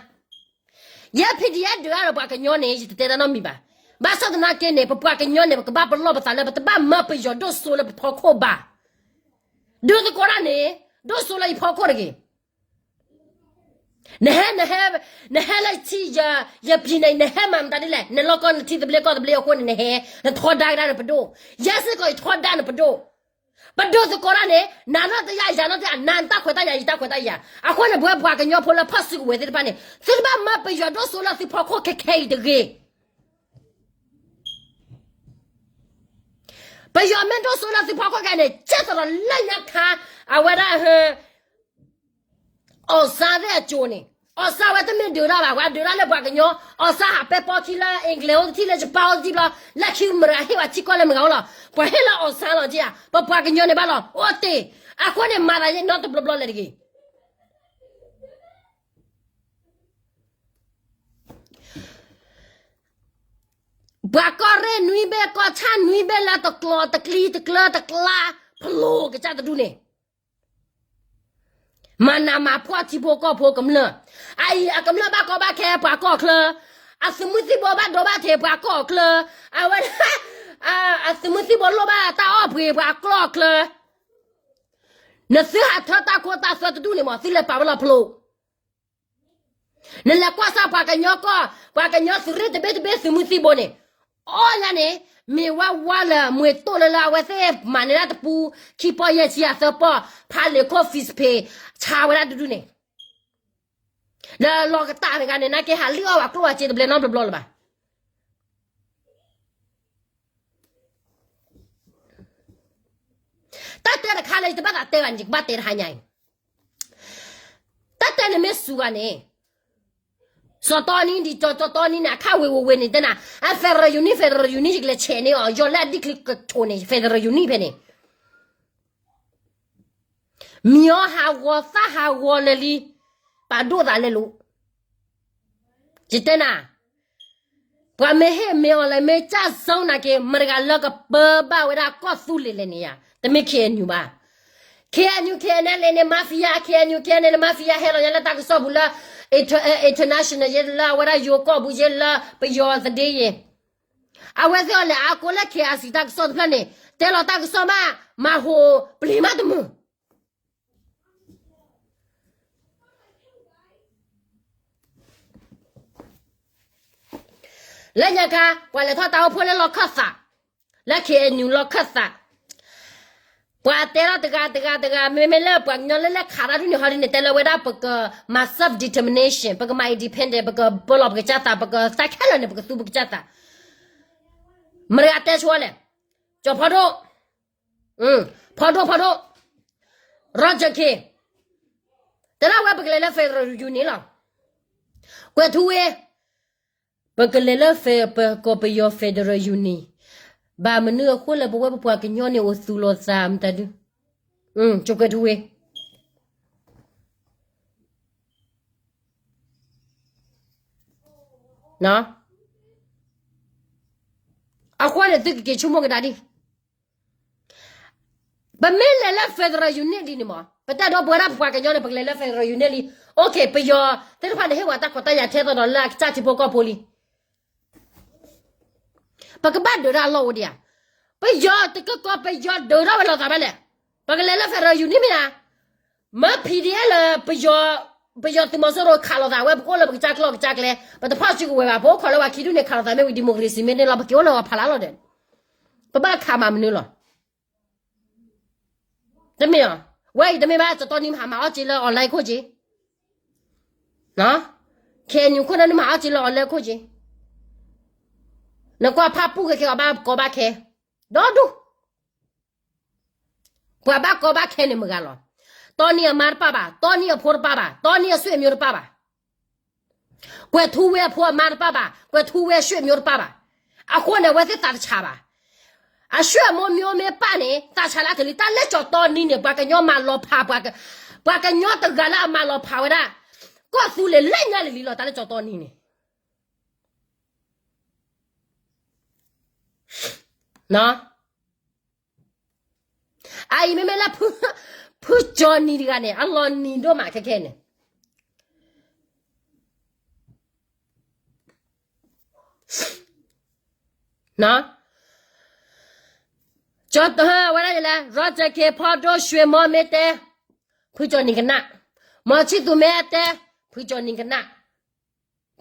ယဲ PDF ဒုးတၢ်လၢပှၤကညီန့ၣ် ယတတဲတၢ်နီတမံၤဘၣ်. ဘၣ်ဆၣ်သနာ်က့န့ၣ် ပပှၤကညီန့ၣ် ပကဘၣ်ပလီၢ်ပသးလၢ ပတဘၣ်မၢပယီၤဒိၣ်စိလၢပဖီခိၣ်ဘၣ်. ဒုးသကိးတၢ်န့ၣ် ဒိၣ်စိလၢယဖီခိၣ်တဂ့ၤ. နဟဲ, နဟဲ, နဟဲလၢထံ, ယ, ယပံၤန့ၣ် နဟဲမၤမတၤဒ်လဲၣ်. နလီၢ်ကီၢ်နထံသဘျ့ကီၢ်သဘျ့အဃိန့ၣ် နဟဲ, နထီဒါကဒါနပဒိၣ်. ယဲစ့ၢ်ကီးယထီဒါနပဒိၣ်. ပဒုးသကိးတၢ်န့ၣ် နၤနီၢ်တယၢ် ယၤနီၢ်တယၢ်, နၤနတၢ်ခွဲးတၢ်ယာ် ယတၢ်ခွဲးတၢ်ယာ်. အဃိန့ၣ် ပဝဲပှၤကညီဖိလၢဖီၣ်စုကဝဲၤသ့ၣ်တဖၣ်န့ၣ် သုတဘၣ်မၢပယီၤဒိၣ်စိလၢသုဖီခိၣ်ခဲခဲအံၤတဂ့ၤ. ပယီၤမ့ၢ်ဒိၣ်စိလၢသုဖီခိၣ်ခဲအံၤန့ၣ် ကဲသိးဒီးလၢညါခါ အဝဲဒၣ် အောင်ဆန်းသ့ၣ်အကျိၤန့ၣ်, အောင်ဆန်းဝဲတမ့ၢ်ဒုးတၢ်ဘၣ်, ပှၤဒုးတၢ်လၢပှၤကညီ, အောင်ဆန်းဟးပဲပီခံလၢ England အိၣ်တထံၣ် လၢ Japan အိၣ်တထံၣ်ဘျီ, လၢခံမတၤဟ့ၣ်ဝဲထံကီၢ်လၢမတၤဂၤအိၣ်လီၤ. ပှၤဟ့ၣ်လၢ အောင်ဆန်းလီၤက့ဧါ, ပပှၤကညီန့ၣ်ဘၣ်လီၤ. အိၣ်တ့ၢ်, အဃိန့ၣ် မၤသးယဲနီတဘျီဘျီလဲၣ်တဂ့ၤ. ပှၤကီၢ်ရ့ၣ်နွံဘ့ၣ် ကီၢ်ဆၣ်နွံဘ့ၣ်လၢတကျီတကျံတကျၢတကျါ ဖျိကစၢ်တဒူၣ်န့ၣ် မၤနးမၤဖှီၣ်ထံဖိကီၢ်ဖိကမျၢၢ်, အ အအံၤအကမျၢၢ်ဘၣ်ကီဘၣ်ခဲပှၤကီၢ်ချၢ, အသုးမုၢ်သံၣ်ဘိဘၣ်ဒိဘၣ်ထံးပှၤကီၢ်ချၢ, အဝဲဒၣ် အသုးမုၢ်သံၣ်ဘိလိၣ်ဘၣ်တၢ်အီၣ်ပှ့ၤပှၤကီၢ်ချၢ, နသုဟးထၢတၢ်ခိတၢ်သွဲတဒူၣ်န့ၣ်မး သုလဲၤပာ်ဝဲလီၤဖျိ, နလဲၤကွၢ်စၢ်ပှၤကညီကီၢ် ပှၤကညီသုးရ့ၣ်တဘ့ၣ်တဘ့ၣ်သုးမုၢ်သံၣ်ဘိန့ၣ်, အီၣ်ညါန့ၣ် မ့ၢ်ဝဲဝါလၢမွ့ၤတိၢ်လၢလၢအဝဲသ့ၣ်မၤန့ၢ်ဒၣ်တပူ ခံပီၢ်ယဲၢ်ဆံအသၢပီၢ် ဖးလ့ၤခိၣ် fees pay ဆါဝဲဒၣ်တဒူၣ်န့ၣ် ဒီးလီၤကတၢ်တဂၤန့ၣ် နာ်က့ဟးလံၣ်အီၣ်ဝဲကျိၣ်ဝဲစ့တဘျဲနီတဘျီဘျီလၢၤဘၣ်. တၢ်တဲတခါလၢယတဘၣ်သးတဲဘၣ်န့ၣ် ယကဘၣ်တဲတဟါညါအံၤ, တၢ်တဲန့ၣ်မ့ၢ်စူၤဂၤန့ၣ်, စီၤတီနံဒ်စီၤတီနံန့ၣ် အခၣ်ဝ့ၤဝ့ၤဝ့ၤန့ၣ်တဲနၤ, အ federal unit federal unit ယကလဲၤဆဲးန့ၢ်အီၤ ယီၤလၢအဒံၣ်ချံကထိးန့ၣ် federal unit ဖဲန့ၣ် မံၤအီၤဟးဂီၤသၣ်ဟးဂီၤလၢာ်လံ, ပာ်ဒိၣ်သးလဲၤလိာ်, ယတဲနၤ, ပှၤမ့ၢ်ဟ့ၣ်မ့ၢ်အီၤလဲၣ် မ့ၢ်ကၢ်စိနာ်က့ မတၤတဂၤလၢကပၢဘၣ်ဝဲဒၣ်ကီၢ်သူလ့ၤလဲၣ်န့ၣ်ယါ, တမ့ၢ် KNU ဘၣ်. KNU KNLA န့ၣ် mafia, KNU KNLA mafia ဟဲလီၤညါလၢတၢ်ကစီၣ်ပူၤလၢ international ယဲလၢအဝဲဒၣ်ယိၤကီၢ်ပူၤယဲလၢပယီၤသဒ့ယဲ အဝဲသ့ၣ်အီၤလဲၤအါကိးလၢ KIC တၢ်ကစီၣ်တဖျၢၣ်န့ၣ် တဲလီၤတၢ်ကစီၣ်မး, မၤဟူးပျံၤမးတမုာ် လၢညါခါ ပှၤလဲၤထီၣ်တၢ်အိၣ်ဖှိၣ်လၢလီၢ်ခၢၣ်သး, လၢ KNU လီၢ်ခၢၣ်သး, ပှၤတဲထီၣ်တဂၤတဂၤတဂၤ မ့မ့ၢ်လၢပှၤကညီလၢလဲၤခးတၢ်ဒ်န့ၣ်ဟီဒ်န့ၣ် တဲလၢဝဲဒၣ်ပကမၤ self determination, ပကမၤ independent, ပကပၢလီၤပကစၢ်သး, ပကသးခဲလၢာ်န့ၣ် ပကသူပကစၢ်သး, မတၤတဂၤတဲဆိလဲၣ်, ကၠီၤဖီဒိၣ် ဖီဒိၣ်ဖီဒိၣ်, Roger Khin တဲဒၣ်ဝဲပကလဲၤလၢ federal unit လီၤ, ကွဲးထူဝ့, ပကလဲၤလၢ ပကီၢ်ပယီၤ federal unit, ဘၣ်မနုၤအဃိလၢပဝဲပပှၤကညီန့ၣ်အိၣ်သူၣ်လီၤသးမတၤဒု, ကၠီၤကွဲးထူဝ့ အဃိန့ၣ်သုကက့ၤဆိကမိၣ်ကဒါဒံး, ပမ့ၢ်လဲၤလၢ federal unit လံန့ၣ်မး ပတၢ်ဒီပုၢ်ဝဲၢ်ဒၣ်ပပှၤကညီန့ၣ် ပကလဲၤလၢ federal unit လံ, OK ပယီၤသ့ၣ်တဖၣ်န့ၣ် ဟ့ၣ်ဝဲတၢ်ခွဲးတၢ်ယာ်ထဲသိးဒီးလၢအကစၢ်ထံဖိကီၢ်ဖိလံ, ပကဘၣ်ဒုးတၢ်အလီၢ်အိၣ်ဒံးဧါ, ပယီၤတကကီၢ်ပယီၤဒုးထီၣ်ဝဲလိာ်သးဘၣ်လဲၣ်, ပကလဲၤလၢ federal unit မ့ၢ်ဧါ, မ့ၢ် PDF လၢ ပယီၤသုးမီၤစိရိၤခးလိာ်သးဝဲ ပကအိၣ်လၢပကစၢ်ကျီၢ်ကစၢ်ကျဲ, ပတဖီၣ်စုကဝဲၤဘၣ်, ပအိၣ်ခိးလၢပှၤခံဒူၣ်န့ၣ် ခးလိာ်သးမ့ၢ်ဝံၤ democracy မ့ၢ်န့ၢ်လီၤ ပက့ၤအိၣ်လၢပှၤဖးလၢလီၤဒီး, ပဘၣ်ခးမၤမနုၤလီၤ, တမ့ၢ်အီၤ, ဝဲအံၤတမ့ၢ်ဘၣ် ကၠီၤတီနံမၤဟးမၤအီၣ်က့ၤလၢ online ခိၣ်က့ၤ KNU ခိၣ်နၢ်န့ၣ်မၤအီၣ်က့ၤလၢ online ခိၣ်က့ၤ, နကွၢ်ဖၣ်ပူၣ်ခဲခဲအီၤဘၣ်ကီဘၣ်ခဲ, ဒီဒူၣ်, ပှၤဘၣ်ကီဘၣ်ခဲန့ၣ်မတၤဂၤလီၤ, တီနံအမါတပၣ်ဘၣ်, တီနံအဖိတပၣ်ဘၣ်, တီနံအဆွေမျိုးတပၣ်ဘၣ်, ကွဲးထူဝ့အဖိအမါတပၣ်ဘၣ်, ကွဲးထူဝ့အဆွေမျိုးတပၣ်ဘၣ်, အဃိန့ၣ် အဝဲသ့ၣ်သးတဆးဘၣ် အဆွေမျိုးမ့ၢ်ပၣ်န့ၣ် သးဆးလၢအကလံၤ တၢ်လၢကၠီၤတီနံန့ၣ် ပှၤကညီမၤလီၤဖး, ပှၤကညီတဂၤလၢအမၤလီၤဖးဝဲဒၣ် ကီၢ်သူလ့ၤလၢညါလံၤလံၤလီၤ တၢ်လၢကၠီၤတီနံန့ၣ်, အအံၤမ့မ့ၢ်လၢ ဖုကၠီၤနံၤတဂၤန့ၣ် အလီၤနံၤဒိၣ်မးခဲခဲန့ၣ် ကၠီၤတီဝဲဒၣ်လဲၣ် Roger Khin ဖီဒိၣ် ဆွ့ၤမီမ့ၢ်တဲ ဖုကၠီၤနံၤကနၣ်, မီၤဆံသူးမ့ၢ်တဲ ဖုကၠီၤနံၤကနၣ်,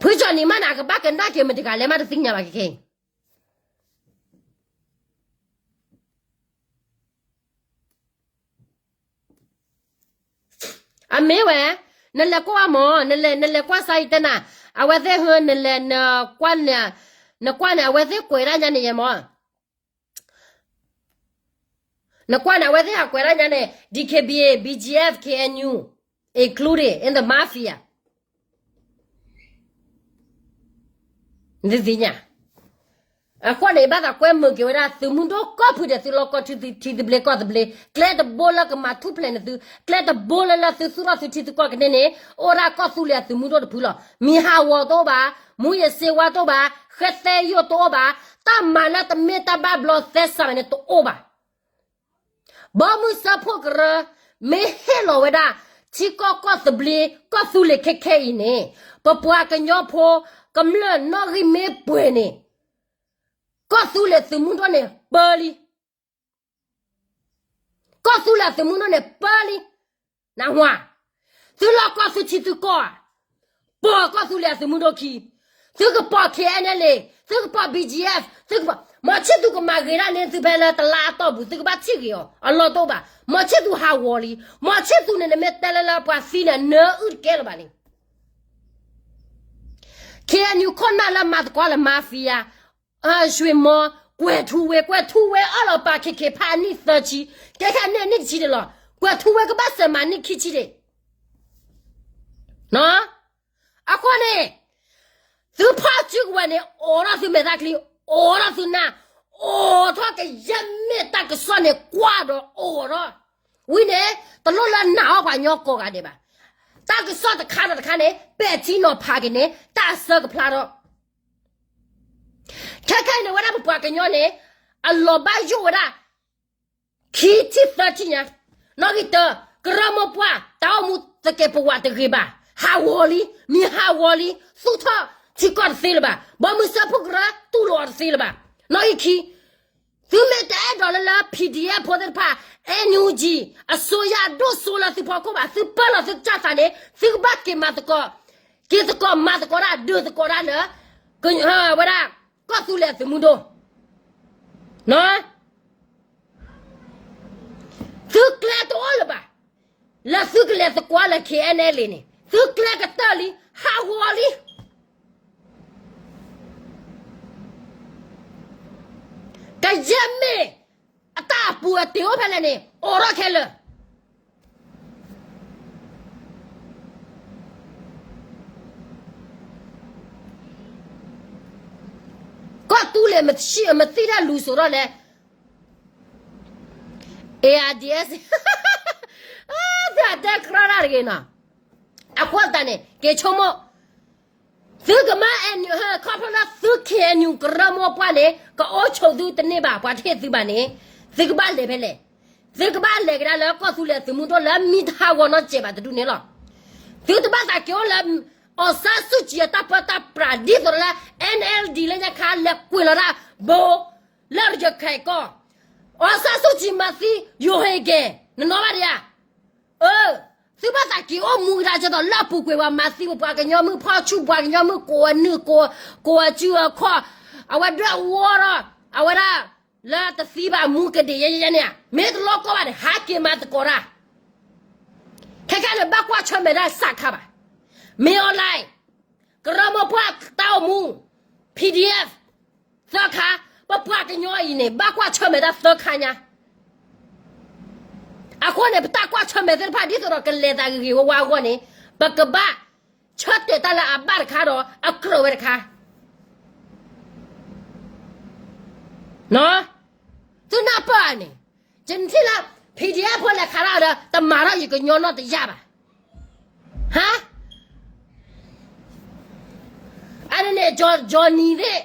ဖုကၠီၤနံၤမးန့ၣ် အကဘၣ်ကနၣ်က့ၤမတၤတဂၤလဲၣ်မးတသ့ၣ်ညါဘၣ်ခဲခဲအံၤ အမ့ၢ်ဝဲ, နလဲၤကွၢ်မး, နလဲၤကွၢ်စါအံၤတဲနၤ, အဝဲသ့ၣ်ဟၢ နလဲၤ, နကွၢ်န့ၣ်, နကွၢ်န့ၣ်အဝဲသ့ၣ်ကွဲးဒၣ်ညါန့ၣ်ယဲမး, နကွၢ်န့ၣ် အဝဲသ့ၣ်ဟးကွဲးဒၣ်ညါန့ၣ် DKBA, BGF, KNU, included in the mafia. နသ့ၣ်ညါ အဃိန့ၣ် ဘၣ်သးကွဲမုာ်က့ၤဝဲဒၣ် သုးမုၢ်ဒိၣ်ကီၢ်ဖုဒဲး သုလီၢ်ကီၢ်ထံသဘျ့ကီၢ်သဘျ့, ကျဲတဘိလၢကမၤထူၣ်ဖျဲးန့ၢ်သု, ကျဲတဘိလၢလၢသုသူၣ်ထီၣ်သုထံသုကီၢ်ကန့ၢ်န့ၣ် အိၣ်ဒၣ်ကီၢ်သူလ့ၤအသုးမုၢ်ဒိၣ်တဖုလီၤ. မံၤဟးဂီၤတအိၣ်ဘၣ်, မူးယစ်ဆေးဝါးတအိၣ်ဘၣ်, ဃဲသဲယိာ်တအိၣ်ဘၣ်, တၢ်မၤလၢတမ့ၢ်တၢ်ဘၣ်ဘျီသဲစးန့ၣ်တအိၣ်ဘၣ်. ဘီမုၢ်စၢဖှိၣ်ကရၢ မ့ၢ်ဟ့ၣ်လီၤဝဲဒၣ် ထံကီၢ်ကီၢ်သဘျ့ ကီၢ်သူလ့ၤခဲခဲအံၤန့ၣ် ပပှၤကညီဖိ ကမျၢၢ်နီၣ်ဂံၢ်မ့ၢ်ပှဲၤန့ၣ် ကီၢ်သူလ့ၤသုးမုၢ်ဒိၣ်န့ၣ် ပၢလံ. ကီၢ်သူလ့ၤအသုးမုၢ်ဒိၣ်န့ၣ် ပၢလံ. နၢ်ဟူဧါ. သုလီၢ်ကီၢ်သုထံသုကီၢ်ဧါ. ပၢကီၢ်သူလ့ၤအသုးမုၢ်ဒိၣ်ခံ. သုကပၢ K N L A, သုကပၢ B G F, သုကပၢ မီၤဆံၣ်သူကမၤဂ့ၤဒၣ်န့ၢ်သုဖဲလၢတလါအတီၢ်ပူၤ သုကဘၣ်ထံၣ်ဂ့ၤအီၤ အလီၢ်တအိၣ်ဘၣ်. မီၤဆံၣ်သူဟးဂီၤလံ. မီၤဆံၣ်သူန့ၣ် နမ့ၢ်တဲလၢလၢပှၤသံန့ၣ် နၢအုၣ်တကဲလၢၤဘၣ်လံ. K N U ခိၣ်နၢ်လၢမၤသကိးလၢ mafia ရွှေမော်, ကွဲၤထူဝ့, ကွဲၤထူဝ့အၢၣ်လီၤပာ် K K ဖးအနံၣ်သၢဆံ, ကဲခဲန့ၣ်အနံၣ်တဆံဒံးလီၤ. ကွဲၤထူဝ့ကဘၣ်စဲးမၤနံၣ်ခံဆံဒံး. အဃိန့ၣ် သုဖီၣ်စုကဝဲၤန့ၣ် အိးထီၣ်သုမဲာ်သၣ်ချံ, အိးထီၣ်သုနၢ်, အိးထီၣ်ကယဲၢ်မ့ၢ်တၢ်ကစီၣ်န့ၣ် ကွၢ်ဒီးအိးထီၣ်. ဝံၤန့ၣ် တလိၣ်လၢနာ်အီၤပှၤကညီကိးဂၤဒဲးဘၣ်. တၢ်ကစီၣ်တခါဒီးတခါန့ၣ် ပဲာ်ထံနီၤဖးက့ၤန့ၣ် တၢ်အစၢကဖျါထီၣ် ခဲခဲအံၤန့ၣ် ဝဲဒၣ်ပပှၤကညီန့ၣ် အလီၤဘၣ်ယိၣ်ဝဲဒၣ် ခံထံၣ်သၢထံၣ်ညါ, နီၣ်ဂံၢ်တၢ, ကရၢမိၢ်ပှၢ် တၢ်အိၣ်မူသကဲးပဝးတဂ့ၤဘၣ်, ဟးဂီၤလံ, မံၤဟးဂီၤလံ, သူၣ်ထီၣ်ထံကီၢ်တသ့လၢၤဘၣ်, ဘီမုၢ်စၢဖှိၣ်ကရၢတူၢ်လိာ်အီၤတသ့လၢၤဘၣ်. နီၣ်ဂံၢ်ခံ, သုမ့ၢ်တအဲၣ်ဒိးလၢလၢ P D F ဖိသ့ၣ်တဖၣ်, N U G အစိုးရဒိၣ်စိလၢသုဖီခိၣ်ဘၣ်, သုပၢလီၤသုကစၢ်သးန့ၣ် သုကဘၣ်က့ၤမၤသကိး, က့ၤသကိးမၤသကိးတၢ် ဒုးသကိးတၢ်လၢ ဝဲဒၣ် ကီၢ်သူလ့ၤအသုးမုၢ်ဒိၣ် သုကျဲတအိၣ်လၢၤဘၣ်, လၢသုကလဲၤသကိးလၢ K N L A န့ၣ် သုကျဲကတၢၢ်လံ, ဟးဂီၤလံ. ကယဲၢ်မ့ၢ်အတၢ်အပူၤအတ့ၤအိၣ်ဖဲလဲၣ်န့ၣ် အိးထီၣ်ခဲလၢာ်. ကီၢ်သူလ့ၤမသံၣ်တၢ်လူၤစိၤထီၣ်လဲၣ် A R D S သုအတဲကြီတၢ်တဂ့ၤနီၤ. အဃိသတးန့ၣ် က့ၤဆိကမိၣ်, သုကမၤ ခီဖျိလၢသု K N U ကရၢမိၢ်ပှၢ်န့ၣ် ကအိၣ်ဆိးသုတန့ၢ်ဘၣ် ပှၤတဟ့ၣ်သုဘၣ်န့ၣ် သုကဘၣ်လဲၤဖဲလဲၣ်. သုကဘၣ်လဲၤကဒါလၢကီၢ်သူလ့ၤသုးမုၢ်ဒိၣ်လၢမံတဟးဂီၤနီတစဲးဘၣ်တဒူၣ်န့ၣ်လီၤ. သုတဘၣ်သးက့ၤအိၣ်လၢ အောင်ဆန်းစုကြည် အတၢ်ပၢတၢ်ပြးဒ်သိးလၢ N L D လၢညါခါလဲၤကွံာ်လီၤတၢ်ဘိ လၢရခဲၣ်ကီၢ်,အောင်ဆန်းစုကြည် မၤသံ ယိၤဟ့ၣ်ဂ့ၤ နနီၣ်ဘၣ်ဒံးဧါ. အၢ, သုဘၣ်သးက့ၤအိၣ်မူကဒါကဲသိးလၢအပူၤကွံာ် ပှၤမၤသံပပှၤကညီမုၣ်ဖီၣ်ဆူၣ် ပှၤကညီမုၣ် ကိးအနုၢ် ကိးအစုအခီၣ်, အဝဲဒွဲၣ်အဝီထီၣ် အဝဲဒၣ်လၢတသံဘၣ်မူကဒံးယဲယဲန့ၣ်ဧါ. မ့ၢ်တလီၢ်ကီၢ်ဘၣ်န့ၣ် ဟးက့ၤမၤသကိးတၢ်. ခဲခဲန့ၣ် ဘၣ်ကွၢ်ဆၢၣ်မဲာ်တၢ်စးခါဘၣ်. မ့ၢ်အီၤလဲၣ် ကရၢမိၢ်ပှၢ်တၢ်အိၣ်မူ P D F သၢခါ, ပပှၤကညီအံၤန့ၣ် ဘၣ်ကွၢ်ဆၢၣ်မဲာ်တၢ်သၢခါညါ. အဃိန့ၣ် ပတၢ်ကွၢ်ဆၢၣ်မဲာ်သ့ၣ်တဖၣ် ဒ်သိးဒီးကလဲၤသးဂ့ၤဂ့ၤဝါဝါအဂီၢ်န့ၣ် ပကဘၣ်ဆၢတဲာ်တၢ်လၢအဘၣ်တခါဒီး အကြၢးဝဲတခါ သုနၢ်ပၢၢ်န့ၣ်, ယထံၣ်လၢ P D F ဖိလဲၤခးတၢ်ဒီး တမၤထီၣ်ယကညီနီတယၢ်ဘၣ်. ဟါ, အန့ၣ်န့ၣ် Johnny သ့ၣ်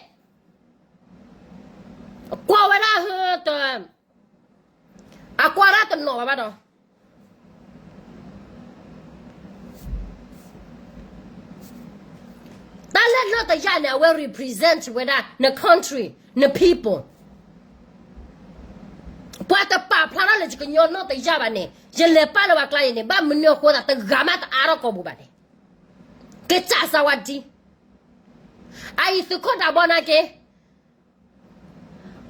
ကွၢ်ဝဲဒၣ်, အကွၢ်ဒၣ်တနီၤဘၣ်ဘၣ်ဒီး တၢ်လၢနီၢ်တယၢ်န့ၣ် အဝဲ represent ဝဲဒၣ် န country, န people. ပှၤတပာ်ဖျါထီၣ်လၢယကညီနီၢ်တယၢ်ဘၣ်န့ၣ် ယလဲၤပာ်လၢပှၤကျါအံၤန့ၣ် ဘၣ်မနုၤအဃိသတး တဂၤမးတအါထီၣ်ကိာ်ပူၤဘၣ်န့ၣ် ကစၢ်စၢ်ဝါဒံ အအံၤသုးခိၣ်ဒးဘီနာ်က့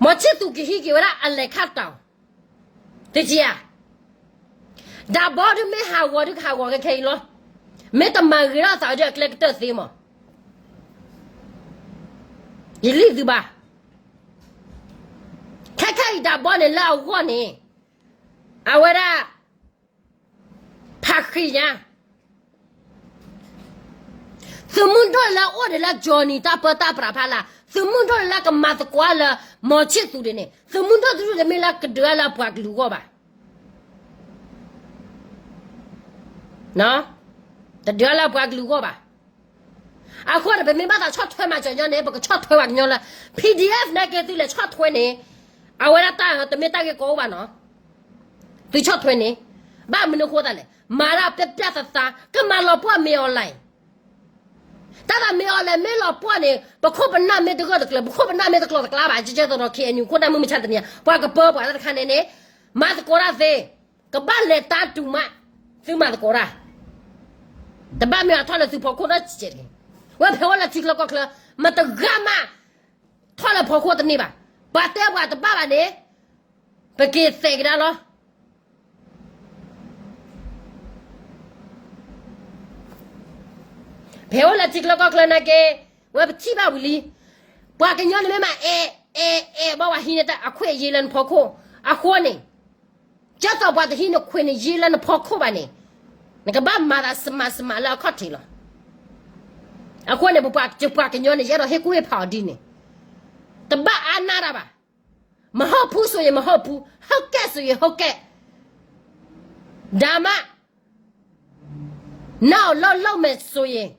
မီၤဆံၣ်သူးကဟံးက့ၤဝဲဒၣ်အလဲၤခါတၢ်အီၤ, တက့ဧါ. ဒးဘီဒုးမ့ၢ်ဟးဂီၤဒုးကဟးဂီၤခဲခဲအံၤလီၤ. မ့ၢ်တမၤဂ့ၤထီၣ်သးဒီးအကျဲကတၢၢ်သ့မး, ယလံၣ်သုဘၣ်. ခဲခဲအံၤဒးဘီန့ၣ်လၢအဂီၢ်န့ၣ် အဝဲဒၣ် ဖးဃံညါ သုးမုၢ်ဒိၣ်လၢအိၣ်ဒံးလၢ Johnny တၢ်ပၢတၢ်ပြးဖးလၢ်, သုးမုၢ်ဒိၣ်လၢကမၤသကိးလၢ မီၤဆံၣ်သူးဒံးန့ၣ် သုးမုၢ်ဒိၣ်တဒူၣ်တမ့ၢ်လၢကဒုးအါလၢအပှၤကလုာ်အဂီၢ်ဘၣ်. တဒုးအါလၢအပှၤကလုာ်အဂီၢ်ဘၣ်. အဃိန့ၣ် ပမ့ၢ်ဘၣ်သးဆီၣ်ထွဲမၤစၢၤညီန့ၣ် ပကဆီၣ်ထွဲပှၤကညီလၢ P D F နာ်က့သုလဲၤဆီၣ်ထွဲန့ၣ် အဝဲဒၣ်တၢ်တမ့ၢ်တၢ်ဂ့ၢ်ကီအိၣ်ဘၣ်နီၤ. သုဆီၣ်ထွဲန့ၣ် ဘၣ်မနုၤအဃိသတးလဲၣ်. မၤတၢ်ပျၢ်ပျၢ်သးသး ကမၤလီၤပှီၢ်မ့ၢ် online တၢ်သးမ့ၢ် online မ့ၢ်လီၤပှီၢ်န့ၣ် ပခိၣ်ပနၢ်မ့ၢ်တဂၢၢ်တကျၢၤ ပခိၣ်ပနၢ်မ့ၢ်တကျီၤတကျါဘၣ် ကကဲသိးဒီး KNU ခိၣ်နၢ်မုၢ်မဆါတနံၤ ပှၤကပၢပှၤတၢ်တခါန့ၣ်န့ၣ် မၤသကိးတၢ်သ့ ကဘၣ်လဲၤတၢ်တူၢ်မး သုမၤသကိးတၢ် တဘၣ်မ့ၢ်အထီၣ်လၢသုဖီခိၣ်နီတစဲးတဂ့ၤ ဝဲဖဲအိၣ်လၢထံချၢကီၢ်ချၢ မတဂၤမး ထီၣ်လၢဖီခိၣ်တန့ၢ်ဘၣ် ပှၤတဲပှၤတဘၣ်ဘၣ်န့ၣ် ပက့ၤသဲးကဒါလီၤ ဖဲအိၣ်လၢထံချၢကီၢ်ချၢနာ်က့ ဝဲပထံၣ်ဘၣ်ဝံၤလံ ပှၤကညီန့ၣ်မ့ၢ်မး အဲၣ် အဲၣ် အဲၣ် ဘၣ်ဝဲဟံးန့ၢ်တၢ်အခွဲးအယံာ်လၢနဖီခိၣ် အဃိန့ၣ် ကၠီသီးပှၤတဟံးနခွဲးနယံာ်လၢနဖီခိၣ်ဘၣ်န့ၣ် နကဘၣ်မၤသးစမးစမးလၢအခီၣ်ထံးလီၤ အဃိန့ၣ် ပပှၤကညီန့ၣ် ယအဲၣ်ဒိးဟ့ၣ်ကူၣ်ဟ့ၣ်ဖးအီၤဒ်န့ၣ် တဘၣ်အါနၢ်တၢ်ဘၣ် မဟုတ်ဘူးဆိုရင် မဟုတ်ဘူး ဟုတ်ကဲ့ဆိုရင် ဟုတ်ကဲ့ ဒါမှ နောက်လုပ်လုပ်မယ်ဆိုရင်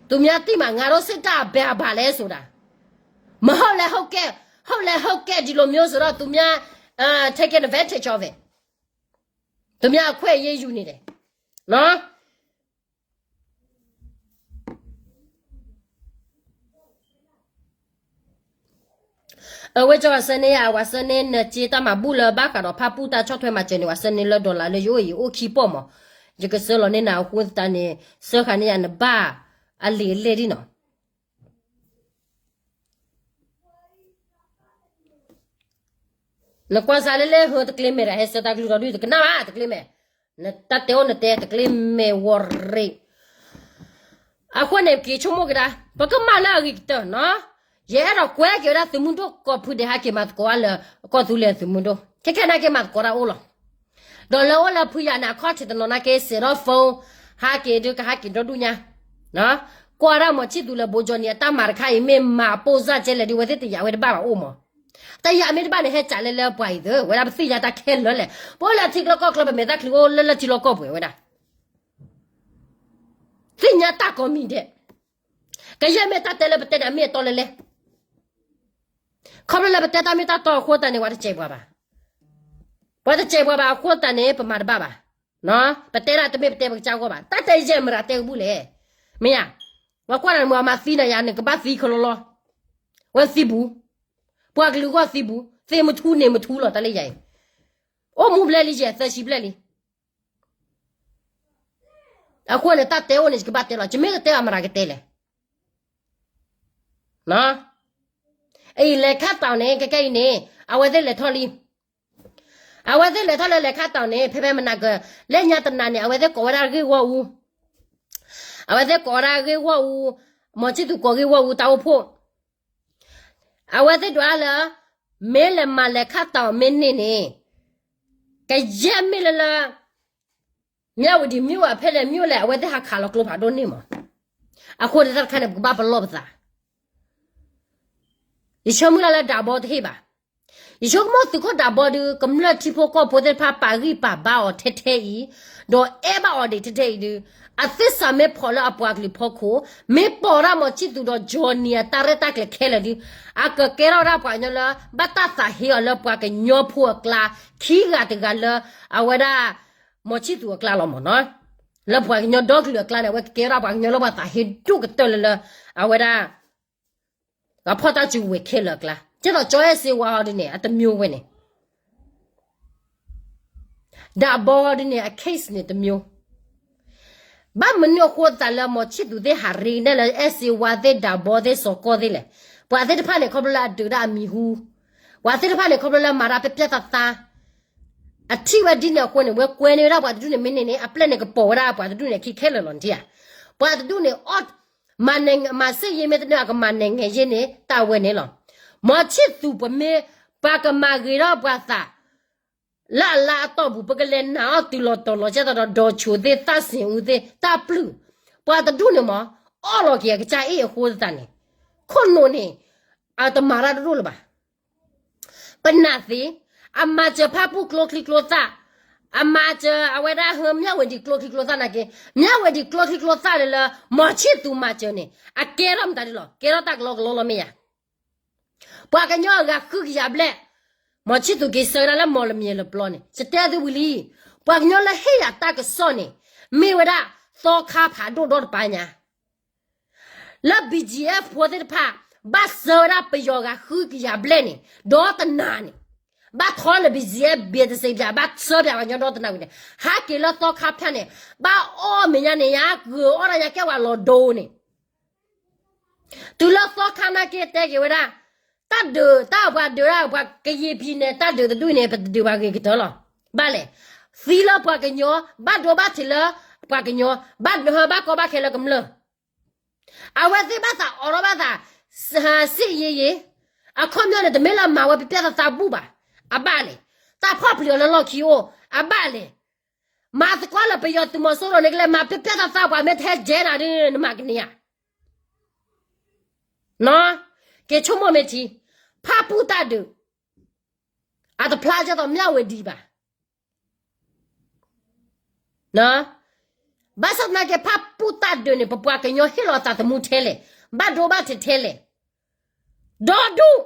သူများသိမှာ ငါတို့စစ်တပ်ဘယ်အပါလဲဆိုတာ မဟုတ်လဲဟုတ်ကဲ့ ဟုတ်လဲဟုတ်ကဲ့ ဒီလိုမျိုးဆိုတော့ သူများ take advantage of it သူများအခွင့်အရေးယူနေတယ်နော် အဝဲကၠီဝဲဆၢန့ၢ်ဧါ ဝဲဆၢန့ၢ်နစ့တၢ်မၤဘူၣ်လၢဘၣ်ဃးဒီးဖၣ်ပူၣ်တၢ်ဆီၣ်ထွဲမၤစၢၤန့ၣ် ဝဲဆၢန့ၢ်လၢ dollar လၢယအိၣ်အံၤအိၣ်ခံပီၢ်မး ယကဆှၢလီၤန့ၢ်နၤအဃိသတးန့ၣ် ဆှၢဃာ်န့ၢ်ယၤနဘၣ်အလံာ်အလဲၢ်ဒ်နီၤ နကွၢ်စးလၢလၢဟၢတကျ့မဲာ်ဒီး ဟဲဆှၢတၢ်ကလုၢ်ဒီဒုၣ်တကနၣ်ဘၣ်တကျ့မဲာ် နတၢ်တဲအိၣ်နတဲတကျ့မဲာ်ဝီၤရ့ၣ် အဃိန့ၣ် က့ၤဆိကမိၣ်ကဒါ ပကမၣ်လၢအဂ့ၤကတၢၢ်နီၤ ယအဲၣ်ဒိးကွဲက့ၤဝဲဒၣ်သုးမုၢ်ဒိၣ်ကိးဖုဒဲးဟဲက့ၤမၤသကိးလၢ ကီၢ်သူလ့ၤသုးမုၢ်ဒိၣ် ခဲခဲနာ်က့မၤသကိးတၢ်အိၣ်လီၤ ဒီးလၢအိၣ်လၢဖုယၤန့ၣ် အခီၣ်ထံးတနီၤနာ်က့ စဲးထီၣ် phone ဟဲက့ၤဒုးကဟဲက့ၤဒီဒူၣ်ညါ ကွၢ်ဒၣ်မီၤဆံၣ်သူးလၢဘိကၠီနံၤအတၢ်မၤတခါအံၤ မ့ၢ်မၤပိၢ်စၢ်ကဲလဲၣ်ဒုး ဝဲသ့ၣ်တယာ်ဝဲတဘၣ်ဘၣ်အိၣ်မး တယာ်မ့ၢ်တဘၣ်န့ၣ် ဟဲကးလၢလၢပှၤအံၤသၢ ဝဲဒၣ်ပသ့ၣ်ညါတၢ်ခဲလၢာ်လဲၣ် ပအိၣ်လၢထံချၢကီၢ်ချၢ ပမဲာ်တၢ်ချံအိၣ်လၢလၢထံလီၢ်ကီၢ်ပှဲၤဝဲဒၣ် သ့ၣ်ညါတၢ်ကိးမံၤဒဲး ကယဲၢ်မ့ၢ်တၢ်တဲလၢပတဲန့ၣ် အမ့ၢ်အတီလဲၣ်လဲၣ် ခီဖျိလၢပတဲတၢ်မ့ၢ်တၢ်တီအဃိသတးန့ၣ် ပှၤတစဲးပှၤဘၣ် ပှၤတစဲးပှၤဘၣ်အဃိသတးန့ၣ် ပမၤတဘၣ်ဘၣ် ပတဲဒၣ်တမ့ၢ်ပတဲပကစၢ်ဂီၢ်ဘၣ် တၢ်တဲယဲၢ်မတၤတဲကဘူၣ်လဲၣ် မ့ၢ်ဧါ ပှၤကွၢ်နၤမ့ၢ်အမၤသံနၤယၤ နကဘၣ်သံခီလီလီ ဝဲသံပူၤ ပှၤကလုာ်ဂီၢ်သံပူၤ သ့မထူန့ၣ်မထူလီၤ တၢ်လၢယၤအံၤ အိၣ်မူဘျဲၣ်လံယဲၢ်သၢဆံဘျဲၣ်လံ အဃိန့ၣ် တၢ်တဲအိၣ်န့ၣ် ယကဘၣ်တဲလီၤ ယမ့ၢ်ကတဲအမတၤကတဲလဲၣ် အံၤလဲၤခါတီၤန့ၣ် ကဲကဲအံၤန့ၣ် အဝဲသ့ၣ်လဲၤထီၣ်လံ အဝဲသ့ၣ်လဲၤထီၣ်လၢလဲၤခါတီၤန့ၣ် ဖဲဖဲမနၤက လၢညါတနၤန့ၣ် အဝဲသ့ၣ်ကိးဝဲဒၣ်ဂ့ၢ်ဂီၢ်အူ အဝဲသ့ၣ်ကိးဝဲဒၣ်ဂ့ၢ်ဂီၢ်အူ မီၤဆံၣ်သူးကိးဂ့ၢ်ဂီၢ်အူတၢ်အိၣ်ဖှိၣ် အဝဲသ့ၣ်ဒွးလၢ မ့ၢ်လဲၤမၤလဲၤခါတီၤမ့ၢ်န့ၢ်န့ၣ် ကယဲၢ်မ့ၢ်လၢလၢ မၠၣ်ဝတံၤမ့ၢ်ဝဲဖဲလဲၣ်မ့ၢ်လဲၣ် အဝဲသ့ၣ်ဟးခးလီၤကျိဖးဒိၣ်န့ၢ်မး အဃိန့ၣ်တၢ်တခါန့ၣ် ပကဘၣ်ပလီၢ်ပသး ယဆိကမိၣ်လၢလၢဒးဘီတဟ့ၣ်ဘၣ်. ယဆိကမိၣ်သုးခိၣ်ဒးဘီဒုး ကမျၢၢ်ထံဖိကီၢ်ဖိသ့ၣ်တဖၣ်ပာ်ဂံၢ်ပာ်ဘါအီၤထဲထဲအံၤ, ဒီးအဲၣ်ဘၣ်အီၤဒံးထဲထဲအံၤဒုး, အသ့ၣ်စးမ့ၢ်ဖီၣ်လၢအပှၤကလုာ်ဖီခိၣ်, မ့ၢ်ပိာ်ဒၣ်မီၤဆံၣ်သူးဒီး Johnny အတၢ်ရဲၣ်တၢ်ကျဲၤခဲလၢာ်ဒုး, အကကဲထီၣ်ဝဲဒၣ်ပှၤကညီလၢ ဘၣ်တၢ်သးဟ့အီၤလၢပှၤကညီဖိအကျါ, ခံဂၤတဂၤလၢ အဝဲဒၣ် မီၤဆံၣ်သူးအကျါလီၤမးနီၤ. လၢပှၤကညီဒီကလုာ်အကျါန့ၣ် အဝဲကကဲထီၣ်ပှၤကညီလၢပှၤသးဟ့ဒိၣ်ကတၢၢ်လၢလၢ အဝဲဒၣ် အဖီၣ်တၢ်စုကဝဲၤခဲလၢာ်အကျါ, ကဲသိးကၠီအဲၣ်စ့ဝါဟီဒ်န့ၣ် အတမျိုးဝဲန့ၣ်, ဒးဘီဒ်န့ၣ် အ case န့ၣ် တမျိုး. ဘၣ်မနုၤအဃိသတးလၢမီၤဆံၣ်သူးသ့ၣ်ဟးရ့န့ၢ်လၢအဲၣ်စ့ဝါသ့ၣ် ဒးဘီသ့ၣ် စီၤကီၢ်သ့ၣ်လဲၣ်. ပှၤသ့ၣ်တဖၣ်န့ၣ် ခီဖျိလၢအဒုးတၢ်အမံၤဟူ, ပှၤသ့ၣ်တဖၣ်န့ၣ် ခီဖျိလၢမၤတၢ်ပျဲပျဲသးသး အထံၣ်ဝဲဒ်န့ၣ်အဃိန့ၣ် ဝဲကွဲန့ၢ်ဝဲဒၣ်ပှၤတဒူၣ်န့ၣ် မ့ၢ်န့ၢ်န့ၣ် အပျဲၢ်န့ၣ်ကပိာ်ဝဲဒၣ်ပှၤတဒူၣ်န့ၣ် ခံခဲလၢာ်လီၤ နထံၣ်ဧါ. ပှၤတဒူၣ်န့ၣ် အီၣ် မၤန့ၢ် မၤစ့ၢ်ယ့မ့ၢ်တန့ၢ် အကမၤန့ၢ်ငဲၤယ့န့ၣ် တၢ်ဝဲန့ၣ်လီၤ. မီၤဆံၣ်သူးပမ့ၢ် ပှၤကမၤဂ့ၤထီၣ်ပှၤသး လၢအလါအတီၢ်ပူၤ ပကလဲၤနာ်အီၣ်တုၤလီၤတီၤလီၤ ကဲသိးဒီး ဒီးဆိးသ့ၣ် သၣ်စ့ၣ်အူသ့ၣ် တၢ်ပျုၢ်, ပှၤတဒူၣ်န့ၣ်မး အီၣ်လီၤက့ၤအကစၢ်အ့ၣ်အဃိသတးန့ၣ် ခိၣ်နူာ်န့ၣ် အတမၤတၢ်တဒိၣ်လၢၤဘၣ်. ပနာ်သ့, အမၤစၢၤဖၣ်ပူၣ်ကျိချံကျိသၣ်, အမၤစၢၤအဝဲဒၣ်ဟၢမၠၣ်ဝတံၤကျိချံကျိသၣ်နာ်က့, မၠၣ်ဝတံၤကျိချံကျိသၣ်လၢလၢ မီၤဆံၣ်သူးမၤစၢၤန့ၣ် အကဲထီၣ်မတၤဒ်လီၤ, ကဲထီၣ်တၢ်ကလီကလီလီၤမ့ၢ်ယၤ. ပှၤကညီအဂၤဃုကယၤဘျဲၣ်, မီၤဆံၣ်သူးက့ၤဆၢဒၣ်လၢမီၢ်လမံၤလပျီန့ၣ် ယတဲသုဝံၤလံ. ပှၤကညီလၢဟ့ၣ်ယၤတၢ်ကစီၣ်န့ၣ် မ့ၢ်ဝဲဒၣ်သီခါဖးဒိၣ်ဒီတပၤညါ လၢ ဘီၣ်ကၠံၣ်အ့ၣ် ဖိသ့ၣ်တဖၣ် ဘၣ်ဆှၢဝဲဒၣ်ပယီၤဂၤဃုကယၤဘျဲၣ်န့ၣ် ဒီတနၤန့ၣ် ဘၣ်ထီလၢ ဘီၣ်ကၠံၣ်အ့ၣ် ဘ့ၣ်တစ့းဖၠၣ် ဘၣ်ဆှၢပှၤကညီဒီတနၤဝံၤန့ၣ် ဟးက့ၤလၢသီခါဖၠၣ်န့ၣ် ဘၣ်အီၣ်မဲာ်ညါန့ၣ် ယါဂုာ်အီၣ်ဒၣ်ယါကဲဝဲလီၤဒိန့ၣ် တုၤလၢသီခါနာ်က့တဲက့ၤဝဲဒၣ် တၢ်ဒုးတၢ်ပှၤဒုးဒၣ်ပှၤကယံာ်ဖံးန့ၣ် တၢ်ဒုးတဒူၣ်န့ၣ် ပတဒုးဘၣ်ဂ့ၤကတၢၢ်လီၤ. ဘၣ်လဲၣ်, သံလၢပှၤကညီ, ဘၣ်ဒိဘၣ်ထံးလၢပှၤကညီ, ဘၣ်ဒိဘၣ်ကီဘၣ်ခဲလၢကမျၢၢ်, အဝဲသ့ၣ်ဘၣ်သးအိးထီၣ်ဘၣ်သး စ့ယံၤယံၤ, အခီပညီန့ၣ် တမ့ၢ်လၢမၤဝဲပျဲၢ်ပျဲၢ်သးသးဘူၣ်ဘၣ်, အဘၣ်လဲၣ်, တၢ်ဖီၣ်ပျံၤအီၤလၢလီၢ်ခံအိၣ်, အဘၣ်လဲၣ် မၤသကိးလၢပယီၤသုးမီၤစိရိၤန့ၣ် ကလဲၤမၤပျဲၢ်ပျဲၢ်သးသးပှၤမ့ၢ်တဟဲကဲနၤဒီး နမၤကန့ၢ်ဧါ. က့ၤဆိကမိၣ်မ့ၢ်ထံ, ဖၣ်ပူၣ်တၢ်ဒုး, အတဖျါကဲသိးမၠၣ်ဝဲဒံးဘၣ်. ဘၣ်ဆၣ်သနာ်က့ ဖၣ်ပူၣ်တၢ်ဒုးန့ၣ် ပပှၤကညီဟ့ၣ်လီၤသးသမူထဲလဲၣ်, ဘၣ်ဒိဘၣ်ထံးထဲလဲၣ်, ဒီဒူၣ်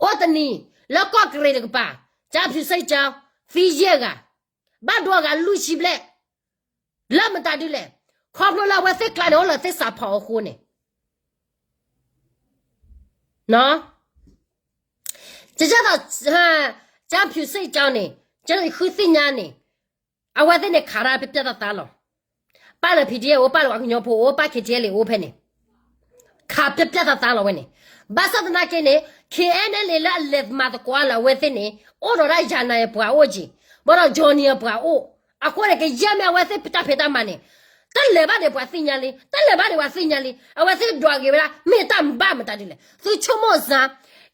အိၣ်တနံၤ လၢကီၢ်ကရ့ၣ်တကပၤ, ကၠါဖၠူၤစ့ၣ်ကၠီ သံယဲၢ်ဂၤ, ဘၣ်ဒိအဂၤလွံၢ်ဆံဘျဲၣ်, လၢမတၤဒ်လဲၣ်, ခီဖျိလၢအဝဲသ့ၣ်ကျါန့ၣ် အိၣ်လၢသ့ၣ်စးဖီအဃိန့ၣ် ကဲသိး ကၠါဖၠူၤစ့ၣ်ကၠီန့ၣ် ကဲသိးယဃုသ့ၣ်ညါန့ၣ် အဝဲသ့ၣ်န့ၣ်ခးတၢ်ပျဲၢ်ပျဲၢ်သးသးလီၤ. ပၢ်လၢ ဖံးဒ့ၣ် အိၣ်, ပၢ်လၢပှၤကညီဖိအိၣ်, ပၢ် ခ့ၣ်ထံၣ်အဲလ် အိၣ်ဖဲန့ၣ်, ခးပျဲၢ်ပျဲၢ်သးသးလီၤဝဲန့ၣ်. ဘၣ်ဆၣ်သနာ်က့န့ၣ် ခ့ၣ်အဲၣ်အဲလ်လၢအလဲၤမၤသကိးလၢအဝဲသ့ၣ်န့ၣ် အိၣ်ဒီးဒၣ်ယၤနၤအပှၤအိၣ်က့ၤ, ဘၣ်ဒီး ကၠီနံၤ အပှၤအိၣ်, အဃိန့ၣ် ကယဲၢ်မ့ၢ်အဝဲသ့ၣ်တၢ်ဖံးတၢ်မၤန့ၣ် တၢ်လဲၤဘၣ်န့ၣ်ပှၤသ့ၣ်ညါလံ, တၢ်လဲၤဘၣ်န့ၣ်ပှၤသ့ၣ်ညါလံ, အဝဲသ့ၣ်ဒွးက့ၤဝဲဒၣ် မ့ၢ်တၢ်ဘၣ်မတၤဒ်လဲၣ်. သုဆိကမိၣ်စ့ၢ်,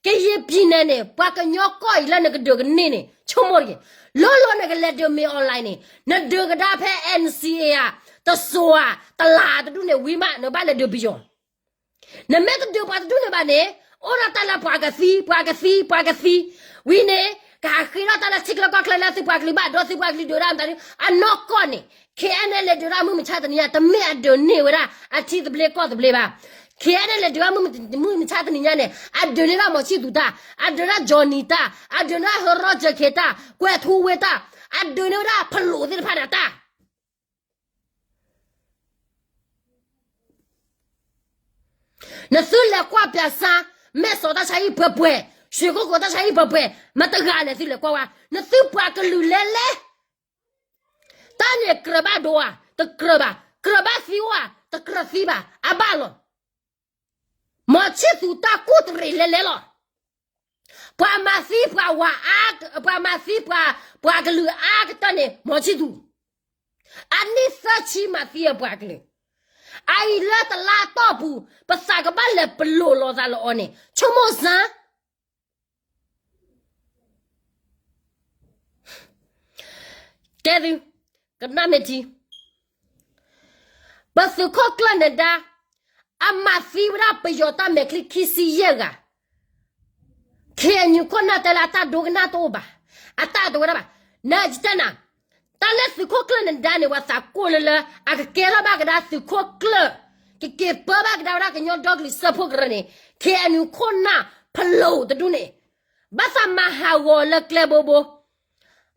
ကယံာ်ဖံးန့ၣ်န့ၣ် ပှၤကညီကီၢ်အံၤလၢနကဒုးကန့ၢ်န့ၣ် ဆိကမိၣ်တက့ၢ်. လီၤလီၤနကလဲၤဒုးမ့ၢ်အီၣ်လဲၣ်န့ၣ် နဒုးကဒါဖဲ NCA ဧါ, တစိၤဧါ, တလးတဒူၣ်န့ၣ်ဝံၤမး နဘၣ်လဲၤဒုးပယီၤ နမ့ၢ်တဒုးပှၤတဒူၣ်န့ၣ်ဘၣ်န့ၣ် အိၣ်ဒၣ်တၢ်လၢပှၤကသံ, ပှၤကသံ, ပှၤကသံ, ဝံၤန့ၣ် ကဟးဃ့ထီၣ်တၢ်လၢထံချၢကီၢ်ချၢလၢသုပှၤကလုာ်ဘၣ်ဒိ, သုပှၤကလုာ်ဒုးဒၣ်မတၤဒုး, အနီၢ်ကီၢ်န့ၣ် ခ့ၣ်အဲၣ်အဲလ်လၢဒုးဒၣ်မုၢ်မဆါတနံၤညါ တမ့ၢ်အဒုးန့ၢ်ဝဲဒၣ်အထံသဘျ့ကီၢ်သဘျ့ဘၣ်. ခ့ၣ်အဲၣ်အဲလ်လၢဒုးဒၣ်မုၢ်မဆါတနံၤညါန့ၣ် အဒုးန့ၢ်ဒၣ်မီၤဆံၣ်သူတၢ်, အဒုးဒၣ်ကၠီနံၤတၢ်, အဒုးဒၣ်ဟၢရီၣ်ကၠၢၣ်ခ့တၢ်, ကွဲၤထူဝ့တၢ်, အဒုးန့ၢ်ဝဲဒၣ်ဖလိးသ့ၣ်တဖၣ်န့ၣ်အတၢ် နသုလဲၤကွၢ်ပၠးစါ, မဲၢ်စီၤတၢ်ဆါဟံၣ်ပှဲၤပှဲၤ, ရွှေကုက္ကိုတၢ်ဆါဟံၣ်ပှဲၤပှဲၤ, မတဂၤလဲၣ်သုလဲၤကွၢ်ဝဲ, နသုပှၤကလုာ်လဲၤလဲၤ, တၢ်န့ၣ်ကြၢးဘၣ်ဒိဧါ, တကြၢးဘၣ်, ကြၢးဘၣ်သံဧါ, တကြၢးသံဘၣ်, အဘၣ်လီၤ. မီၤဆံၣ်သူတၢ်ကူၣ်တရံးလဲၤလဲၤလီၤ. ပှၤမၤသံပှၤဝၤအါ, ပှၤမၤသံပှၤ, ပှၤကလုာ်အါကတၢၢ်န့ၣ် မီၤဆံၣ်သူ အနံၣ်သၢဆံမၤသံအပှၤကလုာ်, အအံၤလၢတလါတီၢ်ပူၤ ပသးကဘၣ်လဲၤပလိာ်လိာ်သးလၢအီၤန့ၣ် ဆိကမိၣ်စ့ၢ်, တဲသု, ကနၣ်မ့ၢ်ထံ, ပသုးခိၣ်ကျၢၢ်နဒါ အမၤသံဝဲဒၣ်ပယီၤတၢ်မဲာ်ချံခံဆံယဲၢ်ဂၤ ခ့ၣ်အဲၣ်ယူၣ်ခိၣ်နၢ်တဲလၢအတၢ်ဒိကနၣ်တအိၣ်ဘၣ်, အတၢ်တဝဲဒၣ်ဘၣ်, နယတဲနၤ, တၢ်လၢသုးခိၣ်ကျၢၢ်နဒါန့ၣ် ပှၤသးကိၢ်လၢလၢ အကကဲထီၣ်ဘၣ်ကဒါသုးခိၣ်ကျၢၢ်, ကက့ၤပၢဘၣ်ကဒါဝဲဒၣ်ကညီဒီကလုာ်စၢဖှိၣ်ကရၢန့ၣ် ခ့ၣ်အဲၣ်ယူၣ်ခိၣ်နၢ်ဖလိးတဒူၣ်န့ၣ် ဘၣ်သးမၤဟးဂီၤလၢကျဲဘိဘိ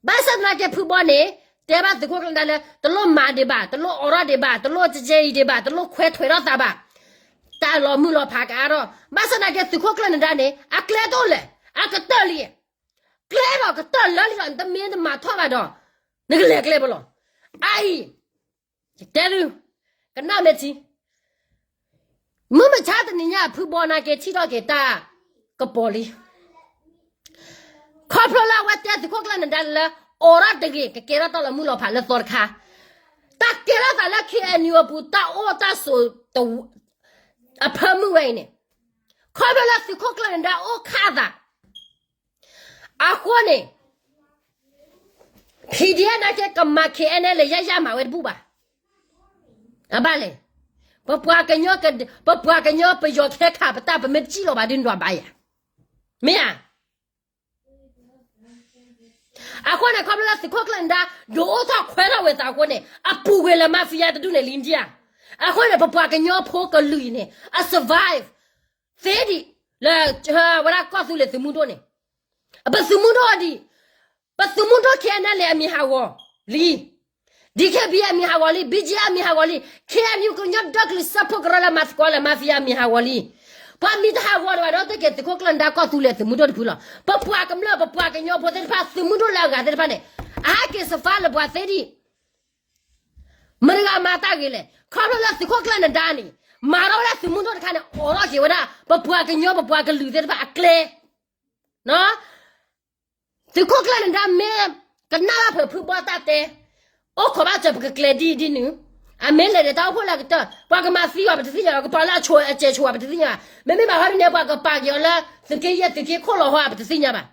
ဘၣ်ဆၣ်သနာ်က့ဖုဘီန့ၣ် တဲဘၣ်သုးခိၣ်ကျၢၢ်နဒါလၢ တလိၣ်မၤဒံးဘၣ်, တလိၣ်အိးထီၣ်ဒံးဘၣ်, တလိၣ်ကကဲအံၤဒံးဘၣ်, တလိၣ်ခွဲးထွဲးထီၣ်သးဘၣ်, တၢ်လီၤမုၢ်လီၤဖးကအါထီၣ်, ဘၣ်ဆၣ်သနာ်က့သုးခိၣ်ကျၢၢ်နဒါန့ၣ် အကျဲတအိၣ်လဲၣ်, အကတၢၢ်လံ, ကျဲဒီးကတၢၢ်လၢလံဒီး နတမ့ၢ်တမၤထီၣ်ဘၣ်ဒီး နကလဲၤကျဲဘိလီၤ. အအံၤ ယတဲသု, ကနၣ်မ့ၢ်ထံ, မုၢ်မဆါတနံၤညါအဖုဘီနာ်က့ထံၣ်ထီၣ်က့ၤတၢ်ကပီၤလံ. ခီဖျိလၢအဝဲတဲသုးခိၣ်ကျၢၢ်နဒါလၢ အိးထီၣ်တဂ့ၤ ကကဲထီၣ်တၢ်လီၤမုၢ်လီၤဖးလၢသီတခါ, တၢ်ကဲထီၣ်သးလၢ ခ့ၣ်အဲၣ်ယူၣ်အပူၤ တၢ်အိၣ်တၢ်ဆိး အဖၢမုၢ်ဝဲအံၤန့ၣ်, ခီဖျိလၢသုးခိၣ်ကျၢၢ်နဒါအိၣ်ခးသး အဃိန့ၣ် ဖံးဒ့ၣ်နာ်က့ကမၤ ခ့ၣ်အဲၣ်အဲလ် ယဲယဲမၤဝဲတဘူၣ်ဘၣ်. အဘၣ်လဲၣ်, ပပှၤကညီ, ပပှၤကညီပယီၤကဟဲခးပတၢ် ပမ့ၢ်တစံၣ်လီၤဘၣ်ဒ်နဒွးဘၣ်ယၤ, မ့ၢ်ဧါ. အဃိန့ၣ် ခီဖျိလၢသုးခိၣ်ကျၢၢ်နဒါ ဒုးအိၣ်ထီၣ်ခွဲးထီၣ်ဝဲသးအဃိန့ၣ် အပူၤကွံာ်လၢ mafia တဒူၣ်န့ၣ်လံဒံဧါ. အဃိန့ၣ် ပပှၤကညီဖိကလုာ်အံၤန့ၣ် အ survive သ့ဒံး လၢဝဲဒၣ်ကီၢ်သူလ့ၤသုးမုၢ်ဒိၣ်န့ၣ်, ပသုးမုၢ်ဒိၣ်ဒံး, ပသုးမုၢ်ဒိၣ် ခ့ၣ်အဲၣ်အဲလ် အမံၤဟးဂီၤ လံ. DKBA အမံၤဟးဂီၤလံ, BGF အမံၤဟးဂီၤလံ, KNU ကညီဒီကလုာ်စၢဖှိၣ်ကရၢလၢမၤသကိးလၢ mafia အမံၤဟးဂီၤလံ. ပှၤမံၤတဟးဂီၤဒံးဘၣ်ဒီး တက့ၢ်သုးခိၣ်ကျၢၢ်နဒါကီၢ်သူလ့ၤသုးမုၢ်ဒိၣ်တဖုလီၤ. ပပှၤကမျၢၢ် ပပှၤကညီဖိသ့ၣ်တဖၣ် သုးမုၢ်ဒိၣ်လၢအဂၤသ့ၣ်တဖၣ်န့ၣ် အဟဲက့ၤစးဖးလၢပှၤသ့ဒံး မတၤဂၤမၤတၢ်ဂ့ၤလဲၣ်. ခီဖျိလၢသုးခိၣ်ကျၢၢ်နဒါန့ၣ် မၤထီၣ်ဝဲဒၣ်သုးမုၢ်ဒိၣ်တခါန့ၣ် အိးထီၣ်က့ၤဝဲဒၣ် ပပှၤကညီ ပပှၤကလုာ်သ့ၣ်တဖၣ်အကျဲ. သုးခိၣ်ကျၢၢ်နဒါမ့ၢ် ကနၣ်ဘၣ်ဖုးဖုးဘီၣ်တၢ်တဲ, အိၣ်ခိးဘၣ်စၢၤပကကျဲၤဒ်အံၤဒ်နုၤ, အမ့ၢ်လဲၤဒီးတၢ်အိၣ်ဖှိၣ်လၢအကတၢၢ် ပှၤကမၤသံအီၤပတသ့ၣ်ညါဘၣ်, ကပာ်လၢအဆိးအစဲးဆိးဘၣ်ပတသ့ၣ်ညါဘၣ်. မ့မ့ၢ်ဘၣ်ဟီဒ်န့ၣ် ပှၤကပာ်က့ၤအီၤလၢ သုးက့ယဲၢ်သုးက့ခိၣ်လီၤဟီ ပတသ့ၣ်ညါဘၣ်.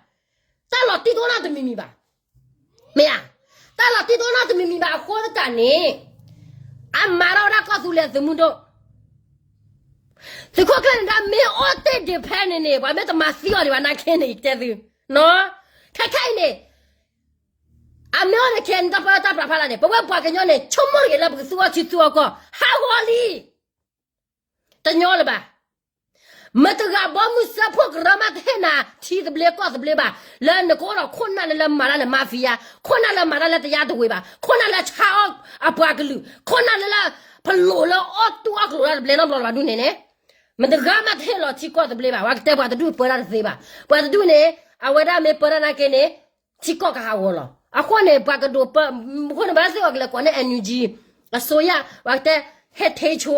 တၢ်လီၤတံၢ်တအိၣ်နီတမံၤမံၤဘၣ်. မ့ၢ်ဧါ. တၢ်လီၤတံၢ်တအိၣ်နီတမံၤမံၤဘၣ်အဃိသတးန့ၣ် အမၤထီၣ်ဝဲဒၣ်ကီၢ်သူလ့ၤသုးမုၢ်ဒိၣ်. သုးခိၣ်ကျၢၢ်နဒါမ့ၢ်အိၣ်တ့ၢ်ဒံးဖဲန့ၣ်န့ၣ် ပှၤမ့ၢ်တမၤသံအီၤဒံးဘၣ်နာ်က့န့ၣ် ယတဲသု, ခဲခဲအံၤန့ၣ် အမ့ၢ်အိၣ်န့ၣ် ခဲအံၤန့ၣ် တၢ်ပၢတၢ်ပြးဖးလၢ်န့ၣ် ပဝဲပှၤကညီန့ၣ် ဆိကမိၣ်တဂ့ၤလၢပကသူအီၤထံသူအီၤကီၢ် ဟးဂီၤလံ. တညီလၢၤဘၣ်. မတဂၤဘီမုၢ်စၢဖှိၣ်ကရၢမးတဟ့ၣ်နၤထံသဘျ့ကီၢ်သဘျ့ဘၣ်, လၢနကအိၣ်ဒီးခိၣ်နၢ်လၢလၢမၤတၢ်လၢ mafia, ခိၣ်နၢ်လၢမၤတၢ်လၢတယါတဝ့ၤဘၣ်, ခိၣ်နၢ်လၢဆါအီၣ်အပှၤကလုာ်, ခိၣ်နၢ်လၢလၢ ဖလိၣ်လၢအီၣ်တူၢ်အီၣ်ကျိၤတၢ်တဘျဲနီတဘျီလၢၤဘၣ်ဒ်န့ၣ်န့ၣ်, မတဂၤမးတဟ့ၣ်လီၤထံကီၢ်သဘျ့ဘၣ်. ပှၤကတဲပှၤတဒူၣ်ပၢတၢ်တသ့ဘၣ်. ပှၤတဒူၣ်န့ၣ် အဝဲဒၣ်မ့ၢ်ပၢတၢ်နာ်က့န့ၣ် ထံကီၢ်ကဟးဂီၤလီၤ. အဃိန့ၣ် ပှၤကဒိးပၢ, အဃိန့ၣ် ဘၣ်သ့ၣ်အီၤကလဲၤကိးန့ၢ် NUG အစိုးရ, ပှၤကတဲ ဟဲထ့ဆိ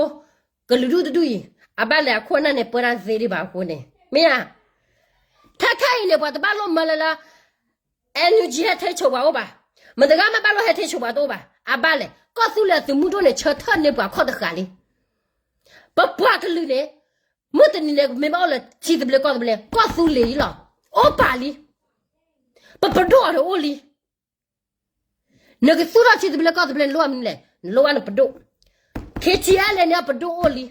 ကလုာ်ဒူၣ်တဒူၣ်အံၤ အဘၣ်လဲၣ်အခိၣ်နၢ်န့ၣ် ပၢတၢ်တသ့ဒံးဘၣ်အဃိန့ၣ် မ့ၢ်ဧါ. ခဲခဲအံၤန့ၣ် ပှၤတဘၣ်လိၣ်မၢလၢလၢ NUG ဟဲထ့ဆိပှၤအိၣ်ဘၣ်, မတဂၤမးဘၣ်လိၣ်ဟဲထ့ဆိပှၤတအိၣ်ဘၣ်. အဘၣ်လဲၣ် ကီၢ်သူလ့ၤသုးမုၢ်ဒိၣ်န့ၣ် ဆၢထၢၣ်န့ၢ်ပှၤခီၣ်တဃာ်လံ. ပပှၤကလုာ်န့ၣ် မုၢ်တနံၤန့ၣ် မ့ၢ်ဘၣ်အိၣ်လၢထံသဘျ့ကီၢ်သဘျ့ ကီၢ်သူလ့ၤအံၤလီၤ. အိၣ်ပာ်လံ. ပပဒိၣ်အီၤတအိၣ်လံ. နကသူၣ်ထီၣ်ထံသဘျ့ကီၢ်သဘျ့ နလိၣ်ဘၣ်မနုၤလဲၣ်, နလိၣ်ဘၣ်နပဒိၣ်. KTLA န့ၣ် ပဒိၣ်အိၣ်လံ.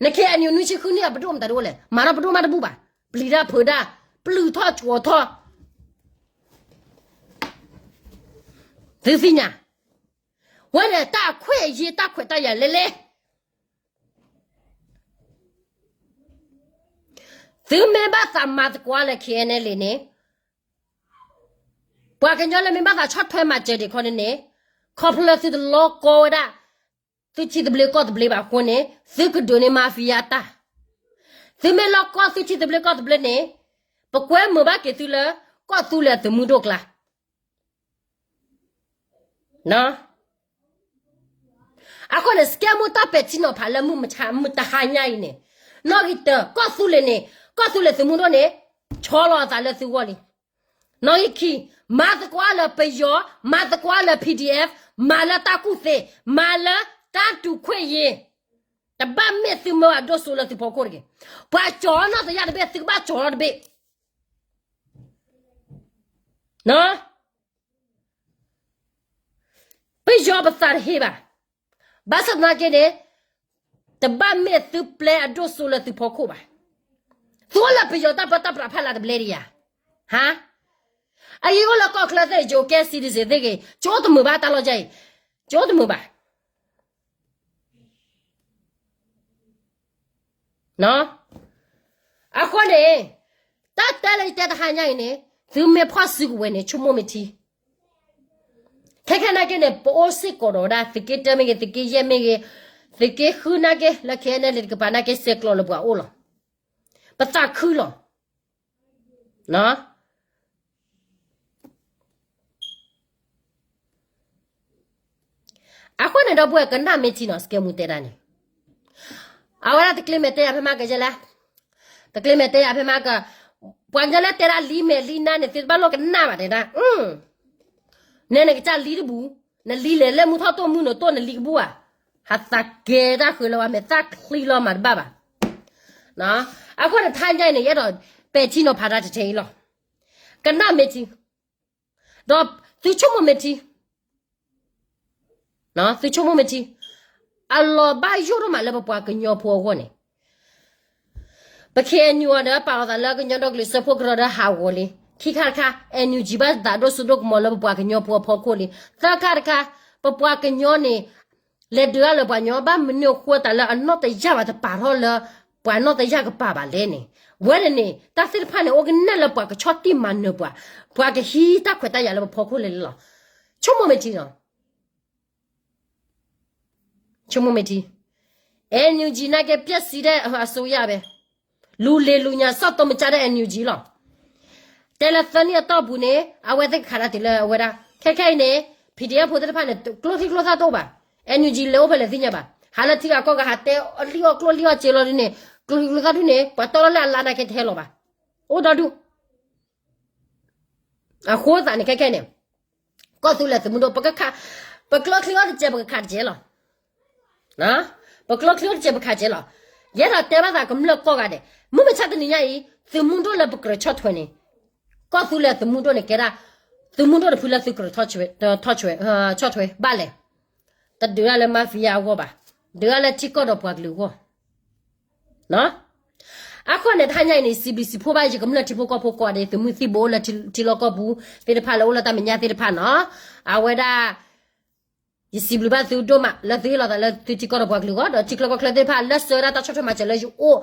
န KNU နွံဆံဃုနံၣ်အပဒိၣ်မတၤဒ်အိၣ်လဲၣ်, မၤထီၣ်ပဒိၣ်မးတဘူၣ်ဘၣ်, ပျံၤတၢ်ဖုးတၢ်, ပျုၢ်ထီၣ်ကၠီၤထီၣ် သုသ့ၣ်ညါ, ဝဲန့ၣ် တၢ်ခွဲးအရေး တၢ်ခွဲးတၢ်ယာ်လဲၣ်လဲၣ်. သုမ့ၢ်ဘၣ်သးမၤသကိးလၢ KNLA န့ၣ်, ပှၤကညီလၢမ့ၢ်ဘၣ်သးဆီၣ်ထွဲမၤစၢၤဒံးခီန့ၣ်န့ၣ်, ခီဖျိလၢသုတလီကီဝဲဒၣ် သုထံသဘျ့ကီၢ်သဘျ့ဘၣ်အဃိန့ၣ် သုကဒိးန့ၢ် mafia တၢ်. သုမ့ၢ်လီကီသုထံသဘျ့ကီၢ်သဘျ့န့ၣ်, ပကွဲမုာ်ဘၣ်က့ၤသုလၢ ကီၢ်သူလ့ၤအသုးမုၢ်ဒိၣ်ကျါ အဃိန့ၣ် စကဲမူတၢ်ပဲာ်ထံနီၤဖးလၢမုၢ်မဆါ မုၢ်တဟါညါအံၤန့ၣ်, နီၣ်ဂံၢ်တၢ ကီၢ်သူလ့ၤန့ၣ်, ကီၢ်သူလ့ၤသုးမုၢ်ဒိၣ်န့ၣ် ဆီလီၤအသးလၢသုဂီၢ်လံ. နီၣ်ဂံၢ်ခံ, မၤသကိးလၢပယီၤ, မၤသကိးလၢ PDF, မၤလၢတၢ်ကူၣ်သ့, မၤလၢတၢ်တူၢ်ခွဲးယာ်, တဘၣ်မ့ၢ်သုမၢအဒိၣ်စိလၢသုဖီခိၣ်တဂ့ၤ. ပှၤကၠီၤနီၢ်တယၢ်တဘ့ၣ် သုကဘၣ်ကၠီၤနီၢ်တဘ့ၣ် ပယီၤပသးတဟ့ဘၣ်. ဘၣ်ဆၣ်သနာ်က့န့ၣ်, တဘၣ်မ့ၢ်သုပျဲအဒိၣ်စိလၢသုဖီခိၣ်ဘၣ်. သုအိၣ်လၢပယီၤတၢ်ပၢတၢ်ပြးဖးလၢ်တဘျဲဒံးယၤ, ဟါ, အအံၤအိၣ်လၢကီၢ်ချၢသ့ၣ် ယိၤကဲ citizen သ့ၣ်ဂ့ၤ, ကၠိတမုာ်ဘၣ်တၢ်လီၢ်ယါအံၤ, ကၠိတမုာ်ဘၣ်. အဃိန့ၣ်, တၢ်တဲလၢယတဲတဟါညါအံၤန့ၣ်, သုမ့ၢ်ဖီၣ်စုကဝဲၤန့ၣ် ဆိကမိၣ်မ့ၢ်ထံ. ခဲခဲနာ်က့န့ၣ် ပအိၣ်စ့ၢ်ကီးဒီးဝဲဒၣ် သုးက့တၢမ့ၢ်ဂ့ၤ, သုးက့ယဲၢ်မ့ၢ်ဂ့ၤ, သုးက့ဃုနာ်က့ လၢ KNLA တကပၤနာ်က့ ဆဲးကျိးလၢပှၤအိၣ်လီၤ. ပသးခုလီၤ. အဃိန့ၣ်ဒီပုၢ်ဝဲၢ်ကနၣ်မ့ၢ်ထံနီၤ စကဲမူတဲဒၣ်န့ၣ်, အဝဲဒၣ်တကျ့မဲာ်တဲယၤဖဲမးကယဲလဲၣ်, တကျ့မဲာ်တဲယၤဖဲမးက, ပှၤကညီလၢတဲဒၣ်လံမဲာ်လံနါန့ၣ် သုတဘၣ်လိၣ်ကနၣ်ဘၣ်တဲဒၣ်, နဲနကစၢ်လံတဘူး, နလံလဲၤလၢမူထီၣ်တိၢ်မုၢ်နတိၢ်နလံကဘူၣ်ဧါ, ဟးသးကဲတၢ်ဃုာ်လၢပှၤမဲာ်သၣ်ချံလီၤမၤတဘၣ်ဘၣ်. အဃိန့ၣ် ထါညါအံၤန့ၣ် ယအဲၣ်ဒိးပဲာ်ထံနီၤဖးတၢ်တထဲအံၤလီၤ. ကနၣ်မ့ၢ်ထံ, ဒီးသုဆိကမိၣ်မ့ၢ်ထံ, သုဆိကမိၣ်မ့ၢ်ထံ, အလီၤဘၣ်ယိၣ်ဒိၣ်မးလၢပပှၤကညီဖိအဂီၢ်န့ၣ်, ပ KNU အီၤဒီးပာ်လီၤသးလၢကညီဒီကလုာ်စၢဖှိၣ်ကရၢဒီးဟးဂီၤလံ, ခံခါတခါ NUG ဘၣ်သးဒိၣ်စိဒိၣ်ကမီၤလၢပပှၤကညီဖိအဖီခိၣ်လံ, သၢခါတခါ ပပှၤကညီန့ၣ် လဲၤဒုးတၢ်လၢပှၤကညီ ဘၣ်မနုၤအဃိသတးလၢအနီၢ်တယၢ်ဘၣ်တပာ်ထီၣ်လၢ ပှၤနီၢ်တယၢ်ကပာ်ဘၣ်လဲၣ်န့ၣ်, ဝဲန့ၣ်န့ၣ် တၢ်သ့ၣ်တဖၣ်န့ၣ် အိၣ်ကနဲၣ်လၢပှၤကဆီၣ်တံၢ်မၤနၢၤပှၤ, ပှၤကဟံးတၢ်ခွဲးတၢ်ယာ်လၢပဖီခိၣ်လဲၣ်လဲၣ်လီၤ. ဆိကမိၣ်မ့ၢ်ထံနီၤ, ဆိကမိၣ်မ့ၢ်ထံ, NUG နာ်က့ ပျက်စီးတဲ့အစိုးရပဲ, လူလ့ၤလူညါ စီၣ်တိမ့ၢ်ကၢ်ဒီး NUG လီၤ. တဲလၢသၢနံၣ်အတီၢ်ပူၤန့ၣ် အဝဲသ့ၣ်ကခးတၢ်တုၤလၢအဝဲဒၣ် ခဲခဲအံၤန့ၣ် PDF ဖိသ့ၣ်တဖၣ်န့ၣ် ကျိချံကျိသၣ်တအိၣ်ဘၣ်, NUG လဲၤအိၣ်ဖဲလဲၣ်သ့ၣ်ညါဘၣ်, ဟးလၢထံဂၤကီၢ်ဂၤ ဟးတဲအီၣ်လံၣ်အီၣ်ကျိၣ်လံၣ်အီၣ်စ့လီၤဒ်န့ၣ် ကျိချံကျိသၣ်ဒ်န့ၣ် ပှၤတီၢ်လီၤလၢအလါနာ်က့တဟဲလီၤဘၣ်, အိၣ်ဒီဒူၣ် အဃိသတးန့ၣ် ခဲခဲန့ၣ် ကီၢ်သူလ့ၤသုးမုၢ်ဒိၣ် ပကခး, ပကျိချံအီၣ်တစဲး ပကခးတစဲးလီၤ. ပကျိချံအီၣ်တစဲး ပခးတစဲးလီၤ. ယဲဒၣ်တဲဘၣ်သးကမျၢၢ်ကိးဂၤဒဲး, မုၢ်မဆါတနံၤညါအံၤ သုးမုၢ်ဒိၣ်လၢပကြၢးဆီၣ်ထွဲန့ၣ်, ကီၢ်သူလ့ၤသုးမုၢ်ဒိၣ်န့ၣ်ကဲဒၣ် သုးမုၢ်ဒိၣ်တဖုလၢသုကြၢးဆီၣ်ထွဲ, ဆီၣ်ထွဲဘၣ်လဲၣ်. တဒုးဒၣ်လၢ mafia အဂီၢ်ဘၣ်, ဒုးဒၣ်လၢထံကီၢ်ဒီးပှၤကလုာ်အဂီၢ် အဃိန့ၣ် တဟါညါအံၤန့ၣ် စံးဘျုးစံးဖှိၣ်ဘၣ် ယကမျၢၢ်ထံဖိကီၢ်ဖိကိးဂၤဒဲး သုးမုၢ်သံၣ်ဘိလၢထံလီၢ်ကီၢ်ပူၤသ့ၣ်တဖၣ် လၢအိၣ်လၢတၢ်မဲာ်ညါသ့ၣ်တဖၣ်နီၤ, အဝဲဒၣ် ယစံးဘျုးဘၣ်သုဒိၣ်မး လၢသုဟ့ၣ်လီၤသးလၢသုထံကီၢ်ဒီးပှၤကလုာ်အဂီၢ် ဒီးထံချၢကီၢ်ချၢသ့ၣ်တဖၣ် လၢဆှၢဝဲဒၣ်တၢ်ဆီၣ်ထွဲမၤစၢၤလၢယအိၣ်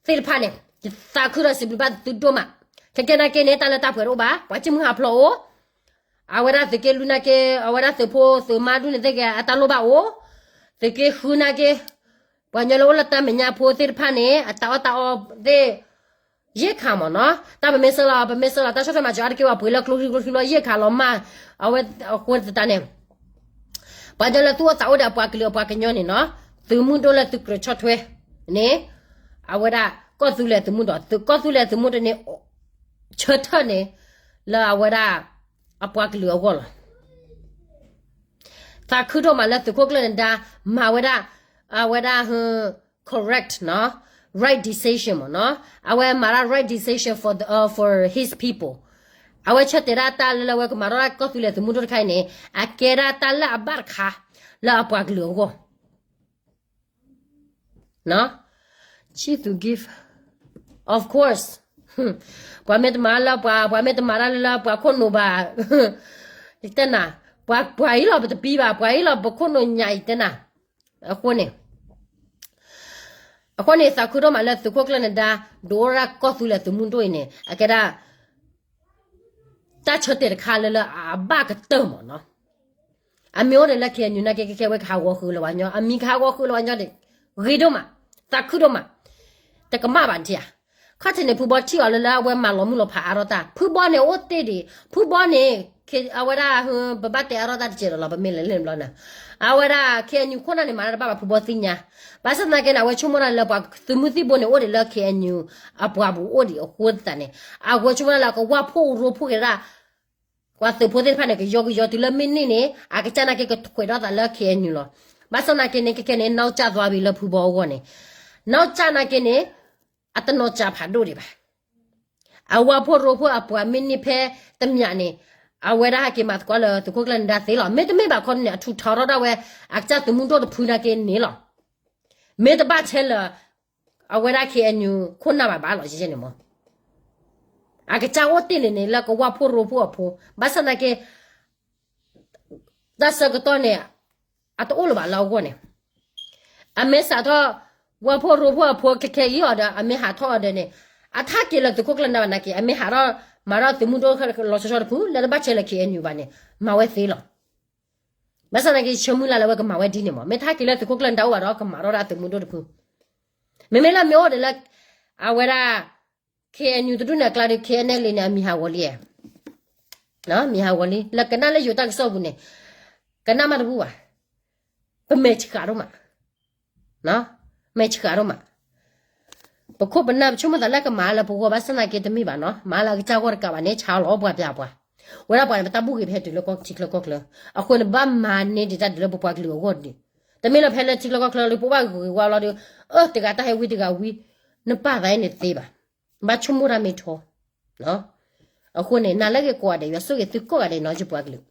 သ့ၣ်တဖၣ်န့ၣ် ယသးခုဒီးစံးဘျုးဘၣ်သုဒိၣ်မး. ခဲကဲနာ်က့န့ၣ် တၢ်လၢတၢ်ပှဲၤတအိၣ်ဘၣ်, ပှၤကံၣ်မုၢ်ဟးဖျိးအိၣ်, အဝဲဒၣ်သုးက့လွံၢ်နာ်က့ အဝဲဒၣ်သုးဖိသုးမါဒ်န့ၣ်သ့ၣ်ဂ့ၤ အတၢ်လိၣ်ဘၣ်အိၣ်, သုးက့ဃုနာ်က့ ပှၤကညီလၢအိၣ်လၢတၢ်မဲာ်ညါဖိသ့ၣ်တဖၣ်န့ၣ် အတၢ်အီၣ်တၢ်အီသ့ၣ် ရိက္ခာ မ့ၢ်နီၤ, တၢ်ပမ့ၢ်ဆှၢလီၤ ပမ့ၢ်ဆှၢလီၤ တၢ်ဆီၣ်ထွဲမၤစၢၤအါတက့ၢ်ဘၣ် ပှ့ၤလၢကျိချံကျိချံလီၤ ရိက္ခာ လီၤမၢ်, အဝဲအဃိသတးန့ၣ် ပှၤကညီလၢသူၣ်အိၣ်သးအိၣ်ဒီး အပှၤကလုာ်အပှၤကညီန့ၣ်နီၤ, သုးမုၢ်ဒိၣ်လၢသုကြၢးဆီၣ်ထွဲန့ၣ် အဝဲဒၣ်ကီၢ်သူလ့ၤသုးမုၢ်ဒိၣ် သုးကီၢ်သူလ့ၤသုးမုၢ်ဒိၣ်န့ၣ် ဆၢထၢၣ်န့ၣ် လၢအဝဲဒၣ် အပှၤကလုာ်အဂီၢ်လီၤ. သးခုဒိၣ်မးလၢသုးခိၣ်ကျၢၢ်နဒါ မၤဝဲဒၣ် အဝဲဒၣ် correct နီၤ, right decision မ့ၢ်နီၤ, အဝဲမၤဒၣ် right decision for the, uh, for his people. အဝဲဆၢတဲာ်ဒၣ်တၢ်လၢလၢအဝဲကမၤထီၣ်ဒၣ်ကီၢ်သူလ့ၤသုးမုၢ်ဒိၣ်တခါအံၤန့ၣ် အကဲဒၣ်တၢ်လၢအဘၣ်တခါ လၢအပှၤကလုာ်အဂီၢ် Cheap to give, of course. ပှၤမ့ၢ်တမၤလၢပှၤ, ပှၤမ့ၢ်တမၤတၢ်လၢလၢပှၤခိၣ်နူာ်ဘၣ်, ယတဲနၤ, ပှၤ, ပှၤအံၤလီၤပတပံဘၣ်, ပှၤအံၤလီၤပခိၣ်နူာ်ညါအံၤတဲနၤ. အဃိန့ၣ်, အဃိန့ၣ် သးခုဒိၣ်မးလၢသုးခိၣ်ကျၢၢ်နဒါ ဒိၣ်ဒၣ်ကီၢ်သူလ့ၤသုးမုၢ်ဒိၣ်အံၤန့ၣ် အကဲဒၣ် တၢ်ဆၢတဲာ်တခါလၢလၢအဘၣ်ကတၢၢ်မ့ၢ်နီၤ. အမ့ၢ်အိၣ်ဒီးလၢ KNU နာ်က့ ခဲခဲဝဲကဟးဂီၤဃုာ်လၢၤပှၤညီ, အမံၤကဟးဂီၤဃုာ်လၢၤပှၤညီန့ၣ် ဂ့ၤဒိၣ်မး, သးခုဒိၣ်မး, တကမၣ်ဘၣ်ဒံးဧါ. ခီၣ်ထံးန့ၣ် ဖုဘီထံၣ်အီၤလၢလၢအဝဲမၤလီၤမုၢ်လီၤဖးအါထီၣ်တၢ်, ဖုဘီန့ၣ်အိၣ်တ့ၢ်ဒံး, ဖုဘီန့ၣ် အဝဲဒၣ် ပဘၣ်တဲအါထီၣ်တၢ်တစဲးဒီးလီၤ ပမ့ၢ်လဲၤလၢဘျီန့ၣ်, အဝဲဒၣ် KNU ခိၣ်နၢ်န့ၣ် မၤတၢ်တဘၣ်ဘၣ်ဖုဘီသ့ၣ်ညါ, ဘၣ်ဆၣ်သနာ်က့န့ၣ် အဝဲဆိကမိၣ်တၢ်လၢပှၤသုးမုၢ်သံၣ်ဘိန့ၣ် အိၣ်ဒံးလၢ KNU အပှၤပူၤအိၣ်ဒံးအဃိသတးန့ၣ်, အဝဲဆိကမိၣ်တၢ်လၢကဝၢ်ဖှိၣ်ရိဖှိၣ်က့ၤဒၣ် ပှၤသုးဖိသ့ၣ်တဖၣ်န့ၣ် ကယီကယီတုၤလၢမ့ၢ်န့ၢ်န့ၣ် အကစၢ်နာ်က့ကထွဲးထီၣ်သးလၢ KNU လီၤ. ဘၣ်ဆၣ်သနာ်က့န့ၣ် ခဲခဲန့ၣ် နီၢ်ကၠၢ်သွါဘံၤလၢဖုဘီအဂီၢ်န့ၣ်, နီၢ်ကၠၢ်နာ်က့န့ၣ် အတနီၢ်ကၠၢ်ဖးဒိၣ်ဒံးဘၣ်. အဝၢ်ဖိရိဖှိၣ်အပှၤမ့ၢ်န့ၢ်ဖဲတမံၤန့ၣ်, အဝဲဒၣ်ဟဲက့ၤမၤသကိးလၢသုးခိၣ်ကျၢၢ်နဒါသ့လီၤ. မ့တမ့ၢ်ဘၣ်ခီန့ၣ် အထူးထီထီၣ်ဒၣ်ဝဲ အကစၢ်သုးမုၢ်ဒိၣ်တဖုနာ်က့န့ၣ်လီၤ. မ့ၢ်တဘၣ်ဆဲးလၢ အဝဲဒၣ် KNU ခိၣ်နၢ်ဘၣ်ဘၣ်လီၤ ယဲန့ၣ်မ့ၢ်, အကစၢ်အိၣ်တ့ၢ်န့ၣ်န့ၣ် လၢကဝၢ်ဖိရိဖှိၣ်အဖိ, ဘၣ်ဆၣ်သနာ်က့ တၢ်ဆၢကတီၢ်န့ၣ် အတအိၣ်လၢၤဘၣ်လၢအဂီၢ်န့ၣ်, အမ့ၢ်စးထီၣ် ဝၢ်ဖိရိဖှိၣ်အဖိခဲခဲအံၤအီၤဒီး အမ့ၢ်ဟးထီၣ်အီၤဒီးန့ၣ်, အထးက့ၤလၢသုးခိၣ်ကျၢၢ်နဒါဘၣ်နာ်က့ အမ့ၢ်ဟးထီၣ်မၤထီၣ်သုးမုၢ်ဒိၣ်လီၤဆီဆီတဖု လၢတဘၣ်ဆဲးလၢ KNU ဘၣ်န့ၣ် မၤဝဲသ့လီၤ. ဘၣ်ဆၣ်သနာ်က့ ဆၢမုၢ်လၢ်လၢအဝဲကမၤဝဲဒ်န့ၣ်မ့ၢ်, မ့ၢ်ထးက့ၤလၢသုးခိၣ်ကျၢၢ်နဒါအိၣ်ဘၣ်ဒီး ကမၤထီၣ်ဒၣ်သုးမုၢ်ဒိၣ်တဖု, မ့မ့ၢ်လၢမ့ၢ်အိၣ်ဒီးလၢ အဝဲဒၣ် KNU တဒူၣ်န့ၣ်အကျါဒီး KNLA န့ၣ် အမံၤဟးဂီၤလံ, မံၤဟးဂီၤလံ လၢကနၣ်လၢယိၤတၢ်ကစီၣ်ပူၤန့ၣ်, ကနၣ်မးတဘူၣ်ဘၣ်, ပမဲာ်ဆှးဒိၣ်မး, မဲာ်ဆှးဒိၣ်မး, ပခိၣ်ပနၢ်ပဆိကမိၣ်သးလၢကမၤလၢပဂီၢ်ဘၣ်ဆၣ်သနာ်က့တမ့ၢ်ဘၣ်နီၤ, မၤလၢအကစၢ်ဂီၢ်တကးဘၣ်န့ၣ် ဆါလီၤပှၤပျၢၤပှၤ, ဝဲဒၣ်ပှၤန့ၣ် ပတၢ်ဘူၣ်ဂ့ၤဖဲတုၤလၢကီၢ်ထံချၢကီၢ်ချၢ, အဃိန့ၣ် ပဘၣ်မၤန့ၢ်ဒံးတၢ်ဒ်လၢပပှၤကလုာ်အဂီၢ်ဒံး, တမ့ၢ်လၢဖဲလၢထံချၢကီၢ်ချၢလၢပဘၣ်ဂ့ၤဝါလီၤဒီး, အၢ တဂၤတၢ်ဟဲဝံတဂၤဝံ, နပာ်သးန့ၣ်သ့ဘၣ်, ဘၣ်ဆိကမိၣ်တၢ်မ့ၢ်ထီ အဃိန့ၣ် နၤလၢဂ့ၤကိးဂၤဒဲး ယွၤဆိၣ်ဂ့ၤသုကိးဂၤဒဲးနီၤ ယပှၤကလုာ်,